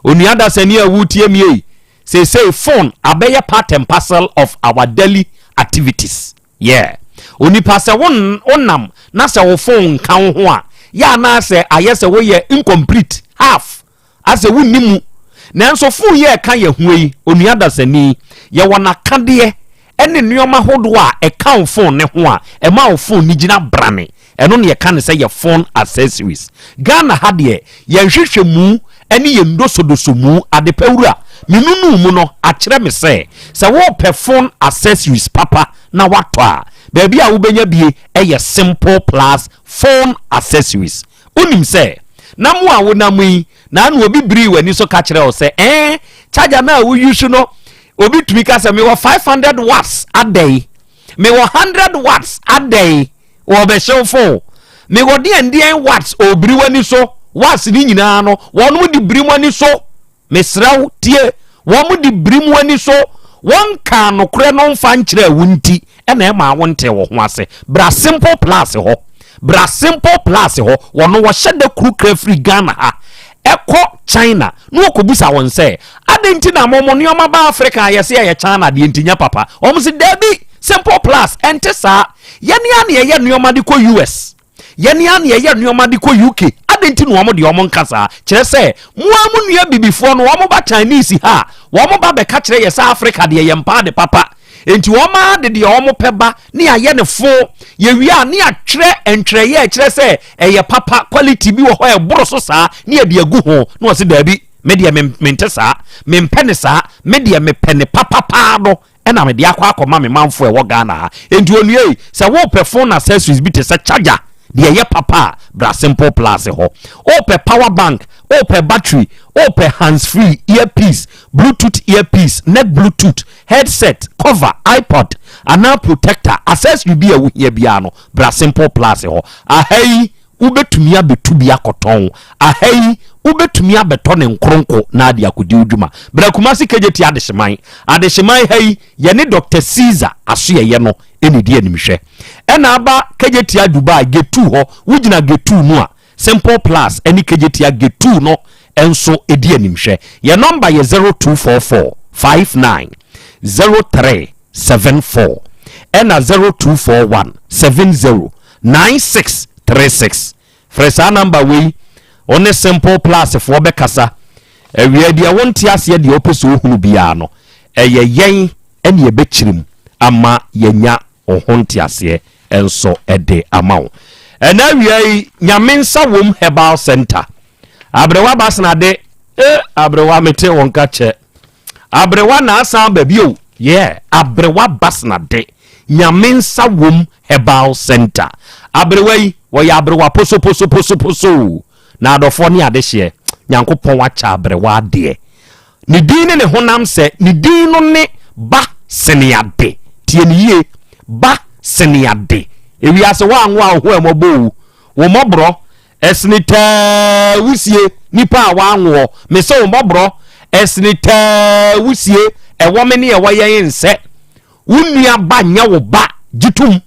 Onua dasani a wotie mi ei, seesei phone abɛyɛ part and parcel of our daily activities. Yeah. Onipa sɛ wo wonam na sɛ wo phone nka wo ho a, yɛ anaasɛ ayɛ sɛ woyɛ incomplete, half, asɛ wonni mu. Nanso phone yɛ ɛka yɛ ho yi, onua dasani, yɛwɔ n'akadeɛ ɛne nneɛma hodoɔ a ɛka wo phone ne ho a ɛma wo phone ne gyina brane. Ɛno na yɛka no sɛ yɛ phone accessories. Ghana ha deɛ, yɛn nhwehwɛmu ne yɛn dosodosomu, adepa wura, me nunuu mu no akyerɛ me sɛ, sɛ worepɛ phone accessories papa na woatɔ a, baabi a wobɛnya bie yɛ Simple Plus Phone Accessories. Wonim sɛ, na mo a wonam yi, na ano obi birii w'ani so ka kyerɛ wo sɛ, ɛɛ, charger no a wo use no, obi tumi ka sɛ mewɔ 500 watts adɛn, mewɔ 100 watts adɛn. Wɔbɛhyew fo. Mewɔ deɛn deɛn watts ɔbiri w'ani so watts ne nyinaa no wɔnom de biri mu ani so mesrɛ wo tie wɔn de biri mu ani so wɔn kaa nokorɛ no mfa nkyerɛ wo nti ɛna ɛma wo nte wo ho ase bra simple plus hɔ bra simple plus hɔ wɔn wɔhyɛ da kuru kra firi Ghana ha ɛkɔ China na wɔkɔbisa wɔn sɛ adɛn nti na mo mo nneɛma ba Africa a yɛsɛ yɛyɛ China deɛ nti nyɛ papa wɔn sɛ daabi simple plus ɛnte saa Yɛn ara na yɛyɛ nneɛma de kɔ US. Yɛn ara na yɛyɛ nneɛma de kɔ UK. Adɛn nti na wɔn deɛ wɔn nka saa? Kyerɛ sɛ, mo ara mo nua bibifoɔ no, wɔn ba Chinese ha a, wɔn ba bɛka kyerɛ yɛ sɛ Africa deɛ yɛn mpa ade papa. Enti wɔn ara de deɛ wɔn pɛ ba ne yɛayɛ no fo. Yɛwie a, ne yɛatwerɛ ntwerɛeɛ a ɛkyerɛ sɛ ɛyɛ papa, quality bi wɔ hɔ a ɛboro so saa, ne yɛde agu ho. Na wɔse daabi, me deɛ mente saa, mempɛ ne saa, me deɛ mepɛ ne papa paa no. ɛna mede akɔ akɔma me manfo ɛwɔ Ghana ha. Enti onua yi, sɛ wopɛ phone accessories bi te sɛ charger, deɛ ɛyɛ papa a, bra Simple Plus hɔ. Wopɛ power bank, wopɛ battery, wopɛ hands free, earpiece, bluetooth earpiece, neck bluetooth, headset, cover, iPod, anaa protector, accessory bi a wohia biara no, bra Simple Plus hɔ. Aha yi, Wobɛtumi abɛtu bi akɔtɔn. Aha yi, wobɛtumi abɛtɔ ne nkoronko na ade akɔdi wo dwuma. Bra Kumasi Kegyeti Adehyeman. Adehyeman ha yi, yɛne Dɔkta Caesar asoɛeɛ no na ɛdi animhwɛ. Ɛna aba Kegyetia Dubai, Gate 2 hɔ, wogyina Gate 2 no a, Simple Plus ne Kegyetia Gate 2 no nso di animhwɛ. Yɛn nɔmba yɛ 0244 59 03 74 ɛna 0241 70 9636. Frɛ saa number wei, wo ne Simple Plus foɔ bɛkasa. Awia deɛ wonte aseɛ deɛ wopɛ sɛ wohunu biara no, ɛyɛ yɛn ɛne yɛbɛkyerɛ mu ama yɛanya wo ho nteaseɛ nso de ama wo. Ɛna awia yi, Nyame nsa wom Herbal Center. Aberewa Basenade, eh, aberewa mete wo nka kyɛ. Aberewa na asan aba bio. Yeah, Aberewa Basenade, Nyame nsa wom Herbal Center. Aberewa yi, wɔyɛ aberewa posoposoposoposo. Na adɔfoɔ ne adehyeɛ, Nyankopɔn akyɛ aberewa adeɛ. Ne din ne ne honam sɛ, ne din no ne Ba Seneade. Tie ne yie, Ba Seneade. Ewiase woanwo a wo ho ɛmɔbɔ o. Wo mmɔborɔ ɛsene tɛɛ wusie nipa a woanwoɔ. Mese wo mmɔborɔ ɛsene tɛɛ wusie ɛwɔ me ne ɛwɔ yɛn nsɛ. Wo nua ba nyɛ wo ba gye tom.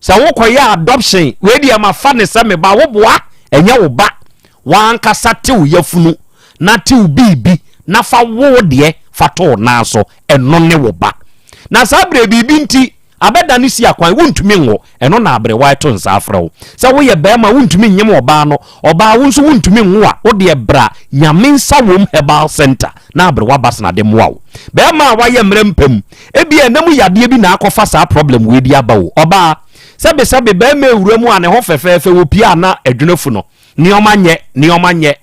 Sɛ wokɔyɛ adoption wei deɛ ma fa ne sɛ me ba wo boa ɛnyɛ wo ba. W'ankasa tew yafunu na tew biribi na fa wo deɛ fa to wo nan so ɛno ne wo ba. Na saa berɛ biribi nti Abɛda no si akwan, wontumi nwo. Ɛno na aberewa ɛto nsa afrɛ wo. Sɛ woyɛ barima wontumi nnyem ɔbaa no, ɔbaa wo nso wontumi nwo a, wo deɛ bra Nyame Nsa Wom Herbal Centre na aberewa Basena de mmoa wo. Barima a wayɛ mmerɛ mpa mu, ebia ɛna mu yadeɛ bi na akɔfa saa problem wei de aba o. Ɔbaa, sɛbesɛbe barima ɛwura mu a ne ho fɛfɛɛfɛ, wɔpie a na ɛdwene afu no. Nneɛma nyɛ, nneɛma nyɛ.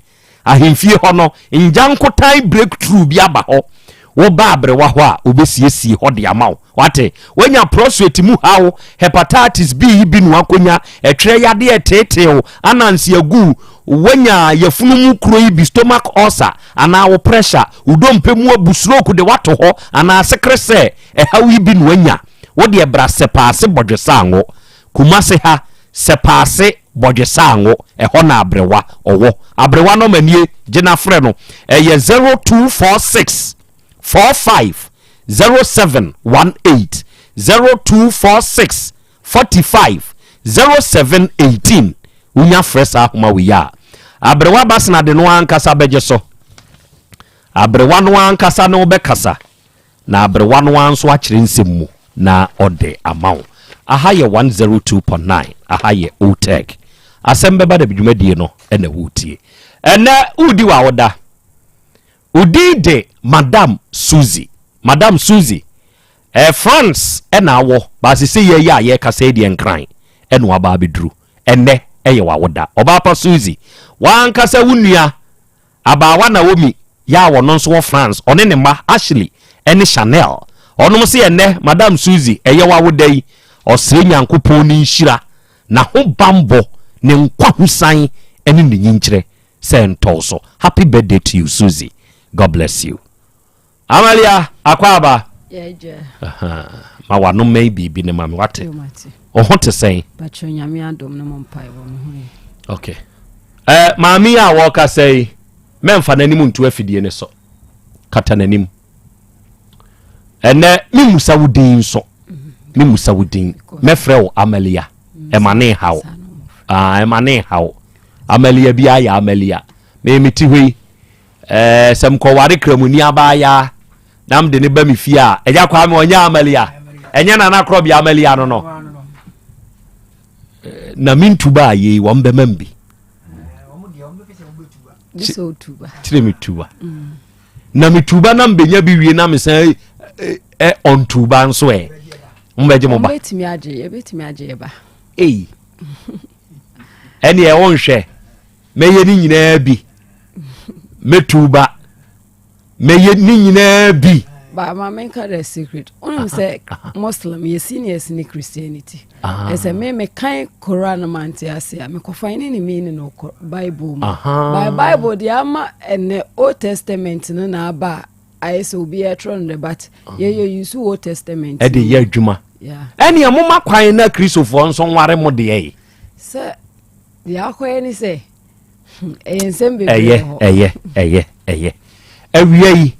Ahemfie hɔ no, ngyankotan breakthrough bi aba hɔ. Woba aberewa hɔ a, wobɛsiesie hɔ de ama wo. Wate? Woanya prostate mu haw, hepatitis B yi bi na wakonya, ɛtwerɛ yadeɛ ɛteetee wo, ananse agu wo, woanya yafunu mu kuro yi bi, stomach ulcer, anaa wo pressure, wo dompe mu abu, stroke de wato hɔ, anaa sekere sɛ ɛhaw yi bi na wanya. Wo deɛ bra Sɛpaase Bɔdwesango, Kumase ha, Sɛpaase Bɔdwesango, ɛhɔ na aberewa ɔwɔ. Aberewa nɔma nie, gye na frɛ no. Ɛyɛ 0246 45 0718, 0246 45 0718. Wonya frɛ saa ahoma wei a, aberewa Basena de no ankasa bɛgye so. Aberewa no ankasa ne wo bɛkasa. Na aberewa no ara nso akyerɛ nsɛm mu na ɔde ama wo. Aha yɛ 102.9, aha yɛ OTEC. Asɛm bɛba da bi dwumadie no na woretie. Ɛnɛ woredi w'awoda. Wo din de Madam Suzy. Madam Suzy, eh, France na awɔ, baasese yɛ yi a yɛrekasa yi deɛ Nkran ɛna waba abɛduru. Ɛnɛ ɛyɛ w'awoda. Ɔbaapa Suzy, w'ankasa wo nua Abaawa Naomi yɛ a ɔno nso wɔ France, ɔne ne mma Ashley ne Chanel. Ɔnom se ɛnnɛ Madam Suzy ɛyɛ w'awoda yi, ɔsrɛ Nyankopɔn ne nhyira, n'ahobanbɔ, ne nkwahosan ne ne nyinkyerɛ sɛ ɛntɔ wo so. Happy birthday to you Suzy. God bless you. Amalia, akwaaba. Ma w'ano mmɛn biribi ne ma me wate. Wo ho te sɛn? Okay. Eh, maame yi a wɔrekasa yi, mɛmfa n'anim nto afidie no so. Kata n'anim. Ɛnɛ, memmusa wo din nso. Memmusa wo din. Mɛfrɛ wo Amalia. Ɛma ne haw. Ah, ɛma ne haw. Amalia bi ayɛ Amalia. Me mete hɔ yi, ɛɛ sɛ mekɔware kramoni abaayaa na mede ne ba me fie a ɛgya kwaa me ɔnyɛ amalia ɛnyɛ nana korɔbea amalia no no na mentu ba a yei wɔn bɛma m bi kyerɛ me tuba mm. na metuba na mbɛnya bi wie na mesan ɛ ɔntuba nso ɛ mbɛgye mo ba ei ɛneɛ wonhwɛ mɛyɛ ne nyinaa bi mɛtu ba mɛyɛ ne nyinaa bi. But ma menka the secret wonim sɛ Muslim yɛ seniors ne Christianity ah. ɛsɛ me mekan Koran no mante ase a mekɔfa ne ne meaning no Bible mu by Bible deɛ ama ɛnɛ Old Testament no na aba a ayɛ sɛ obi ɛtwerɛ no dɛ but yɛyɛ use Old Testament ɛde yɛ adwuma ɛneɛ moma kwan na Kristofoɔ nso nware mo deɛ yi sɛ Deɛ akɔyɛ ne sɛ hmm, ɛyɛ nsɛm bebree ɛyɛ wɔ hɔ. ɛyɛ ɛyɛ ɛyɛ awia yi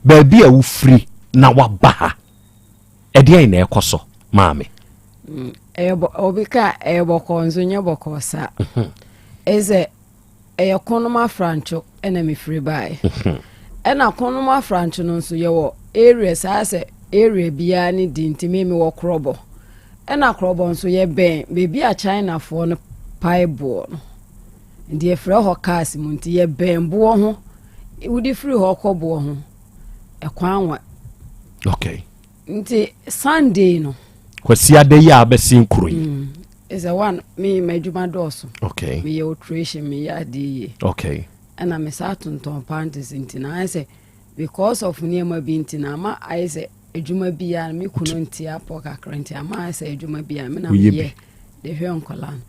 baabi a wofiri na waba ha ɛdeɛn na ɛkɔ so maame Ɛyɛ bɔ obi ka ɛyɛ bɔkɔɔ nso nyɛ bɔkɔɔ saa. Ɛyɛ sɛ ɛyɛ kɔnom afrantwo ɛna mefiri baeɛ. Ɛna kɔnom afrantwo no nso yɛwɔ area saa sɛ area biara ne di nti me mewɔ korɔbɔ. Ɛna korɔbɔ nso yɛbɛn baabi a Chinafoɔ no pae boɔ no. Nti yɛfrɛ hɔ cars mu nti yɛbɛn boɔ ho. Wode firi hɔ kɔ boɔ ho ɛkwan wa. Okay. Nti Sunday no. Kwasiada yi a abɛsen kuro yi. Mm. Ɛsɛ one me m'adwuma dɔɔso. Okay. Meyɛ alteration meyɛ adeɛ yie. Okay. Ɛna me saa tontɔn panties nti na ayɛ sɛ because of nneɛma bi nti na ama ayɛ sɛ adwuma biara me kunu nti apɔ kakra nti ama ayɛ sɛ adwuma biara me na meyɛ de hwɛ nkɔla no.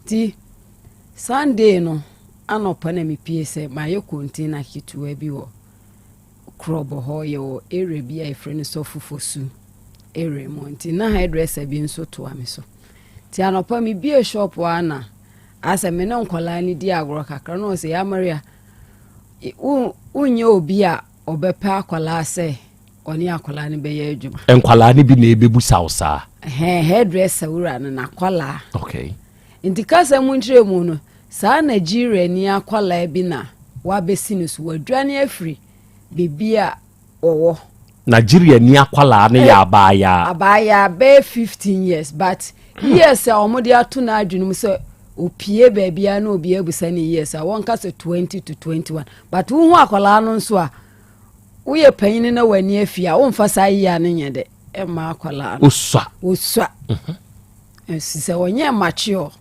Nti Sunday no anɔpa na mepie sɛ mayɛ container ketewa bi wɔ Krɔbɔ hɔ yɛwɔ area bi a yɛfrɛ no Sɔfo Fosu area mu nti na hairdresser bi nso toa me so. Nti anɔpa mebie shop a na asɛ me ne nkɔlaa no di agorɔ kakra na ɔsɛ ya Maria wonyɛ obi a ɔbɛpɛ akɔlaa sɛ ɔne akɔlaa no bɛyɛ adwuma. Nkɔlaa no bi na ɛbɛbusa wo saa? Hɛn hairdresser wura no n'akɔlaa. Okay. Nti kasa mu nkyerɛ mu no saa Nigeria ni akɔlaa bi na wabɛsi no so wadwane afiri baabi a wɔwɔ. Nigeria ni akwadaa no yɛ eh, abaayaa. Abaayaa bɛyɛ 15 years but years a wɔde ato n'adwene mu sɛ opie baabi a na obi abusa ne years a wɔnka sɛ 20 to 21 but wohu akwadaa no nso a woyɛ panyin na w'ani afi a womfa saa yia no nyɛ dɛ ɛma akwadaa no. Osua. Osua. Mhm. Sɛ wɔnyɛ mature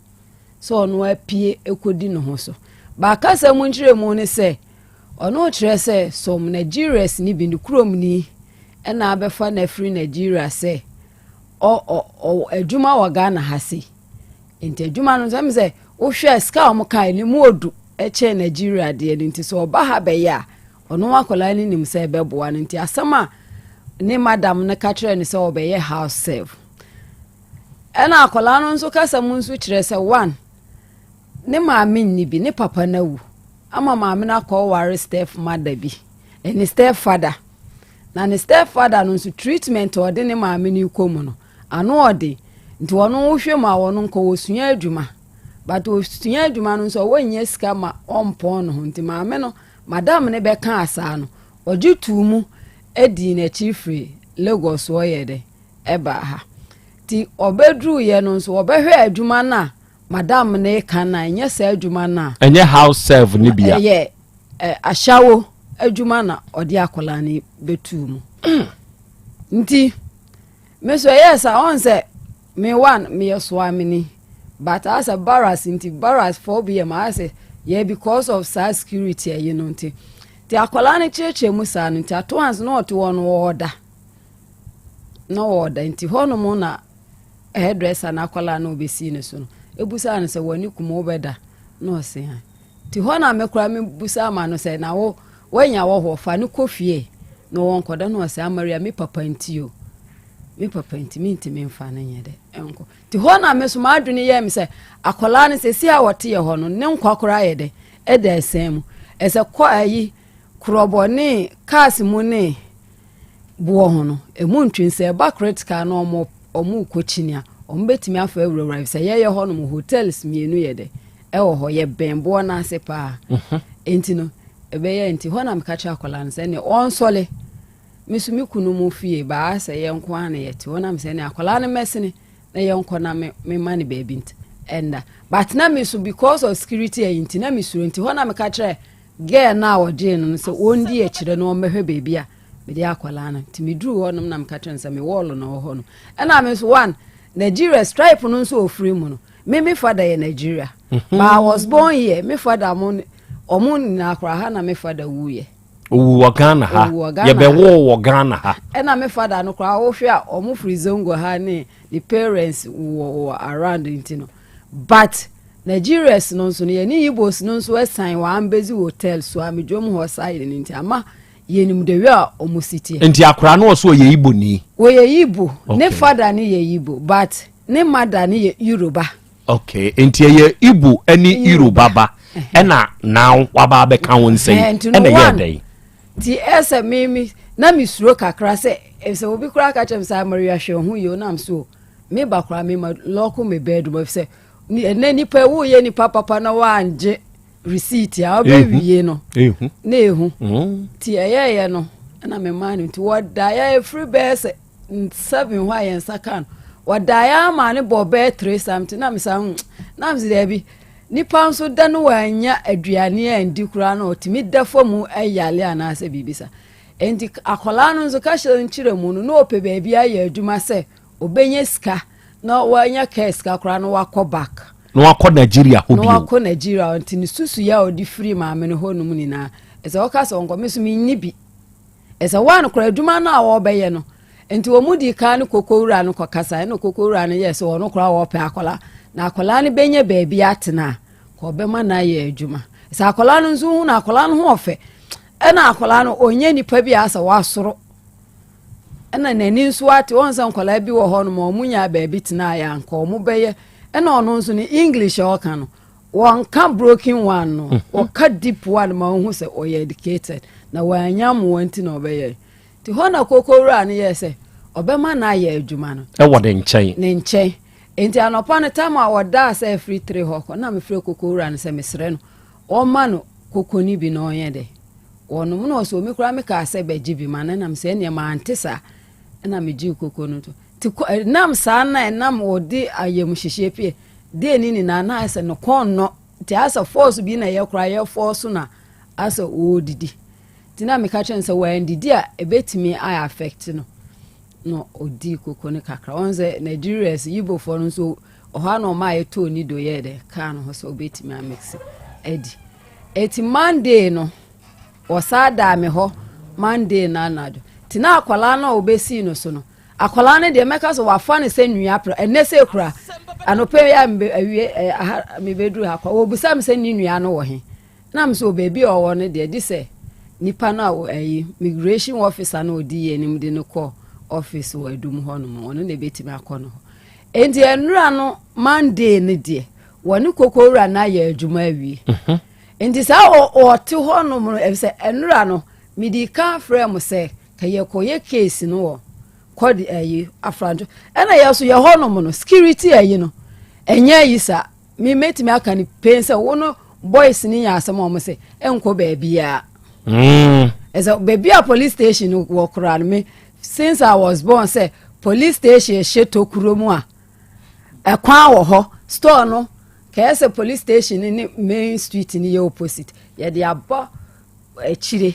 sɛ ɔno apue kɔdi ne ho so. Baakasa mu nkyerɛmu ne sɛ Ɔno kyerɛ sɛ some Nigerias ni bi ne kurom ni ɛna abɛfa no afiri Nigeria sɛ ɔ ɔ ɔwɔ adwuma wɔ Ghana ha sei. Nti adwuma no sɛ sɛ wohwɛ sika a wɔn kae no mu odu ɛkyɛn Nigeria deɛ no nti sɛ ɔba ha bɛyɛ a ɔno akwadaa no nim sɛ ɛbɛboa no nti asɛm a ne madam no ka kyerɛ no sɛ ɔbɛyɛ house serve. Ɛna akwadaa no nso kasa mu nso kyerɛ sɛ one ne maame nni bi ne papa no awu ama maame no akɔware step mother bi, ne step father. Na ne step father no nso treatment a ɔde ne maame no kɔ mu no, ano ɔden. Nti ɔno wohwɛ mu a ɔno nka ɔsua adwuma. But ɔsua adwuma no nso ɔnyɛ sika ma ɔmpɔn ne ho. Nti maame no, madam no bɛkaa saa no, ɔgye too mu dii n'akyi firi Lagos ɔyɛ dɛ ɛbaa ha. Nti ɔbɛduruiɛ no nso ɔbɛhwɛ adwuma no a Madam no reka no a, ɛnyɛ saa adwuma no a. Ɛnyɛ house serve no bi a. Ɛyɛ ashawo adwuma na ɔde akwadaa no bɛtuu mu. Nti, me so ɛyɛɛ saa ɔn sɛ me one meyɛ soameni but asɛ barras nti barras 4 bm asɛ yɛ because of saa security ɛyi no nti nti akwadaa no kyerɛkyerɛ mu saa no nti ato ans na ɔte hɔ no ɔɔda na ɔɔda nti hɔnom na hairdresser no akwadaa no ɔbɛsii ne so no ɛbusaa no sɛ w'ani kum wobɛda na ɔse ha nti hɔ na me koraa mebusaa ma no sɛ na wo woanya wɔ hɔ fa no kɔ fie na wɔnkɔda na ɔsɛ amaria me papa nti o me papa nti mentumi mfa no nyɛ dɛ ɛnkɔ nti hɔ na me so m'adwene yɛɛ me sɛ akwadaa no sɛsi a wɔte yɛ hɔ no ne nkwa koraa yɛ dɛ ɛda ɛsɛn mu ɛsɛ kɔ ayi korɔbɔ ne cars mu ne boɔ ho no, ɛmu ntwe. Sɛ ɛba critical na wɔn wɔn rekɔ kyini a, wɔn bɛtumi afa awurawura sɛ yɛyɛ hɔ nom hotels mmienu yɛ dɛ ɛwɔ hɔ yɛbɛn boɔ no ase paa. Mhm. Nti no ɛbɛyɛ nti hɔ na meka kyerɛ akwadaa no sɛ ne ɔnsɔle me so me kunu mu fie baa sɛ yɛn nko ara na yɛte hɔ na me sɛ ne akwadaa no mɛsene na yɛnkɔ na me mema no baabi nti ɛnda but na me so because of security ɛyi nti na me suro nti hɔ na meka kyerɛ Girl no a ɔgyee no no sɛ ɔndi akyire na ɔmmɛhwɛ baabi a mede akwadaa no nti meduruu hɔ nom na meka kyerɛ no sɛ me wɔɔlo na ɔwɔ hɔ no ɛna me nso one Nigeria stripe no nso ɔfiri mu no me me father yɛ Nigeria mhm. but I was born here me father mo ɔmo nyinaa koraa ha na me father wuiɛ owu wɔ Ghana ha yɛbɛwoo wɔ Ghana ha ɛna me father no koraa wohwɛ a ɔmo firi Zongo ha ne ne parents wɔ wɔ around nti no But Nigerias no nso no yɛne Igbos no nso san wɔ Ambezi hotel so a medwom hɔ side no nti ama yɛnim the way a ɔmo si teɛ. Nti akora no ɔso ɔyɛ Igbo ni? Ɔyɛ Igbo, okay. Ne father no yɛ Igbo but ne mother no yɛ Yoruba. Okay, nti ɛyɛ Igbo ɛne Yoruba ba ɛna now waba abɛka wo nsa yi ɛna ɛyɛ dɛn? Nti ɛsɛ me me na mesuro kakra sɛ sɛ obi koraa ka kyerɛ me sɛ Amaria hwɛ ho yie nam so Me ba koraa me ma lɔko me bedroom efisɛ ɛnɛ nipa woyɛ nipa papa na wangye receipt a ɔbɛwie no na ehu mm. nti ɛyɛɛyɛ no ɛna me maa no nti wɔdaeɛ efiri bɛyɛ sɛ seven hɔ a yɛn nsa ka no wɔdaeɛ ama ne bɔ bɛyɛ three something na me sa hmm na me sɛ dɛbi nipa nso da no wanya aduane a ndi koraa na ɔtumi da fam ɛyale anaasɛ biribi sa nti akwadaa no nso kahyɛ nkyerɛ mu no na ɔpɛ baabi ayɛ adwuma sɛ Ɔbɛnya sika na wanya kaa sika koraa na wakɔ back. Na wakɔ Nigeria hɔ bio. Na wakɔ Nigeria hɔ nti ne susuiɛ a ɔde firi maame no hɔ nom nyinaa ɛsɛ ɔka sɛ ɔnkɔ me so menni bi. Ɛsɛ wɔn koraa adwuma no a wɔbɛyɛ no nti wɔn mu di kan ne kokowura no kɔkasa ɛna kokowura no yɛ sɛ ɔno koraa wɔpɛ akwadaa na akwadaa no bɛnya baabi atena a ka ɔbɛma no ayɛ adwuma. Sɛ akwadaa no nso hu no akwadaa no ho ɔfɛ ɛna akwadaa no ɔnyɛ nipa bi a asɛ wasoro. Ɛna n'ani nso ate. Wɔn sɛ nkwadaa bi wɔ hɔ nom a wɔn nyaa baabi tena yɛ anka wɔn bɛyɛ. Ɛna ɔno nso ne English a ɔka no, wɔnka broken one no, wɔka deep one ma wohu sɛ ɔyɛ educated na wanya mmoa nti na ɔbɛyɛ. Nti hɔ na koko wura no yɛɛ sɛ ɔbɛma no ayɛ adwuma no. Ɛwɔ ne nkyɛn. Ne nkyɛn. Nti anɔpa no tam a wɔdaa sɛ afiri tere hɔ kɔ na mefrɛ koko wura no sɛ mesrɛ no ɔmma no koko no bi na ɔnyɛ dɛ wɔnom na ɔsɛ omi koraa mekaa sɛ bɛgye bi ma no nam sɛ ɛneɛ mante saa ɛna megyee koko no to nti ɛnam saa na ɛnam wɔde ayamhyehyeɛ pie deɛ ne nyinaa na ayɛ sɛ ne kɔn nnɔ nti ayɛ sɛ force bi na ɛyɛ koraa yɛ force na ayɛ sɛ wɔredidi nti na meka kyerɛ no sɛ wɔandidi a ɛbɛtumi ayɛ affect no na ɔdii koko no kakra wɔn sɛ Nigerians Igbofoɔ no nso ɔhɔ a na ɔma a yɛtɔɔ ni do yɛɛ dɛ kaa no ho sɛ ɔbɛtumi amix adi eti Monday no wɔsaa daa me hɔ Monday no anadwo nti na akwadaa no a ɔbɛsii no so no akwadaa no deɛ mɛka sɛ wafa no sɛ nua pra ɛnɛ sɛ kura anɔpɛ yi a awie aha mebɛduru ha kɔ wɔbisa me sɛ ne nua no wɔ he Na me sɛ baabi a ɔwɔ no deɛ gye sɛ nipa no a ɛyi migration officer no ɔdi yɛn anim de no kɔ office wɔ adum hɔ nom ɔno na ebetumi akɔ no hɔ nti nnura no Monday no deɛ wɔne kokowura no ayɛ adwuma awie mhm. nti saa ɔte hɔ nom no ɛfisɛ nnura no mede ka frɛ mo sɛ ka yɛkɔyɛ case no wɔ kɔde ɛyi afranto ɛna yɛ so yɛ hɔ nom no security ɛyi no ɛnyɛ ayi saa Me mɛtumi aka no pɛn sɛ wo no boys no nya asɛm a wɔn sɛ ɛnkɔ baabiara. Ɛsɛ baabi a police station wɔ koraa no me since I was born sɛ police station ɛhyɛ tokuro mu a ɛkwan wɔ hɔ store no kɛyɛ sɛ police station ne main street no yɛ opposite yɛde abɔ akyire.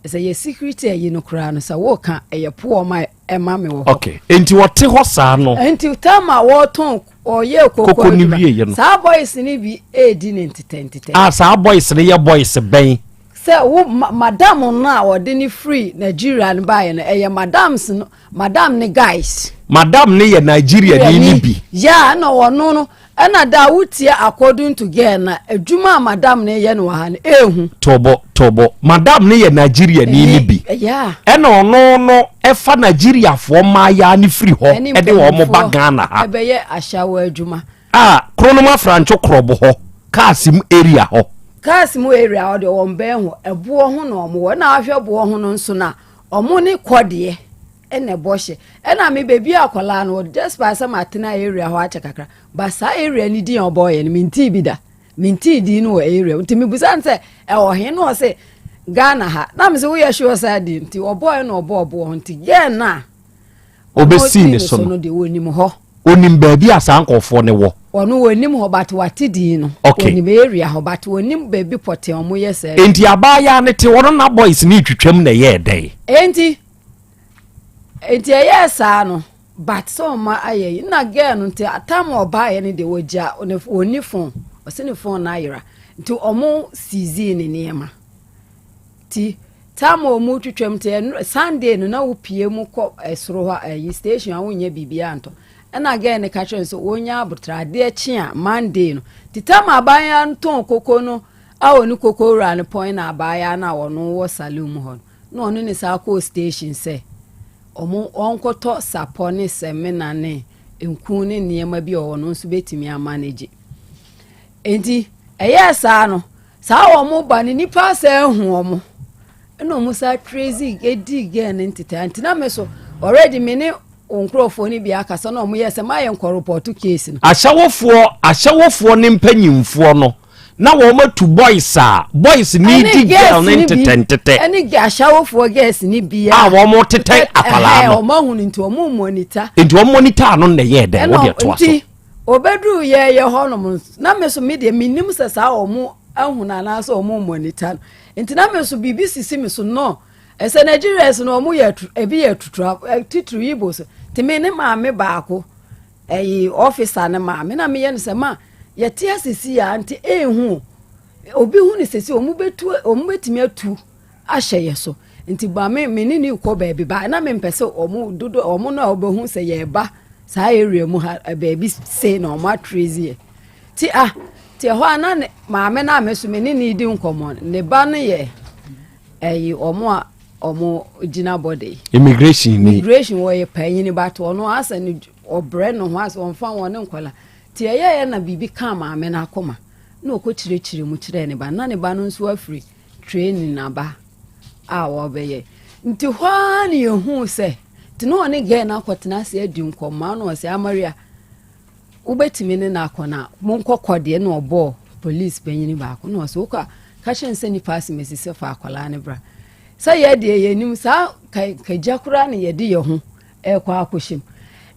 Sɛ yɛ security ayi no koraa no sɛ woka ɛyɛ poɔ ma ɛma me wɔ hɔ. Okay, nti wɔte hɔ saa no. Nti tam a wɔtɔn ɔyɛ koko no wie yɛ no. Saa boys no bi edi ne ntetɛ ntetɛ. Ah, saa boys no yɛ boys bɛn? Sɛ wo ma madam no a ɔde ne firi Nigeria no baeɛ no ɛyɛ madams no madam ne guys. Madam ne yɛ Nigeria ni ni bi. Yeah, na ɔno no ɛna da wotie according to girl na adwuma a madam ne yɛ no wɔ ha no ehu. Tɔbɔ tɔbɔ madam ne yɛ Nigeria ni ni bi. Yeah. Ɛna ɔno no ɛfa Nigeriafoɔ mmaayaa ne firi hɔ ɛde wɔn ba Ghana ha. Ɛbɛyɛ ahyɛwɔ adwuma. A Kronom Afrantwo Krɔbo hɔ cars mu area hɔ. Cars mu area hɔ deɛ wɔn bɛn hɔ ɛboɔ ho na wɔn wɔ ɛna ahwɛ boɔ ho no nso na wɔn ne kɔdeɛ. ɛna ɛbɔ hyɛ ɛna me baabi a akwadaa no despite sɛ matena area hɔ akyɛ kakra ba saa area no din a ɔbɔɔyɛ no mentii bi da mentii din no wɔ area nti mebusa no sɛ ɛwɔ he na ɔse Ghana ha na me sɛ woyɛ sure sɛ adi nti ɔbɔɔyɛ na ɔbɔɔ boɔ ho nti gɛɛ no a ɔbɛsii ne so no deɛ wɔnim hɔ onim baabi a saa nkurɔfoɔ no wɔ ɔno wɔnim hɔ but wate din no okay. onim area hɔ but wɔnim baabi pɔtee ɔmo yɛ sɛ nti abaayaa ne te ɔno na boys ne twitwam na ɛyɛɛ dɛn enti Nti ɛyɛɛ saa no but sɛ ɔma ayɛ yi na girl no nti atam a ɔbaeɛ no deɛ wɔgya ne wɔnni phone ɔsɛ ne phone no ayera nti ɔmo siizii ne nneɛma ti tam a ɔmo twitwam nti ɛno Sunday no na wopie mu kɔ ɛsoro hɔ ɛyi station a wonyɛ biribiara ntɔ ɛna girl no ka kyerɛ no sɛ wɔnya abotra adeɛ kye a Monday no nti tam a abaayewa no tɔn koko no a ɔne koko wura no pɔn na abaayewa no a ɔno wɔ saloon mu hɔ no na ɔno ne saa kɔɔ station sɛ ɔmo ɔnkɔtɔ sapɔ ne sɛmina ne nku ne nneɛma bi a ɔno nso betumi amanegye. Enti ɛyɛɛ saa no, saa wɔn ba no nipa asɛ ahu wɔn ɛna wɔn sa tracy edi girl no ntetɛ nti na me so already me ne wɔn nkurɔfoɔ no bi akasa na wɔn yɛ sɛ mayɛ nkɔ report case no. Ahyɛwofoɔ ahyɛwofoɔ ne mpanyinfoɔ no na wɔn atu boys a boys ni di girl ne ntetɛ ntetɛ. Ɛne ahyɛwofoɔ girls ni bi a wɔn tetɛ akwadaa no. Wɔn ahunu nti wɔn monitor. Nti wɔn monitor no na ɛyɛ dɛ wɔde ɛtoa so. Nti obeduru yɛ yɛ hɔ nom na me so me deɛ me nim sɛ saa wɔn ahunu anaasɛ wɔn monitor no nti na me so biribi sisi me so no. Ɛsɛ Nigerians no wɔn yɛ ebi yɛ tutura titiri Igbo so nti me ne maame baako. Ɛyi officer no maame na meyɛ no sɛ ma yɛte ase si ya nti ehu obi hu ne sɛsi wɔn bɛtu wɔn bɛtumi atu ahyɛ yɛ so nti ba me me ne ne kɔ baabi ba na me mpɛ sɛ wɔn dodo wɔn no a wɔbɛhu sɛ yɛreba saa area mu ha baabi se na wɔn atrezi yɛ ti ah ti ɛhɔ a na ne maame na me so me ne ne di nkɔmɔ ne ba no yɛ ɛyi wɔn a ɔmo gyina bɔde yi. Immigration ni. Immigration wɔyɛ panyin but ɔno asɛ no ɔbrɛ ne ho asɛ ɔnfa wɔn ne nkɔla. Nti ɛyɛeɛ na biribi kaa maame no akoma na ɔkɔkyerɛkyerɛ mu kyerɛɛ ne ba no. Na ne ba no nso afiri training aba a wɔbɛyɛ. Nti hɔ ara na yɛhuu sɛ, nti na ɔne girl no akɔtena ase adi nkɔmmɔ na ɔsɛ Amaria, wobɛtumi ne no akɔ na monkɔ kɔ deɛ na ɔbɔɔ police panyini baako na ɔsɛ wokɔ a ka kyerɛ no sɛ nipa asemasi sɛ fa akwadaa no bra. Sɛ yɛ deɛ yɛnim saa kagya koraa na yɛde yɛ ho ɛrekɔ akɔhyɛ mu.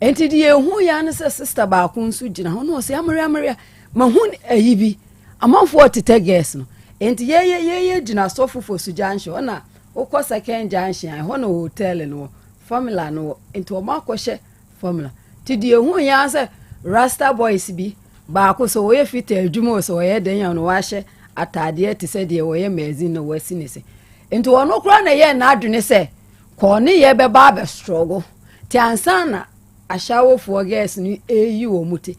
Nti deɛ yɛhu yɛ ne sɛ sista baako nso gyina hɔ na ɔsɛ Amaria Amaria mahu ayi bi amanfoɔ tetɛ girls no. Nti yɛyɛ yɛyɛ gyina sɔfo fosu junction hɔ na wokɔ second junction a ɛhɔ na hotel no wɔ formula no wɔ nti wɔn akɔhyɛ formula. Nti deɛ ehu yɛ ara sɛ rasta boys bi baako sɛ wɔyɛ fita adwuma o sɛ wɔyɛ dɛn a na wɔahyɛ ataadeɛ te sɛ deɛ wɔyɛ magazine na wɔasi ne se. Nti ɔno koraa na ɛyɛɛ n'adwene sɛ kɔɔ ne yɛ bɛba abɛstrɔgo. Nti ansa na ahyɛawofoɔ girls no ɛreyi wɔn ti.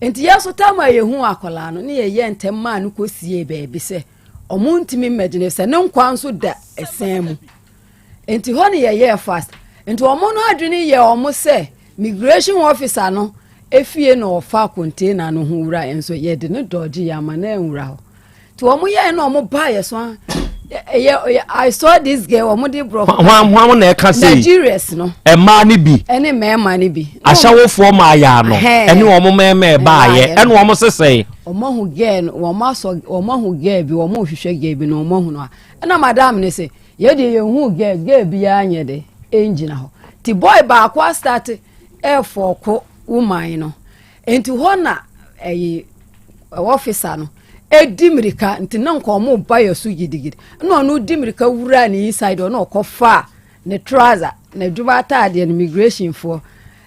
Nti yɛ so tam a yɛhu akwadaa no ne yɛyɛ ntɛm maa no kɔsiee baabi sɛ ɔmo ntumi mmɛgyene sɛ ne nkwa nso da ɛsɛn mu. Nti hɔ ne yɛyɛɛ fast. Nti wɔn no adwene yɛ wɔn sɛ migration officer no efie na ɔfa container no ho wura nso yɛde no dɔgye yɛ ama no anwura hɔ. Nti wɔn yɛɛ na wɔn baa yɛ so a yɛ I saw this girl wɔn de borɔfo. Hwan hwan na ɛka sɛ Nigerians no. Mmaa no bi. Ɛne mmarima no bi. Ahyɛwofoɔ maa yɛ ano. Ɛne wɔn mmarima ɛbaayɛ ɛne wɔn sesɛe. Wɔn ahu girl no wɔn asɔ wɔn ahu girl bi wɔn rehwehwɛ girl bi na wɔn ahu no a ɛna madam ne se. Yɛ deɛ yɛnhuu girl, girl biara nyɛ dɛ ɛngyina hɔ. Nti boy baako astarte ɛɛfɔɔko woman no. Nti hɔ na ɛyi officer no ɛdi mirika nti na nka ɔmo ba yɛ so gidigidi. Ɛna ɔno di mirika wuraa ne inside ɔno ɔkɔ faa ne trouser n'adwuma ataadeɛ no migration foɔ.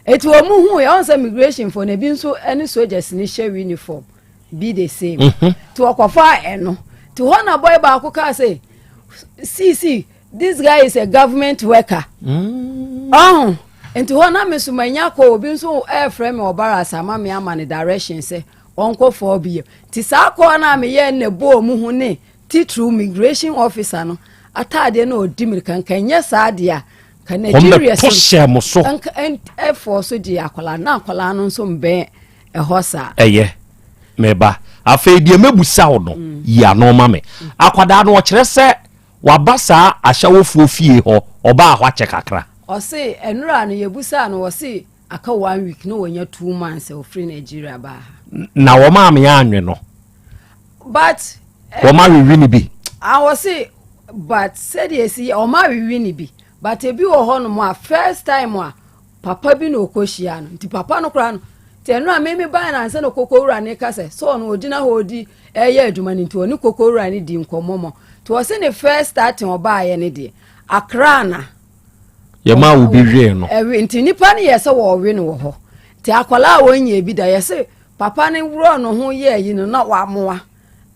Nti ɔmo hu yɛ ɔn sɛ migration foɔ no ebi nso ɛne soldiers no hyɛ uniform. be the same mhm. nti ɔkɔfa ɛno nti hɔ na boy baako kaa sɛ see see this guy is a government worker mm. ɔho nti hɔ na me so manya kɔ obi nso ɛɛfrɛ me ɔbara asa ama me ama ne direction sɛ ɔnkɔ fɔɔ bi yɛ nti saa kɔɔ no a meyɛ ne bɔɔ mu ho ne titiriw migration officer no ataadeɛ na ɔdi mirika nka nyɛ saa deɛ a ka Nigeria so hyɛ mo so ɛfɔɔ so gye akwadaa na akwadaa no nso mbɛn ɛhɔ saa. Ɛyɛ, me ba. Afei deɛ mɛbusa wo no, mm. yi ano ma me. Akwadaa no ɔkyerɛ sɛ waba saa ahyɛwofoɔ fie hɔ, ɔbaa hɔ akyɛ kakra. Ɔse ɛnora no yɛbusaa no ɔse aka one week na wɔnya 2 months ɔfiri Nigeria baa ha. Na wɔn a me anwe no. But. Eh, wɔn awewe no bi. Ah, ɔse but sɛdeɛ esi wɔn awewe no bi but ebi wɔ hɔ nom a first time a Papa bi na ɔkɔhyiaa no nti papa no koraa no nti ɛno a meme bae no ansa na kokowura no ka sɛ sɛ ɔno ɔgyina hɔ ɔdi ɛyɛ adwuma no nti ɔne kokowura no di nkɔmmɔ mɔ nti ɔse ne first starting ɔbaeɛ no deɛ akra na yɛma wo bi wee no ɛwe nti nipa no yɛ sɛ wɔwe no wɔ hɔ nti akwadaa a wɔnyɛ bi da yɛse papa no worɔ no ho yɛ ayi no na wamoa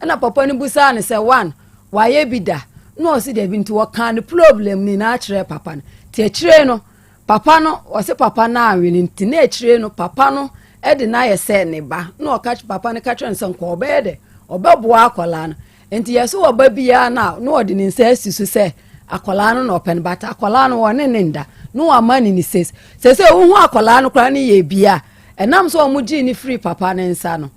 ɛna papa no busaa no sɛ one wayɛ bi da na ɔse dabi nti wɔkaa no problem nyinaa kyerɛ papa no nti akyire no Papa no, ɔse papa no anwene nti na akyire no papa no de no ayɛ sɛ ne ba na ɔka papa no ka kyerɛ no sɛ nka ɔbɛyɛ dɛ ɔbɛboa akwadaa no nti yɛsɛ ɔba biara no a na ɔde ne nsa asi so sɛ akwadaa no na ɔpɛ no but akwadaa no ɔne ne nda na wama ne ne ses sɛ sɛ wohu akwadaa no koraa no yɛ bia ɛnam sɛ ɔmo gyee ne firi papa no nsa no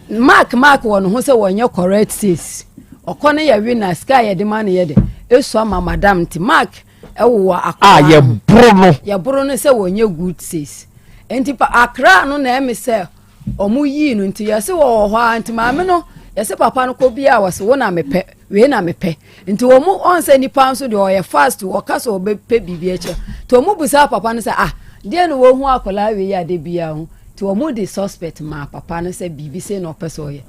Mark mark wɔ ne ho sɛ wɔnyɛ correct sis ɔkɔ no yɛ we na sika a yɛde ma no yɛ de esu ama madam nti mark ɛwowɔ akɔla a yɛboro no yɛboro no sɛ wɔnyɛ good sis nti pa akra no na ɛmi sɛ ɔmo yii no nti yɛse wɔwɔ hɔ a nti maame no yɛse papa no kɔ bi a wɔse wo na mepɛ wei na mepɛ nti wɔn ɔn sɛ nipa nso deɛ ɔyɛ fast wɔka sɛ ɔbɛpɛ biribi akyerɛ nti wɔn busa papa no sɛ ah deɛ na wɔhu akwadaa wei yɛ ade biara ho nti wɔn de suspect maa papa no sɛ biribi sɛ na ɔpɛ sɛ ɔyɛ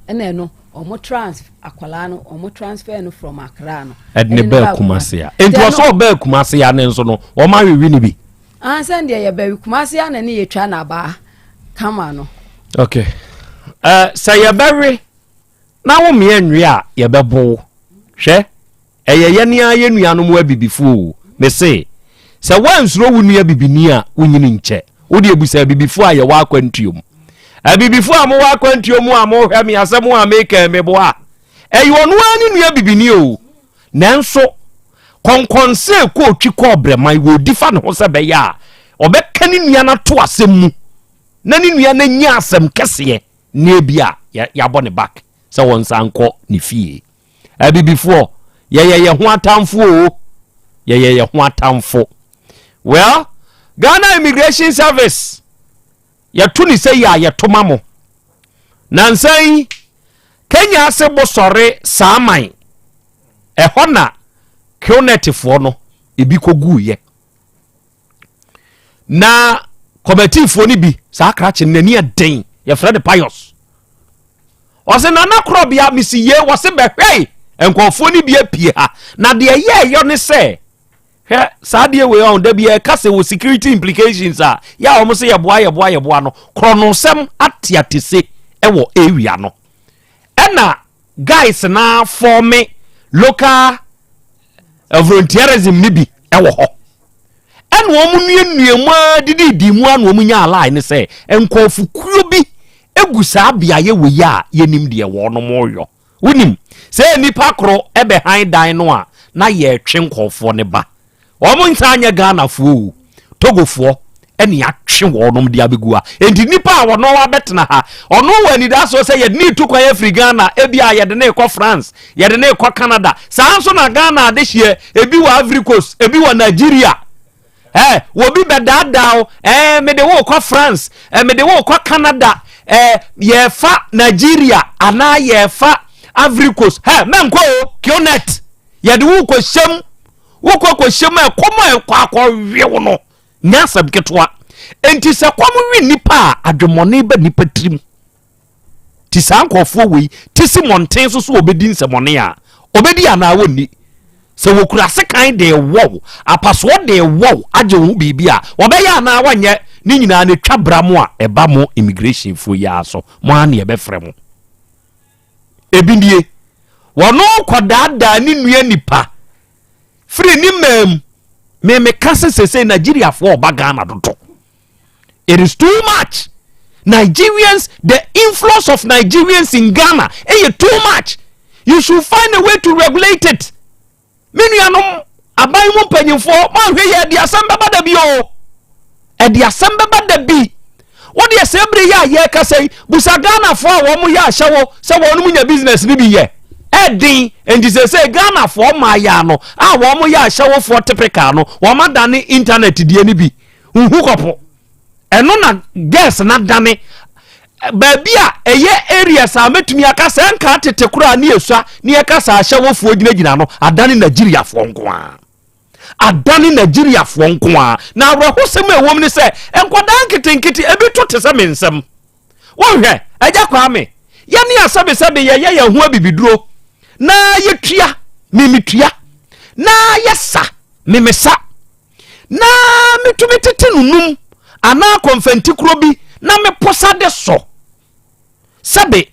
ɛna ɛno wɔn trans akwadaa no wɔn transfer no from Accra no ɛde ne bɛɛ Kumasi a nti ɔsɛ ɔbɛɛ Kumasi a ne nso no wɔn awewe ne bi. Ansa deɛ yɛbɛwe Kumasi a na ne yɛtwa n'abaa kama no. Okay ɛɛ uh, sɛ yɛbɛwe. Na wo mmea nwe a, yɛbɛbo wo. Hwɛ, ɛyɛ yɛne ara yɛn nuanom abibifoɔ o. Mese, sɛ woansuro wo nua bibini a, wonyini nkyɛ. Wo deɛ busa abibifoɔ a yɛwɔ akwantuo mu. Abibifoɔ a mowɔ akwantuo mu a mohwɛ me asɛm a meka yi meboa. Ɛyɛ ɔno ara ne nua bibini o. Nanso, kɔnkɔnsa ɛkɔɔtwi kɔɔ brɛman, wɔdi fa ne ho sɛ bɛyɛ a ɔbɛka ne nua no ato asɛm mu na ne nua no anya asɛm kɛseɛ. ne ebi a yɛabɔ ne back sɛ wɔnsan nkɔ ne fie. Abibifoɔ, yɛyɛ yɛn ho atamfo o, yɛyɛ yɛn ho atamfo. Well, Ghana Immigration Service, yɛto ne sɛ yi a yɛto ma mo. Nansa yi, Kenya ase bosɔre saa man, ɛhɔ na Qnetfoɔ no ebi kɔguiɛ. Na kɔmɛtiifoɔ no bi, saa krakye no n'ani ɛden, yɛfrɛ no Pius. Ɔse nana korɔbea mesi yie, wɔse bɛhwɛe nkurɔfoɔ no bi apue ha. Na deɛ ɛyɛ ɛyɔ ne sɛ, hwɛ saa adeɛ wei ɔn da bi ɛka sɛ wɔ security implications a yɛ a wɔn sɛ yɛboa yɛboa yɛboa no korɔnosɛm ate atese ɛwɔ area no ɛna guys na fɔme local volunteerism no bi ɛwɔ hɔ ɛna wɔn nnuannua mu ara dididi mu ara na wɔn nya alae ne sɛ nkurɔfokuo bi egu saa beaeɛ wei a yɛnim deɛ wɔn yɔ. Wonim, sɛ nnipa koro bɛhan dan no a, na yɛretwe nkurɔfoɔ no ba. Wɔn nsan nyɛ Ghanafoɔ o, Togofoɔ ɛne atwe wɔnom de abɛgu ha. Enti nnipa a wɔno abɛtena ha, ɔno wɔ anidasoɔ sɛ yɛde ne retu kwan afiri Ghana, ebi a yɛde ne rekɔ France, yɛde ne rekɔ Canada. Saa nso na Ghana adehyeɛ, ebi wɔ Ivory Coast, ebi wɔ Nigeria. Eh, obi bɛdaadaa wo, eh, mede wo kɔ France, eh, mede wo kɔ Canada, eh, yɛfa Nigeria anaa yɛfa Ivory Coast. Hɛ, mɛnkɔ o, Qnet, yɛde wo kɔ hyɛm, wokɔ kɔ hyɛm a ɛkɔm a ɛkɔ akɔwe wo no, nyɛ asɛm ketewa. Enti sɛ kɔm we nnipa a, adwemmɔne ba nnipa tirim. Ti saa nkurɔfoɔ wei te si mmɔnten so so wɔbɛdi nsɛmɔne a, wɔbɛdi anaa wɔnni? Sɛ wɔkura sekan de rewɔ wo, apasoɔ de rewɔ wo agye wo ho biribi a, wɔbɛyɛ anaa wɔnyɛ? Ne nyinaa no ɛtwa bra mo a ɛba mo immigrationfoɔ yi ara so, mo ara na yɛbɛfrɛ mo. Ebi nie, wɔno kɔdaadaa ne nua nipa firi ne maa mu. Me meka sɛ sesei Nigeriafoɔ ɔba Ghana dodo. It is too much. Nigerians, the influx of Nigerians in Ghana, ɛyɛ eh, too much. You should find a way to regulate it. Me nuanom, aban mu mpanyinfoɔ, moanhwɛ yɛ ɛde asɛm bɛba da bi o. Ɛde asɛm bɛba da bi. Wodeɛ sɛ ebere yi a yɛrekasa yi, busa Ghanafoɔ a wɔn yɛ ahyɛwɔ sɛ wɔn nya business no bi yɛ. Ɛden, nti sɛ sɛ Ghanafoɔ mmaayɛ no a wɔn yɛ ahyɛwofoɔ typical no, wɔn adane internet deɛ no bi. Nhu kɔpo. Ɛno na girls na dane baabi a ɛyɛ areas a mɛtumi aka sɛ nka tete koraa ne ɛsua ne yɛka sɛ ahyɛwofoɔ gyinagyina no adane Nigeriafoɔ nko a adane Nigeriafoɔ nko a na awerɛhosɛm a ɛwom ne sɛ nkwadaa nketenkete ebi to te sɛ me nsɛm wɔnhwɛ agya Kwame yɛne asɛbesɛbe yɛyɛ yɛn ho abibiduro na yɛtua memetua na yɛsa memesa na metumi tete no num anaa kɔmfɛntikuro bi na meposa de sɔ. Sɛbe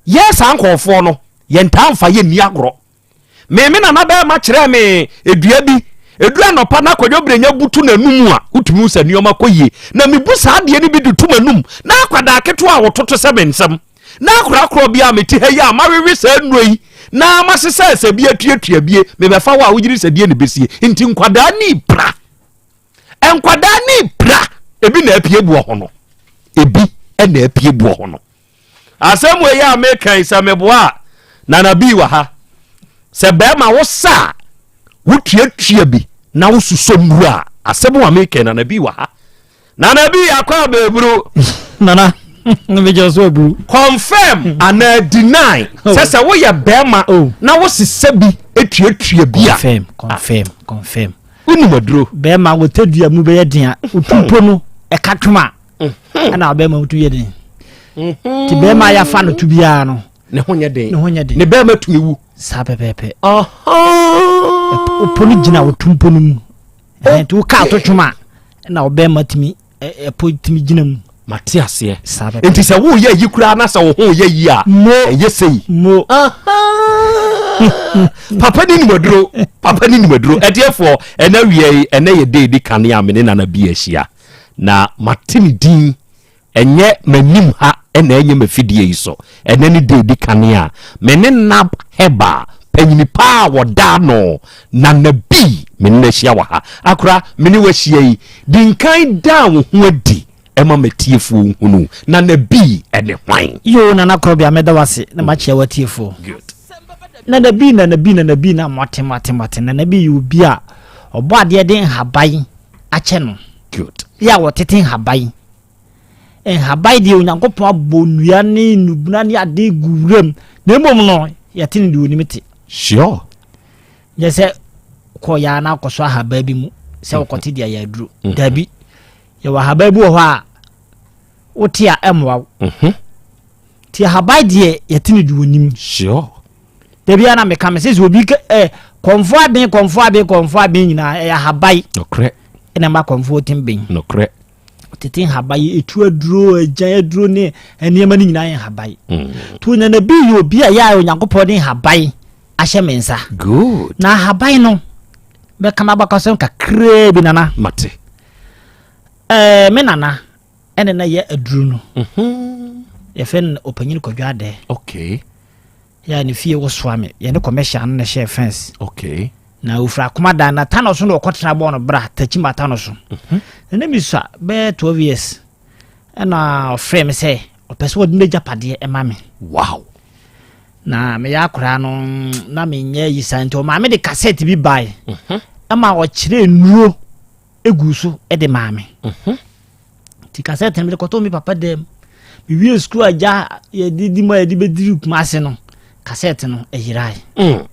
yɛn saa nkurɔfoɔ no, yɛntaa mfa yɛn nni agorɔ. Me me nana bɛrima kyerɛɛ me edua bi, eduru anɔpa na akwadwo brenya butu n'anum a, wotumi hu sɛ nneɛma kɔ yie. Na mebu saa adeɛ no bi de to m'anum, na akwadaa ketewa a wɔtoto sɛ me nsam. Na akorakorɔ bi a mete ha yi a mawewe saa nnuro yi na masesa sɛ bi atuatua bie mebɛfa wo a wogyiri sɛ deɛ ne bɛsie nti nkwadaa ne pra nkwadaa ne pra ebi na apue buɔ ho no ebi na apue buɔ ho no asɛm wei a meka yi sɛ meboa a nana bii wɔ ha sɛ bɛrima wo sa a wotuatua bi na wosusɔ nnuro a asɛm a meka nana bii wɔ ha Nana bi akɔ abɛɛburu. Nana megyɛ so aburu. Confirm anaa deny oh. sɛ sɛ woyɛ bɛrima oh. na wosesɛ bi etuatua bi a. Confirm confirm confirm. Wonim aduro. Bɛrima wotadua mu bɛyɛ den a wotu po no ɛka twoma mhm. ɛna bɛrima wotu yɛ den. Mhm. Ti bɛrima yɛafa no to biara no. Ne ho nyɛ den. Ne ho nyɛ den. Ne bɛrima tumi wu. Saa pɛpɛɛpɛ. Opo no gyina wotu mpo no mu. Nti woka ato twom a na ɔbɛrima tumi ɛpo tumi gyina mu. Mate aseɛ. Nti sɛ woyɛ yi koraa na sɛ wo ho yɛ yi a ɛyɛ sei. Mo. Papa ne nimaduro papa ne nimaduro ɛdeɛfoɔ ɛnɛ wia yi ɛnɛ yɛ dee di kane a me ne nana bi ahyia na mate ne din Ɛnyɛ m'anim ha na ɛnyɛ m'afidie yi so. Ɛnnɛ ne da ɛdi kane a me ne Nab Heber, panyini pa a wɔda ano, Nana Bi, me ne no ahyia wɔ ha. Akora, me ne wo ahyia yi, di nkan da wo ho adi. ɛma matiefoɔ nhunu Nana Bii ɛne hwan? Yoo Nana Korɔbea mɛda wo ase na makyia w'atiefoɔ. Good. Nana Bii Nana Bii Nana Bii na moate moate moate Nana Bii yɛ obi a ɔbɔ adeɛ de nhaban akyɛ no. Good. Yɛ a wɔtete nhaban. Nhaban deɛ Onyankopɔn abɔ nnua ne nnubena ne ade gu wuram na mmom no yɛte no deɛ onim te. Sure. Nyɛ sɛ kɔ yɛ na akɔsɔ ahaban bi mu sɛ wokɔte deɛ yɛ aduro. Mhm. Dabi. Yɛwɔ ahaban bi wɔ hɔ a wote a ɛmmoa wo. Mhm. Nti ahaban deɛ yɛte no deɛ onim. Sure. Dabi a na meka me sɛ sɛ obi kɛ ɛ kɔnfo aben kɔnfo aben kɔnfo aben nyinaa ɛyɛ ahaban. Nokorɛ. Ɛna ɛma kɔnfo tem ben. Nokorɛ. Tete nhaban yi etu aduro agyan aduro ne nneɛma no nyinaa yɛ nhaban. Mm. To nana bi yɛ obi a yɛ a Onyankopɔn de nhaban ahyɛ me nsa. Good. Na ahaban no bɛka m'abakɔsɛm kakraa bi nana. Mate. Ɛɛ me nana ɛna na yɛ aduro no. Mm-hmm. Yɛfrɛ no ɔpanyin Kwadwo Adɛ. Okay. Yɛ a ne fie wosoa me yɛne commercial no na ɛhyɛɛ fence. Okay. Na ofiri akomadan na tano so na ɔkɔtena bɔɔ no bra takyima tano so. Mhm. Na ne mesua bɛyɛ 12 years ɛna ɔfrɛ me sɛ ɔpɛ sɛ ɔde n'agyapadeɛ ɛma me. Wow. Na meyɛ akoraa no na menyɛ yi saa nti ɔmaa me de cassette bi bae. Mhm. Ɛma ɔkyerɛ nnuro egu so de maa me. Mhm. Nti kasɛt no mede kɔtoo me papa dɛm. Mewie sukuu agya yɛde di mu a yɛde bɛdiri Kumase no, kasɛt no ɛyerae. Mm.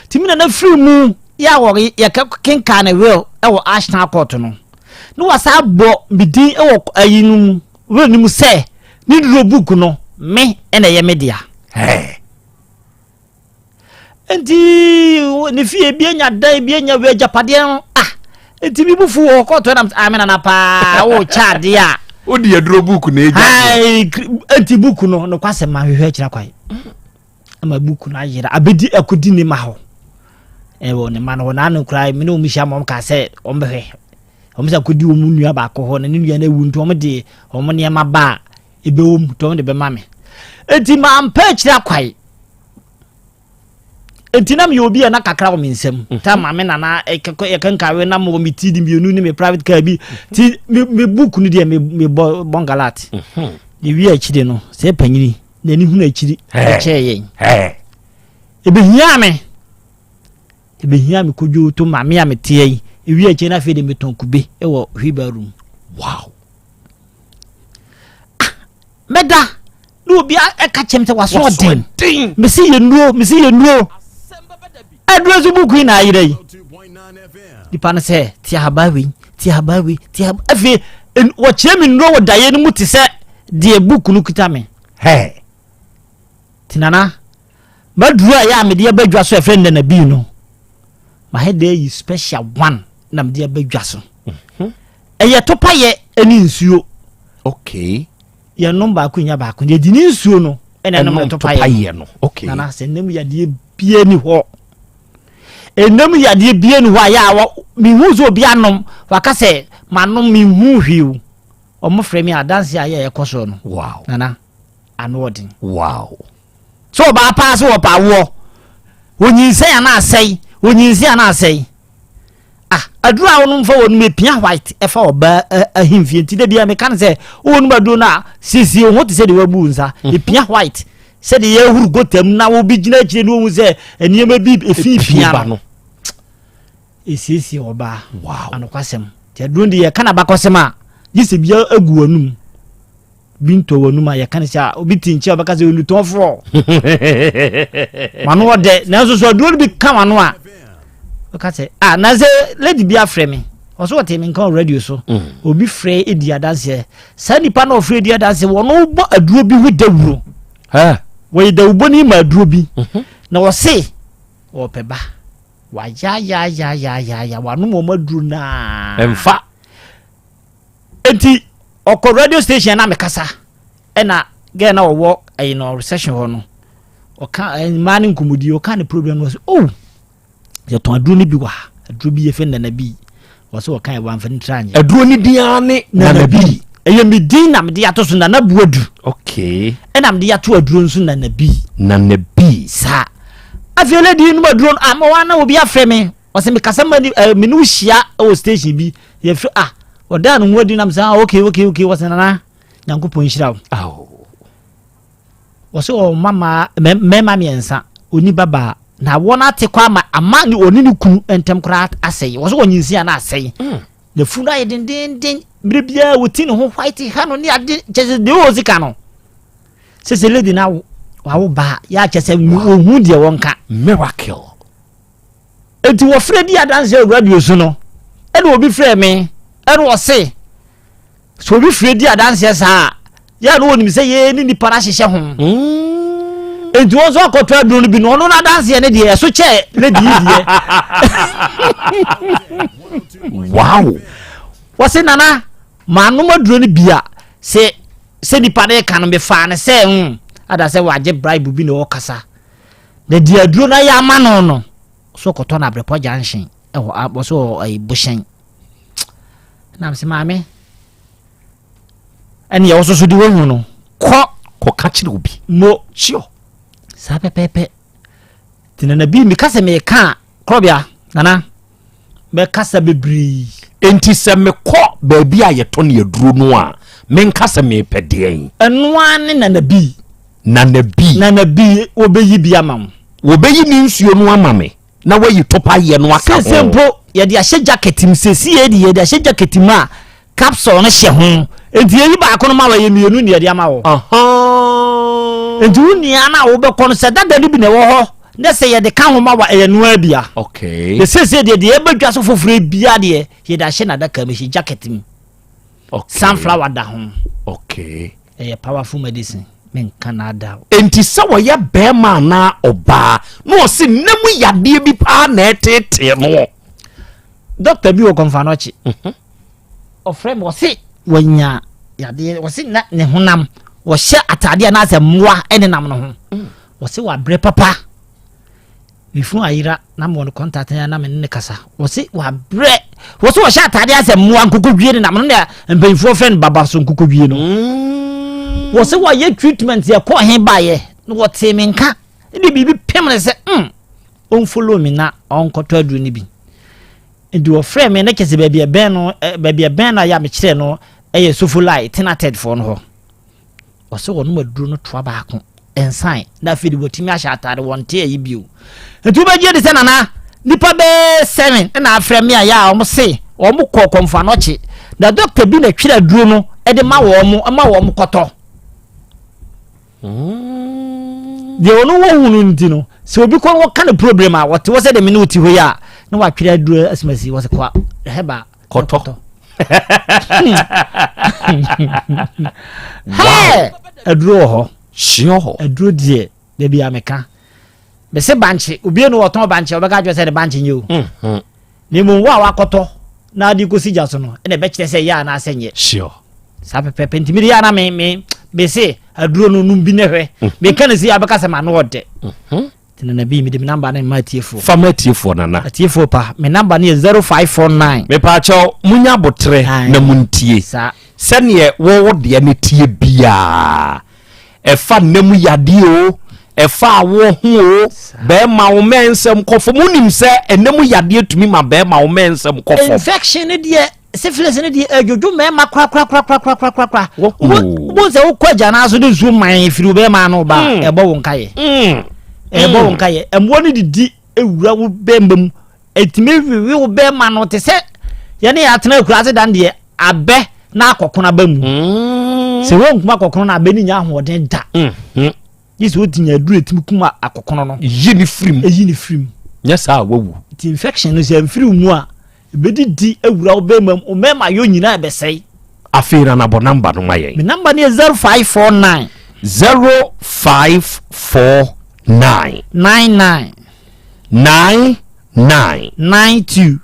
Nti me nana firi mu yɛ a wɔre yɛkenkan ne will wɔ Ashtown court no, na wasa abɔ me din wɔ ayi no mu will no mu sɛ ne duro book no me ɛna ɛyɛ me dea. Hey. nti ne fie ebi anya dan ebi anya wei agyapadeɛ no ah nti mi bufu wɔ kɔɔto ɛnam ah mi nana paa o kyɛ adeɛ a. o di aduro buuku na egya. Ayi nti buuku no nokwasɛm ma ahwehwɛ akyerɛ kwan ama buuku no ayera abedi akodi ne ma hɔ ɛwɔ ne ma no hɔ n'ano koraa mi ne wɔn hyia ma wɔn kaa sɛ wɔn bɛhwɛ wɔn sɛ akodi wɔn nua baako hɔ na ne nua no awu nti wɔn de wɔn nneɛma ba a ebɛwɔ mu nti wɔn de bɛma mi nti maa mpɛ akyerɛ akwae. nti na meyɛ obi a na kakra wɔ me nsam mhm. ta ma me nana yɛkenkawe na mewɔ me td mmienu ne me private car bi nti me book no deɛ mebɔ bɔngalat mhm. yɛwie akyire no sɛ panyini n'ani hunu akyiri ɛkyɛɛ yɛn ɛbɛhia me ɛbɛhia me kodwo to ma me a meteɛ yi ɛwie akyire no afei de metɔn kube wɔ wheelbarrow mu wow ah, mɛda na obi ɛka kyɛm sɛ waso ɔden mesi yɛ nnuo mesi yɛ nnuo aduro nso buku yi na ayerɛ yi nipa no sɛ te ahaba wei te ahaba wei te ahaba afei wɔkyerɛ me nnuro wɔ daeɛ no mu te sɛ deɛ buku no kuta me hɛɛ tenana maduro a yɛ a mede aba dwa so ɛfrɛ nnana bii no mahɛ dɛ yi special one na mede aba dwa so mhm. ɛyɛ topayɛ ne nsuo okay yɛnom baako nya baako yɛdi ne nsuo no ɛna ɛnom ne topayɛ no okay nana sɛ ɛnam yadeɛ bie ni hɔ ɛnam yadeɛ bie ni hɔ a yɛ a mehu sɛ obi anom waka sɛ manom mehu hwee o ɔmo frɛ me adanse a yɛ ɛkɔ soɔ no wow nana ano ɔden wow sɛ ɔbaa paa sɛ wɔpa awoɔ onyinsɛn anaa asɛe onyinsɛn anaa asɛe Ah, aduro a wɔnom fa wɔnom epia white ɛfa ɔbaa ahemfie nti da bia meka no sɛ wɔnom aduro no a siesie wo ho te sɛ deɛ wabu nsa mhm. epia white sɛdeɛ yɛahuru gota mu na wobi gyina akyire ne wɔhu sɛ nneɛma bi efi pia no esiesie ɔbaa wow. anokwasɛm nti aduro no deɛ yɛka n'abakɔsɛm a gye sɛ bia agu w'anum bi ntɔ w'anum a yɛka no sɛ a obi te nkyɛn a ɔbɛka sɛ onutɔnfoɔ wano ɔdɛ nanso so aduro no bi ka wano a ɔka sɛ ah na sɛ lady bi afrɛ me ɔso ɔte me nka wɔ radio so mm. obi frɛ edi adanseɛ saa nipa na ɔfrɛ edi adanseɛ wɔn bɔ aduro bi ho dawuro wɔyɛ dawubɔ ni ma aduro bi mhm. na ɔse ɔpɛ ba wayayayayaya wanom wɔn aduro naa ɛnfa Enti ɔkɔ radio station na mekasa ɛna girl na ɔwɔ ɛyi no reception hɔ no ɔka mmaa ne nkɔmmɔdi ɔka ne problem no ɔsɛ oh yɛtɔn aduro no bi wɔ ha aduro bi yɛfɛ nana bi ɔsɛ ɔka yɛ wamfa ne tira anyɛ aduro no din ara ne nana bi ɛyɛ me din na mede ato so nana buadu okay ɛna mede ato aduro nso nana bi nana bi saa afei lady no aduro no ama wa na obi afrɛ me ɔsɛ mekasa ma ni ɛɛ me ne wo hyia wɔ station bi yɛfrɛ ah. Ɔdaa ne ho adi nam sɛ ah okay okay okay wɔsɛ nana Nyankopɔn nhyira wo. Wɔsɛ ɔma maa mmarima mmiɛnsa ɔni babaa na wɔn ate kɔ ama ama ne ɔne ne kunu ntɛm koraa asɛe. Wɔsɛ ɔnyinsia na asɛe. Na funu ayɛ dendenden mmerɛ biara wɔti ne ho white ha no ne ade kyɛ sɛ deɛ ɔwɔ sika no. Sɛ sɛ lady no awo wawo baa yɛ akyɛ sɛ ɔhu deɛ wɔnka. Miracle. Enti wɔfrɛ di adanse wɔ radio so no, ɛna obi frɛ me, ɛna ɔse, sɛ obi frɛ di adanseɛ saa a, yɛ a na wɔnim sɛ yɛn ne nipa no ahyehyɛ ho. Mm. Enti wɔn nso akɔtɔ aduro no bi no, ɔno n'adanseɛ no deɛ ɛso kyɛ lady yi deɛ. Wow! Wɔse nana, maanom aduro no bi a, sɛ sɛ nipa no reka no, mefaa no sɛ mm, ada sɛ wagye bribe bi na ɔrekasa. Na deɛ aduro no ayɛ ama no no, so kɔtɔ no abrɛpɔ junction ɛwɔ abɔ so wɔ ɛyi bohyɛn. Na mese maame, ɛne ɛwɔ soso de wahu no, kɔ. Kɔka kyerɛ obi. Mo. Sure. Saa pɛpɛɛpɛ. Nti nana bi meka sɛ meka a, korɔbea, nana, mɛkasa bebree. Enti sɛ mekɔ baabi a yɛtɔ ne aduro no a, menka sɛ mepɛ deɛn? Ɛno ara ne nana bi. Nana bi. Nana bi, wɔbɛyi bi ama wo. Wɔbɛyi ne nsuo no ama me na wayi topayɛ no aka ho. Seesei mpo yɛde ahyɛ jacket mu, seesei deɛ yɛde ahyɛ jacket mu a capsule no hyɛ ho. Enti yɛyi baako no ma wo, ɛyɛ mmienu na yɛde ama wo. Enti wo nua no a wobɛkɔ no, sɛ dada no bi na ɛwɔ hɔ na sɛ yɛde ka ho ma wo a, ɛyɛ noa bia. Okay. Na seesei deɛ deɛ ɛba dwa so foforɔ bia deɛ yɛde ahyɛ n'adaka mu, ɛhyɛ jacket mu. Okay. Sunflower da ho. Okay. Ɛyɛ powerful medicine. Menka n'ada. Enti sɛ wɔyɛ bɛrima anaa ɔbaa na ɔse nna mu yadeɛ bi paa na ɛtetee no. Dɔkta bi wɔ Kɔmfanɔkye. Mhm. Ɔfrɛ me ɔse wanya yadeɛ ɔse na ne honam wɔhyɛ ataadeɛ anaasɛ mmoa ɛnenam no ho. Mm. Ɔse wabrɛ papa. Me funu ayera na mewɔ no contact na me ne no kasa. Wɔse wabrɛ. Wɔse wɔhyɛ ataadeɛ asɛ mmoa nkokodwie ne nam no na mpanyinfoɔ frɛ no baba so nkokodwie no. Mm. Wɔse wɔyɛ treatment yɛ kɔɔ he baeɛ na wɔtee me nka ne biribi pem ne sɛ mm ɔmfollow me na ɔnkɔtɔ aduro no bi. Nti wɔfrɛ me na kyɛ sɛ baabi ɛbɛn no baabi ɛbɛn no a yɛ a mekyerɛ no ɛyɛ Sofolai Tenated foɔ no hɔ. Ɔsɛ wɔnom aduro no toa baako nsan na afei de wɔatumi ahyɛ ataade wɔnte ayi bio. Nti wobɛgye di sɛ nana nipa bɛɛ sɛn na afrɛ me a yɛ a wɔn se wɔn kɔ kɔnfanɔkye na dɔkta bi na twerɛ aduro no de ma wɔn ma wɔn kɔtɔ. Mm. Deɛ ɔno wɔ hu no nti no sɛ obi kɔ wɔka no problem a wɔte wɔ sɛ deɛ me ne wo te hɔ yi a na watwerɛ aduro asimasi wɔ sɛ kɔ hɛba kɔtɔ wow aduro wɔ hɔ sure aduro deɛ dabi a meka mese bankye obi no wɔtɔn bankye ɔbɛka kyerɛ sɛ ne bankye nyɛ o mhm. na mmom wo a wakɔtɔ na ade kɔsi gya so no ɛna ɛbɛkyerɛ sɛ ɛyɛ anaasɛ nyɛ sure saa pɛpɛpɛ nti mede yɛ ana me me mese aduro no nom bi ne hwɛ mhm. meka ne si abɛka sɛ ma no ɔdɛ mhm. Nti nana bi mede me namba no ma atiefoɔ. Fa ma atiefoɔ nana. Atiefoɔ pa me namba no yɛ 0549. Mepaakyɛw munya aboterɛ na muntie. Saa. Sɛdeɛ wɔwɔ deɛ no tie biara ɛfa nna mu yadeɛ o ɛfa awoɔ ho o bɛrima wo mɛ nsɛm kɔ fam wonim sɛ ɛnna mu yadeɛ tumi ma bɛrima wo mɛ nsɛm kɔ fam. Infection no deɛ syphilis no deɛ ɛdwodwo mmarima korakorakorakorakorakora wobɛhu sɛ wokɔ agyanaa so de nsuo man firi wo bɛrima ano ba mm. ɛbɔ wo nkayɛ mm. ɛbɔ wo mm. nkayɛ mmoa no didi ewura wo bɛrima mu ɛtumi wiwi wo bɛrima no te sɛ yɛne yɛ atena akura ase dan deɛ abɛ na akɔkono aba mu sɛ wɔnkuma akɔkono no abɛ no nya ahoɔden da mm-hmm. Gye sɛ wotumi aduru etumi kum akɔkono no. Yi ne firi mu. Eyi ne firi mu. Nyɛ saa a wawu. Nti infection no sɛ mfiri mu a ebedidi awura wo bɛrima mu, wo mmarima yɔ nyinaa ɛbɛsɛe. Afei na nabɔ namba no ma yɛn. Me namba no yɛ 0549. 0549. 99. 99. 92.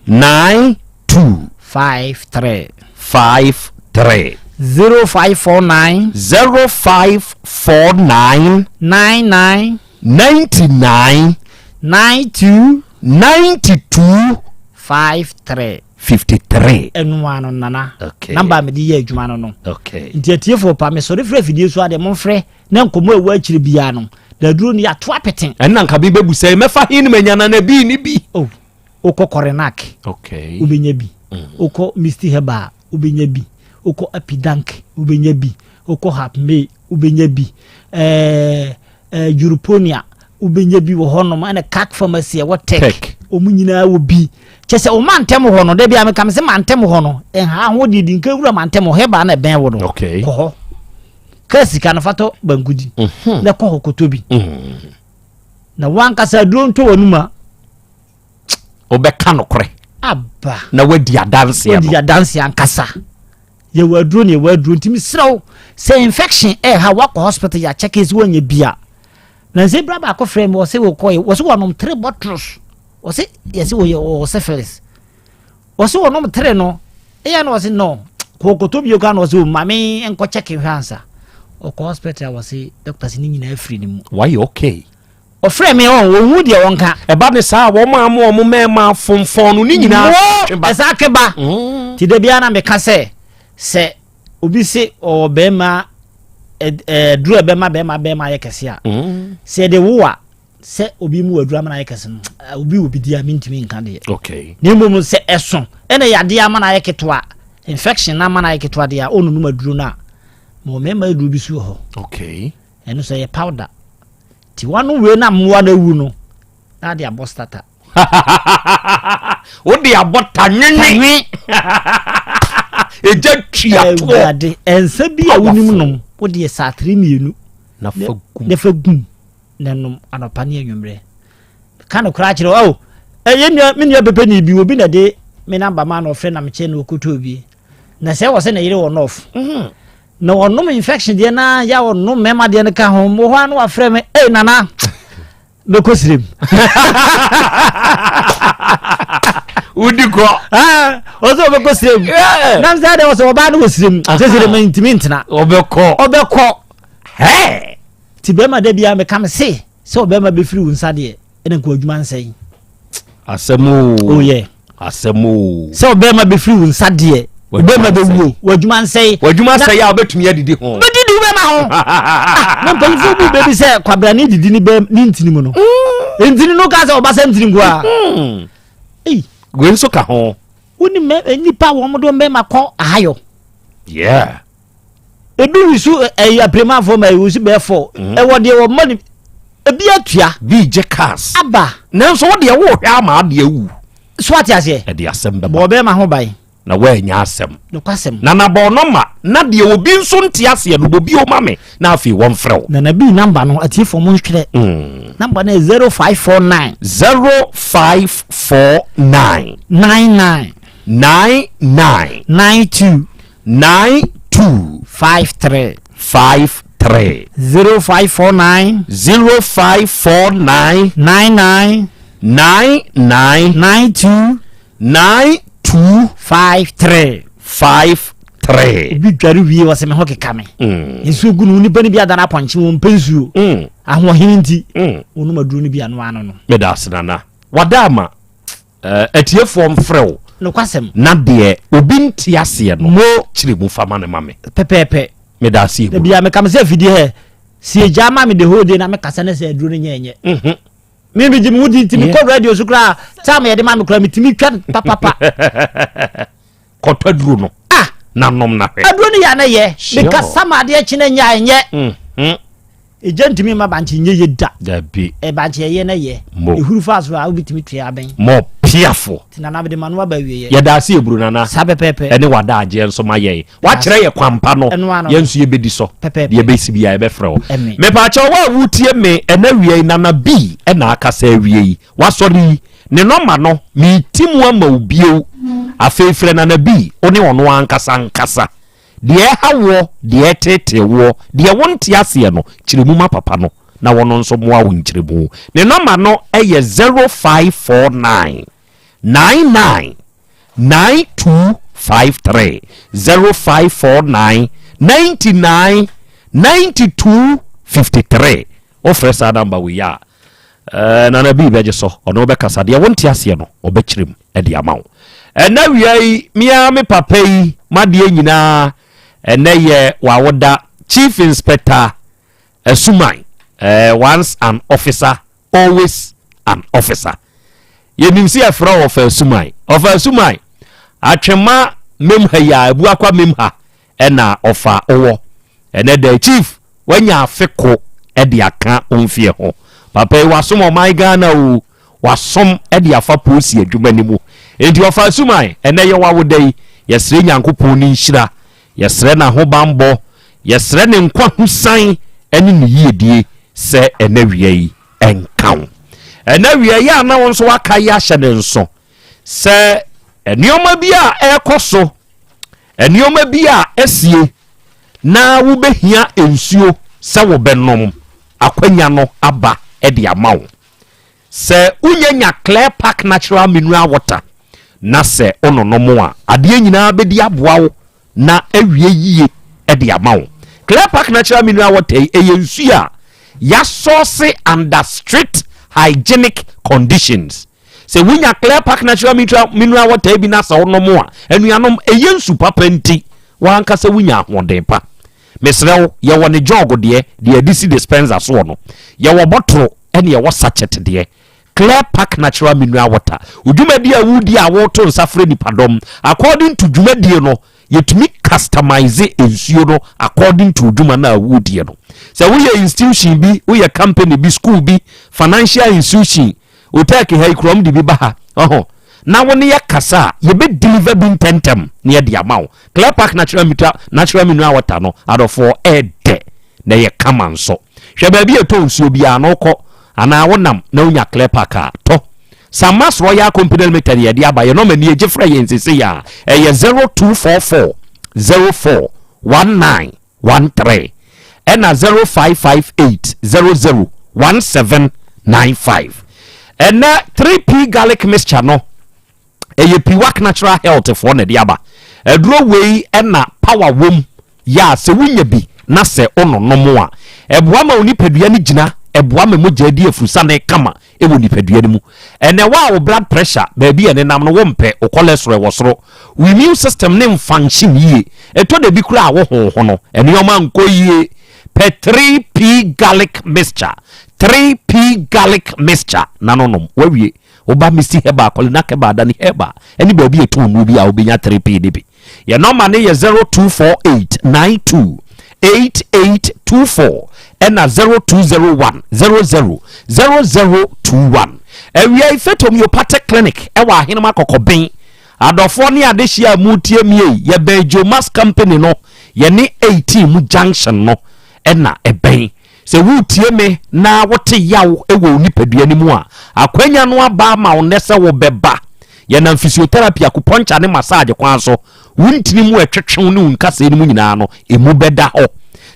92. 53. 53. 0549. 0549. 99. 99. 92. 92. 53. 53. Ɛno ano nana. Okay. Namba a mede yɛ adwuma no no. Okay. Nti atiefoɔ pa mesɔre frɛ afidie so adeɛ momfrɛ na nkɔmmɔ a ɛwɔ akyire biara no na aduro no yɛato apete. Ɛnna nka bi bɛbu sɛ mɛfa he no manya nana bi ne bi. Oh, wokɔ Korenak. Okay. Wobɛnya bi. Wokɔ Misty Herbal a, wobɛnya bi. Wokɔ Apidank, wobɛnya bi. Wokɔ Hapmay, wobɛnya bi. Ɛɛ ɛɛ Juruponia, wobɛnya bi wɔ hɔnom. Ɛna Kak Pharmacy ɛwɔ Tech, wɔn nyinaa wɔ bi. Kyɛ sɛ wo mantam hɔ no, da bi a meka me sɛ mantam hɔ no, nha ho deɛ di nka wura mantam hɔ, herbal na ɛbɛn wo no. Okay. Kɔ hɔ. Kaa sika no fa tɔ banku di. Mhm. Na kɔ hɔ kɔtɔ bi. Mm. Na wankasa aduro ntɔ w'anum a. Wobɛka nokorɛ. Aba. Na wadi adanseɛ no. Wadi adanseɛ ankasa. Yɛwɔ aduro ne yɛwɔ aduro nti mesrɛ wo sɛ infection ɛha wakɔ hospital yɛ akyɛke sɛ woanya bi a. Na nsɛ bra baako frɛ me wɔse wɔkɔɛ wɔse wɔnom three bottles wɔse yɛse wɔyɛ wɔwɔ syphilis wɔse wɔnom three no ɛyɛ na wɔse no kɔkɔtɔ bio ka na wɔse maame nkɔ kyɛke hwɛ ansa ɔkɔ hospital wɔse doctor se ne nyinaa firi ne mu. Wayɛ okay. Ɔfrɛ me ɔn wɔnhu deɛ wɔnka. Ɛba ne saa a wɔn a wɔn mmarima afonfɔn no ne nyinaa twe ba. Ɛsaa twe ba. Mm. Ti da biara na meka sɛ sɛ obi se ɔwɔ bɛrima ɛduru ɛbɛma bɛrima bɛrima ayɛ kɛse a mm. sɛ ɛde wo a sɛ obi mu aduru ama no ayɛ kɛse no obi wɔ bi di a mentumi nka deɛ. Okay. Na mmom sɛ ɛso ɛna yadeɛ ama no ayɛ ketewa infection na ama no ayɛ ketewa deɛ a ɔnonum aduro no a ma mmarima aduro bi so wɔ hɔ. Okay. Ɛno sɛ yɛ powder. Ti wano wei na mmoa no awu no na ade abɔ starter. Wode abɔ tanwenwe. Egya tua toɔ. Awurade nsa bi a wonim nom wode yɛ saatere mmienu na fa gum na fa gum na nom anɔpa ne anwummerɛ. Ka no koraa kyerɛ o ɛyɛ nua me nua pɛpɛ ni bi obi na de me namba ma na ɔfrɛ na mekyɛ na ɔkɔtɔ bi na sɛ wɔ sɛ na yere wɔ nɔf. Mhm. Na ɔnom infection deɛ na ya ɔnom mmarima deɛ no ka ho mo hɔ a na wafrɛ me ei nana mɛkɔ sirem wodi kɔ ah, ɔsɛ ɔbɛkɔ sirem nam sɛ deɛ ɔsɛ ɔbaa no wɔ sirem sɛ sirem ntumi ntena ɔbɛkɔ ɔbɛkɔ nti bɛrima da biara meka me se sɛ ɔbɛrima bɛfiri wo nsa deɛ ɛna nka adwuma nsɛe asɛm o oh yeah asɛm o sɛ ɔbɛrima bɛfiri wo nsa deɛ ɔbɛrima bɛwuo w'adwuma nsɛe w'adwuma nsɛe a wobɛtumi adidi ho bɛdidi wo bɛma ho ah, na mpanyimfoɔ bu bɛbi sɛ kwabrane didi ne bɛm ne ntini mu no mm. ntini no ka sɛ ɔba sɛ ntini nko a mm. wei nso ka ho wonim eh, nnipa wɔn de wɔn bɛma kɔ ahayɔ yeah ebi wusu ɛyɛ apiremafoɔ ma ewusu bɛɛ fɔ mm. ɛwɔ deɛ wɔ mɔni ebi atua. bi gye cars. aba. nanso wo deɛ wo hwɛ ama adeɛ awu. so ate aseɛ. ɛde asɛm bɛba. bɔ ɔbɛrima ho ban. na woanya asɛm. nokwasɛm. Na na bɔ nɔma na deɛ obi nso nte aseɛ no bɔ bio ma me na afei wɔmfrɛ wo. Nana bi namba no atiefoɔ mo ntwerɛ. Mm. Namba no yɛ 0549. 0549. 99. 99. 92. 9 2. 5 3. 5 3. 0549. 0549. 99. 99. 92. 9 2. 5 3. 5 3. Obi dware wie ɔsɛ me ho keka me. Mm. Nsuo gu no nipa no bi adane apɔnkye wɔn mpɛ nsuo. Mm. Ahoɔhene nti. Mm. Wɔnom aduro no bi ano ano no. Meda ase nana. Wada ama. Eh, atiefoɔ mfrɛ wo. Nokwasɛm. Na deɛ obi nte aseɛ no, kyerɛ mu fa ma no ma me. Pɛpɛɛpɛ. Meda ase egu. Dabi a meka me sɛ afidie hɛ, si egya ma me the whole day na mekasa ne sɛ aduro no nyɛ nyɛ. Mhm. Me me gye me ho di nti mekɔ radio so koraa time yɛde ma me koraa metumi twa papapa. Kɔtɔ aduro no. Ah. Na nom na hwɛ. Aduro no yɛ ana yɛ. Sure. Mekasa ma adeɛ kye na nyɛ a ɛnyɛ. Mhm. Egya ntumi mma bankye nyɛ yie da. Dabi. Ɛ bankye ɛyɛ na yɛ. Mo. Ehuru fa so a wobɛtumi tua abɛn. Mo piafo. Ti nana mede ma no aba awieɛ. Yɛda ase eburu nana. Saa pɛpɛɛpɛ. Ɛne w'adagyeɛ nso ma yɛn. Wakyerɛ yɛ kwampa no. Ɛno ano. Yɛn nso yɛbɛdi so. Pɛpɛɛpɛ. Deɛ ɛbɛsi biara yɛbɛfrɛ wo. Ɛme. Mepaakyɛw wo a wotie me ɛna awia yi nana bi ɛna akasa awie yi. Wasɔre yi ne nɔma no meti mu ama wo bio. Afei frɛ nana bi wo ne ɔno ankasa nkasa. Deɛ ɛha woɔ, deɛ ɛteetee woɔ, deɛ wonte aseɛ no, kyerɛ mu ma papa no na ɔno nso mmoa wo nkyerɛmu. Ne nɔma no yɛ 0549 99 9253, 0549 99 92 53. Wofrɛ saa namba wei a, eh, Nana Bii bɛgye so, ɔne wo bɛkasa. Deɛ wonte aseɛ no, ɔbɛkyerɛ mu de ama wo. Ɛnɛ wia yi, me ara me papa yi, m'adeɛ nyinaa, ɛnɛ yɛ w'awoda. Chief Inspector Asuman, eh, once an officer, always an officer. Yɛnim sɛ yɛfrɛ wo Ɔfa Asuman. Ɔfa Asuman, Atwema mem ha yi a, Abuakwa mem ha ɛna ɔfa wɔ. Ɛnɛ da yi Chief wanya afe ko de aka wo mfeɛ ho. Papa yi wasom ɔman Ghana o, wasom de afa polisi adwuma no mu. Enti ɔfa Asuman, ɛnɛ yɛ w'awoda yi, yɛsrɛ Nyankopɔn ne nhyira, yɛsrɛ n'ahobanbɔ, yɛsrɛ ne nkwa husan ne ne yiedie sɛ ɛnɛ wia yi ɛnka wo. Ɛnɛ wia yi a na wo nso waka yi ahyɛ ne nso sɛ nneɛma bi a ɛrekɔ so, nneɛma bi a asie na wobɛhia nsuo sɛ wobɛnom, akwanya no aba de ama wo. Sɛ wonya nya Clear Park Natural Mineral Water na sɛ wononom a, adeɛ nyinaa bɛdi aboa wo na awie yie de ama wo. Clear Park Natural Mineral Water yi, ɛyɛ nsuo a yɛasɔɔse under strict hygienic conditions. Sɛ wonya Clear Park Natural Mineral Water bi na sɛ wonom a, anuanom, ɛyɛ nsu papa nti, w'ankasa wonya ahoɔden pa. Mesrɛ wo, yɛwɔ ne jɔg deɛ, deɛ yɛde si dispenser soɔ no. Yɛwɔ bɔtoro ɛne yɛwɔ sachet deɛ. Clear Park Natural Mineral Water. Wo dwumadie a wodi a woto nsa frɛ nipadɔm, according to dwumadie no, yɛtumi customize nsuo no according to dwuma no a wodie no. Sɛ woyɛ institution bi, woyɛ company bi, school bi, financial institution, Otɛɛke ha yi koraa wɔn de bi ba ha ɔho na wo ne yɛ kasa a yɛbɛ deliver bi ntɛntɛm na yɛde ama wo. Clear Park natural mita natural mineral water no adɔfoɔ ɛɛdɛ na ɛyɛ kama nso. Hwɛ baabi a ɛtɔ nsuo biara na wokɔ anaa wonam na wonya Clear Park a tɔ. Samas Royal Company Limited yɛde aba yɛn nɔma nie gye frɛ yɛn sesei a ɛyɛ 0244 04 19 13 ɛna 0558 00 1795. Ɛnɛ 3P garlic mixture no ɛyɛ Piwak Natural Health foɔ na ɛde aba. Aduro wei ɛna power wom yɛ a sɛ wonya bi na sɛ wononom a ɛboa ma wo nipadua no gyina, ɛboa ma mogya di afurusane kama wɔ nipadua no mu. Ɛnɛ wo a wo blood pressure baabi a ɛnenam no wompɛ, wo cholesterol wɔ soro, wo immune system no mfunction yie, ɛtɔ da bi koraa a wo honho no nneɛma nkɔ yie, pɛ 3P garlic mixture, 3P garlic mixture na no nom, wawie. Woba Misty Herbal, Kolinak Herbal, Dani Herbal ɛne baabi a ɛtɔn nnuro bi a wobɛnya 3P no bi. Yɛn nɔma no yɛ 0248 92 8824 ɛna 0201 00 0021. Awia yi Faith Homeopathic Clinic ɛwɔ Ahenema Kɔkɔben. Adɔfoɔ ne adehyeɛ a motie mie yi, yɛbɛn Jomas Company no, yɛne 18 mu junction no ɛna ɛbɛn. Sɛ woretie me na wote yaw wɔ wo nipadua no mu a, akwanya no aba ama wo nnɛ sɛ wobɛba. Yɛnam physiotherapy, acupuncture ne massage kwan so, wo ntini mu ɛtwetwew ne wo nkasɛɛ no mu nyinaa no, emu bɛda hɔ.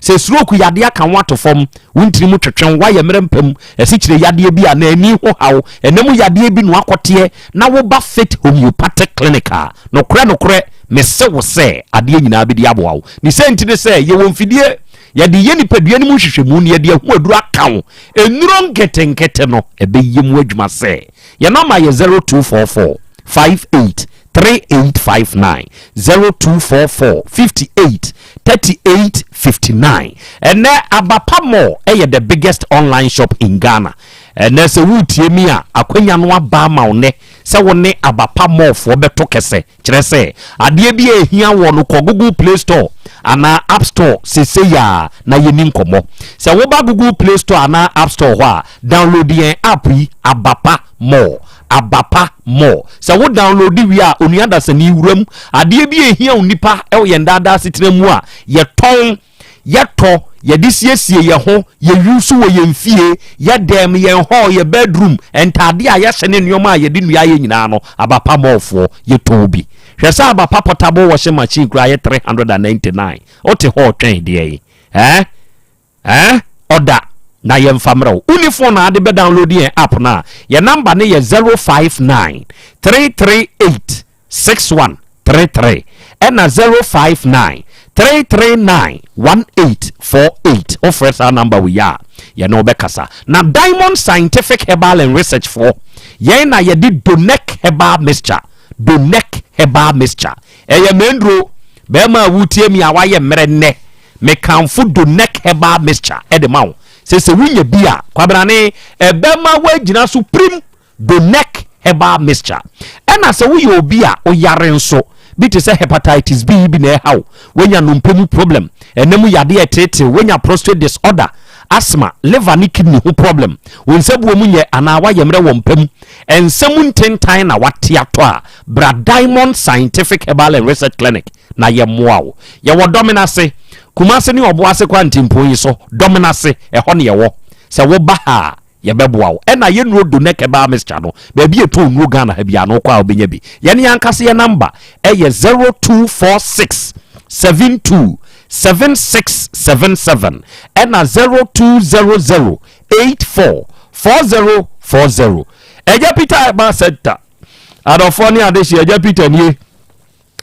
Sɛ stroke yadeɛ aka wo ato fam, wo ntini mu twetwew, woayɛ mmerɛ mpa mu, asikyire yadeɛ bi anaa ani ho haw, ɛna mu yadeɛ bi na woakɔteɛ na woba Faith Homeopathic Clinic a, nokorɛ nokorɛ mese wo sɛ adeɛ nyinaa bɛdi aboa wo. Ne sɛ nti ne sɛ yɛwɔ mfidie Yɛde yɛ nipadua no mu nhwehwɛmu na yɛde ahu aduru aka ho. Nnuro nketenkete no, ɛbɛyɛ mu adwuma sɛ. Yɛn nɔma yɛ 0244 58 3859, 0244 58 38 59. Ɛnɛ Abapa Mall yɛ the biggest online shop in Ghana. Ɛnɛ sɛ woretie mi a, akwanya no aba ama wo nnɛ sɛ wo ne Abapa Mall foɔ bɛto kɛsɛ. Kyerɛ sɛ, adeɛ bi a ɛhia woɔ no, kɔ Google Play Store anaa App Store seesei ara na yɛnni nkɔmmɔ. Sɛ woba Google Play Store anaa App Store hɔ a, download yɛn app yi, Abapa More. Abapa More. Sɛ wo download wie a, onua dasani, wura mu. Adeɛ bi a ɛhia onipa wɔ yɛn daa daa asetena mu a, yɛtɔn. Yɛtɔ, yɛde siesie yɛn ho, yɛ use wɔ yɛn fie, yɛ dɛm, yɛn hall, yɛ bedroom, ntaadeɛ a yɛhyɛ ne nneɛma a yɛde nnua ayɛ nyinaa no, Abapa Mall foɔ, yɛtɔn bi. Hwɛ sɛ Abapa portable washing machine koraa yɛ 399. Wote hɔ retwɛn deɛ yi? Eh? Eh? Ɔda na yɛmfa mmerɛ wo. Wonni phone a ade bɛ download yɛn app no a, yɛn number no yɛ 059 338 6133 ɛna 059 339 1848. Wofrɛ saa number wei a, yɛne wo bɛkasa. Na Diamond Scientific Herbal and Research foɔ, yɛn na yɛde Donec Herbal Mixture, Donec Herbal Mixture. Ɛyɛ mɛnduro, bɛrima a wotie mi a wayɛ mmerɛ nnɛ, mekamfo Donec Herbal Mixture ɛde ma wo. Sɛ sɛ wonya bi a, kwabrane, ɛbɛma woagyina so pirim. Donec Herbal Mixture. Ɛna sɛ woyɛ obi a woyare nso, bi te sɛ hepatitis B bi na ɛha wo, woanya nnompe mu problem, ɛna mu yadeɛ ɛteetee, woanya prostate disorder, asthma, liver ne kidney ho problem, wo nsabuo mu nyɛ anaa woayɛ mmerɛ wɔ mpa mu, nsa mu ntentan na wate atɔ a, bra Diamond Scientific Herbal and Research Clinic na yɛmmoa wo. Yɛwɔ Dɔmenase, Kumase ne Ɔboase kwantempɔn yi so, Dɔmenase, ɛhɔ ne yɛwɔ. Sɛ woba ha a, Yɛbɛboa wo. Ɛna yɛ nnuro Donec Herbal Mixture no, baabi a yɛtɔn nnuro Ghana ha biara no wokɔ a wobɛnya bi. Yɛn yɛn ankasa yɛn number ɛyɛ 0246 72 7677 ɛna 0200 84 4040. Agya Peter Herbal Center, adɔfoɔ ne adehyeɛ, Agya Peter nie.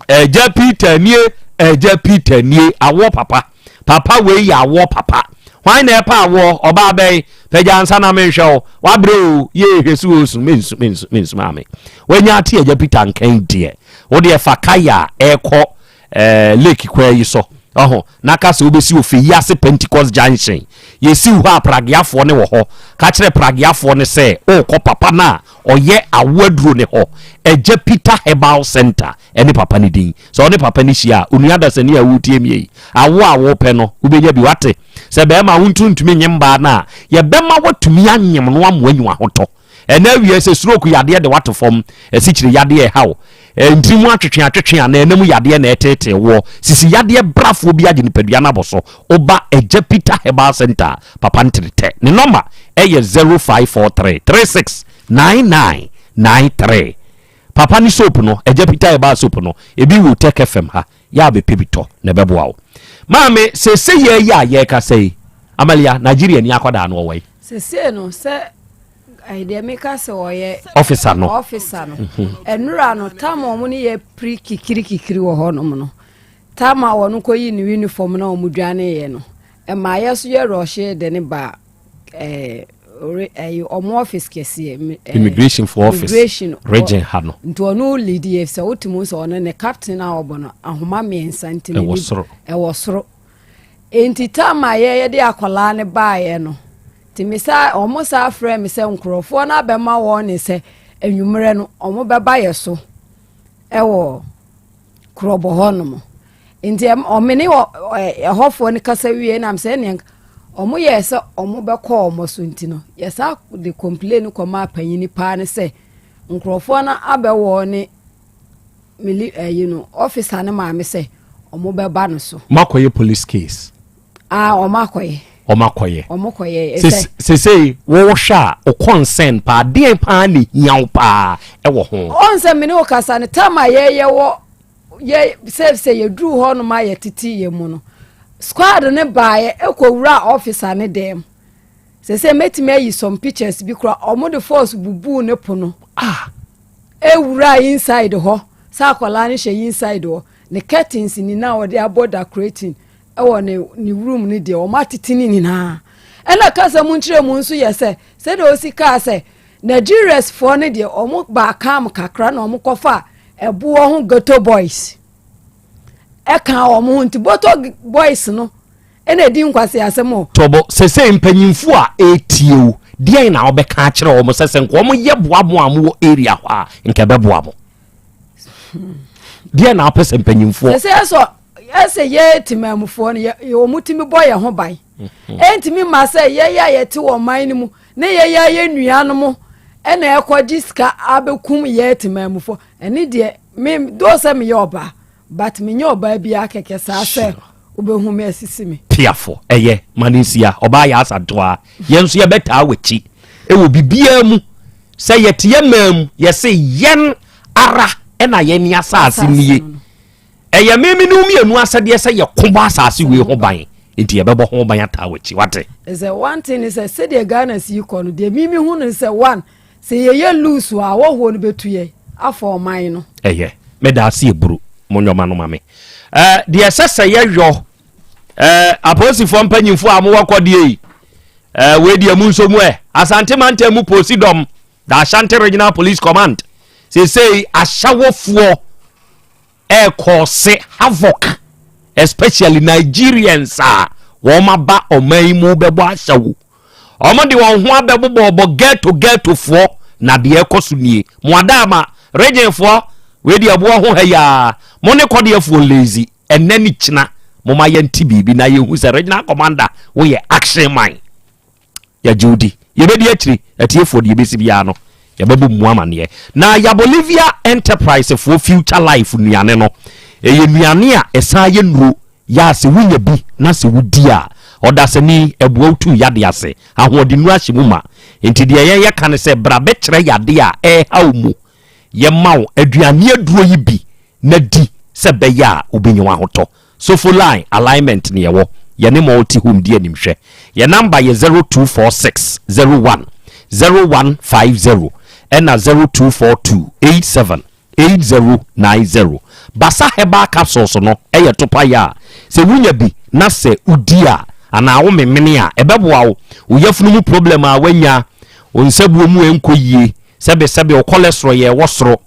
Ɛgya Peter nie, ɛgya Peter nie, awoɔ papa. Papa wei yɛ awoɔ papa. Hwan na ɛpɛ awoɔ? Ɔbaa bɛn? Pagya nsa na menhwɛ wo. Wabrɛ o, yee hwɛ si osu, mensu, mensu, mensu maame. Wanya ate ɛgya Peter nkan deɛ. Wo deɛ fa kaya a ɛkɔ eh, lake kwaa yi so. Ɔho, na ka sɛ wobɛsi ofe yi ase Pentecost Junction. Yɛsiw hɔ a prageafoɔ ne wɔ hɔ. Ka kyerɛ prageafoɔ no sɛ wokɔ papa no a Ɔyɛ awo aduro ne hɔ. Agya Peter Herbal Centre ne papa no din. Sɛ wo ne papa no hyia a, onua dasani a woretie me yi, awo a wopɛ no, wobɛnya bi. Wate? Sɛ barima a wontumi ntumi nye mbaa no a, yɛbɛma woatumi anyem no ama woanya w'ahotɔ. Ɛnnɛ awia yi, sɛ stroke yadeɛ de wo ato fam, asikyire yadeɛ reha wo, ntini mu atwetwe atwetwe anaa ɛna mu yadeɛ na ɛreteetee woɔ, sisi yadeɛ brafoɔ bi agye nipadua no abɔ so, woba Agya Peter Herbal Centre a, Papa Nteretɛ. Ne nɔma yɛ 0543 36 99 93. Papa ne soap no, Agya Peter Herbal soap no, ebi wɔ Tech FM ha. Yɛ a bɛpɛ bi tɔ na ɛbɛboa wo. Maame, seesei yɛ yi a yɛrekasa yi, Amalia, Nigeria ni akwadaa no ɔwɔ yi? Seesei no, sɛ ɛyɛ deɛ meka sɛ ɔyɛ Officer no. Officer no. Ɛnura no, tam a wɔn ne yɛ piri kikiri kikiri wɔ hɔnom no, tam a wɔn kɔyi ne uniform na wɔn dwaneeɛ no, Ɛmaa yɛ so yɛ rɔhye de ne ba ɛɛ ɛyi ɔmo office kɛseɛ. Ɛɛ immigration for office immigration region ha no. Nti ɔno lead yɛ sɛ wote mu sɛ ɔno ne captain a ɔbɔ no ahoma mmiɛnsa nti ɛwɔ soro ɛwɔ soro nti tam a yɛ yɛde akwadaa no baeɛ no nti me sa ɔmo sa frɛ me sɛ nkorɔfoɔ no abɛma wɔn ne sɛ enwummerɛ no ɔmo bɛba yɛ so ɛwɔ korɔbɔ hɔ nom nti ɔmene ɛhɔfoɔ no kasa wie nam sɛ ɛneɛ ɔmo yɛɛ sɛ ɔmo bɛkɔ ɔmo so nti no yɛsa de complain kɔmaa panyini paa ne sɛ nkurɔfoɔ no abɛwɔ ne mili ɛyi no ɔfisa ne maame sɛ ɔmo bɛba no so. Mo akɔyɛ police case. Ah, ɔmo akɔyɛ. Ɔmo akɔyɛ. Ɔmo kɔyɛ. Sɛ sesei wɔhwɛ a o concern paa deɛn paa na ehia wo paa ɛwɔ ho. Ɔn sɛ mene wo kasa no tam a yɛyɛ wɔ yɛ sɛ sɛ yɛduru hɔ nom a yɛtete yɛ mu no squad no baeɛ ɛkɔ wura officer ne dɛm sɛ sɛ mɛtumi ayi some pictures bi kora ɔmo de force bubuu ne pono. Ah. Ewura inside hɔ sɛ akwadaa no hyɛ inside hɔ ne curtains nyinaa ɔde abɔ decorating wɔ ne ne room no deɛ wɔn atete ne nyinaa ɛna kasa mu nkyerɛ mu nso yɛ sɛ sɛdeɛ osi kaa sɛ Nigerians foɔ no deɛ wɔn baa kam kakra na wɔn kɔfa ɛboɔ ho ghetto boys ɛka wɔn ho nti ghetto boys no ɛna edi nkwasi asɛm o. Tɔbɔ sese mpanyinfo a etie o deɛn na wɔbɛka akyerɛ wɔn sɛ sɛ nka wɔn yɛ boa mo a mo wɔ area hɔ a nka ɛbɛboa mo deɛn na apɛ sɛ mpanyinfoɔ. Sese ɛsɔ ɛsɛ yɛ temamufoɔ no yɛ wɔn tumi bɔ yɛn ho ban mhm. ɛntumi ma sɛ yɛyɛ a yɛte wɔ ɔman no mu ne yɛyɛ a yɛ nuanom ɛna ɛkɔgye sika abɛkum yɛ temamufoɔ ɛne deɛ me dɔɔ sɛ meyɛ ɔbaa but menyɛ ɔbaa biara kɛkɛ saa sɛ wobɛhu me asisi me. Piafo ɛyɛ ma ne nsia ɔbaa yɛ asantoa yɛn nso yɛbɛtaa w'akyi ɛwɔ biribiara mu sɛ yɛte yɛ maa mu yɛse yɛn ara ɛna yɛn ne asase nie. Ɛyɛ me me ne wo mmienu asɛdeɛ sɛ yɛko bɔ asase wei ho ban nti yɛbɛbɔ ho ban ataa w'akyi wate. Sɛ one thing sɛ sɛdeɛ Ghana si kɔ no deɛ mimi hu no sɛ one sɛ yɛyɛ loose a awɔhoɔ no bɛtu yɛ afa ɔman no. Ɛyɛ meda ase eburu mo nneɛma no ma me ɛɛ deɛ ɛsɛ sɛ yɛyɔ ɛɛ apolisifoɔ mpanyinfoɔ a mowɔ kɔdeɛ yi ɛɛ wei deɛ mu nso mu ɛ Asante mantam mu polisi dɔm the Ashanti Regional Police Command seesei ahyɛwofoɔ ɛrekɔɔse havoc especially Nigerians a wɔn aba ɔman yi mu bɛbɔ ahyɛwo. Wɔn de wɔn ho abɛbobɔbɔ ghetto ghettofoɔ Na deɛ ɛkɔ so nie. Mo adaama, regionfoɔ, wei deɛ ɛboɔ ho ha yi ara. Mo ne kɔdeɛfoɔ lazy. Ɛnnɛ ne kyina, momma yɛnte biribi na yɛnhu sɛ regional commander woyɛ action man. Yɛgye wo di. Yɛbɛdi akyire. Atiefoɔ, deɛ ɛbɛsi biara no, yɛbɛbɔ mu amaneɛ. Na Yabolivia Enterprise foɔ Future Life nnuane no, ɛyɛ nnuane a ɛsan yɛ nnuro. Yɛ a sɛ wonya bi na sɛ wodi a, ɔdasani, ɛboa wo tu yadeɛ ase. Ahoɔdennuro ahyɛ mu ma. Enti deɛ yɛn yɛka ne sɛ, bra bɛkyerɛ yadeɛ a ɛreha wo mu. Yɛma wo aduane aduro yi bi na di sɛ ɛbɛyɛ a wobɛnya w'ahotɔ. Sofoline alignment ne yɛwɔ. Yɛne Multi Home di animhwɛ. Yɛn number yɛ 0246 01 0150 ɛna 0242 87 8090. Basa Herbal Capsules no yɛ topaeɛ a sɛ wonya bi na sɛ wodi a anaa womemene a ɛbɛboa wo. Wo yafunu mu problem a woanya, wo nsabuo mu ɛnkɔ yie, sɛbesɛbe wo cholesterol yɛ ɛwɔ soro,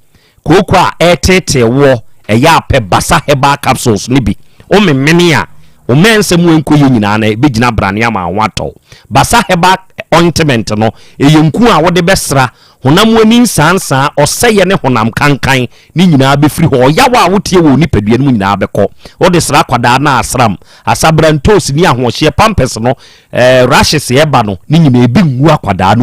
Kooko a ɛreteetee woɔ, ɛyɛ a pɛ Basa Herbal Capsules no bi. Womemene a, wo mmɛnsɛ mu ɛnkɔ yie nyinaa no, ɛbɛgyina brane ama wo ho atɔ wo. Basa Herbal Ointment no, ɛyɛ nku a wode bɛsra honam ani nsaansaa, ɔsɛeɛ ne honam kankan ne nyinaa bɛfiri hɔ. Ɔyaw a woteɛ wɔ wo nipadua no mu nyinaa bɛkɔ. Wode sra akwadaa no a, asram, asabra, ntoosi ne ahoɔhyeɛ, pampers no, eh, rashes ɛba no, ne nyinaa ɛbɛngu akwadaa no.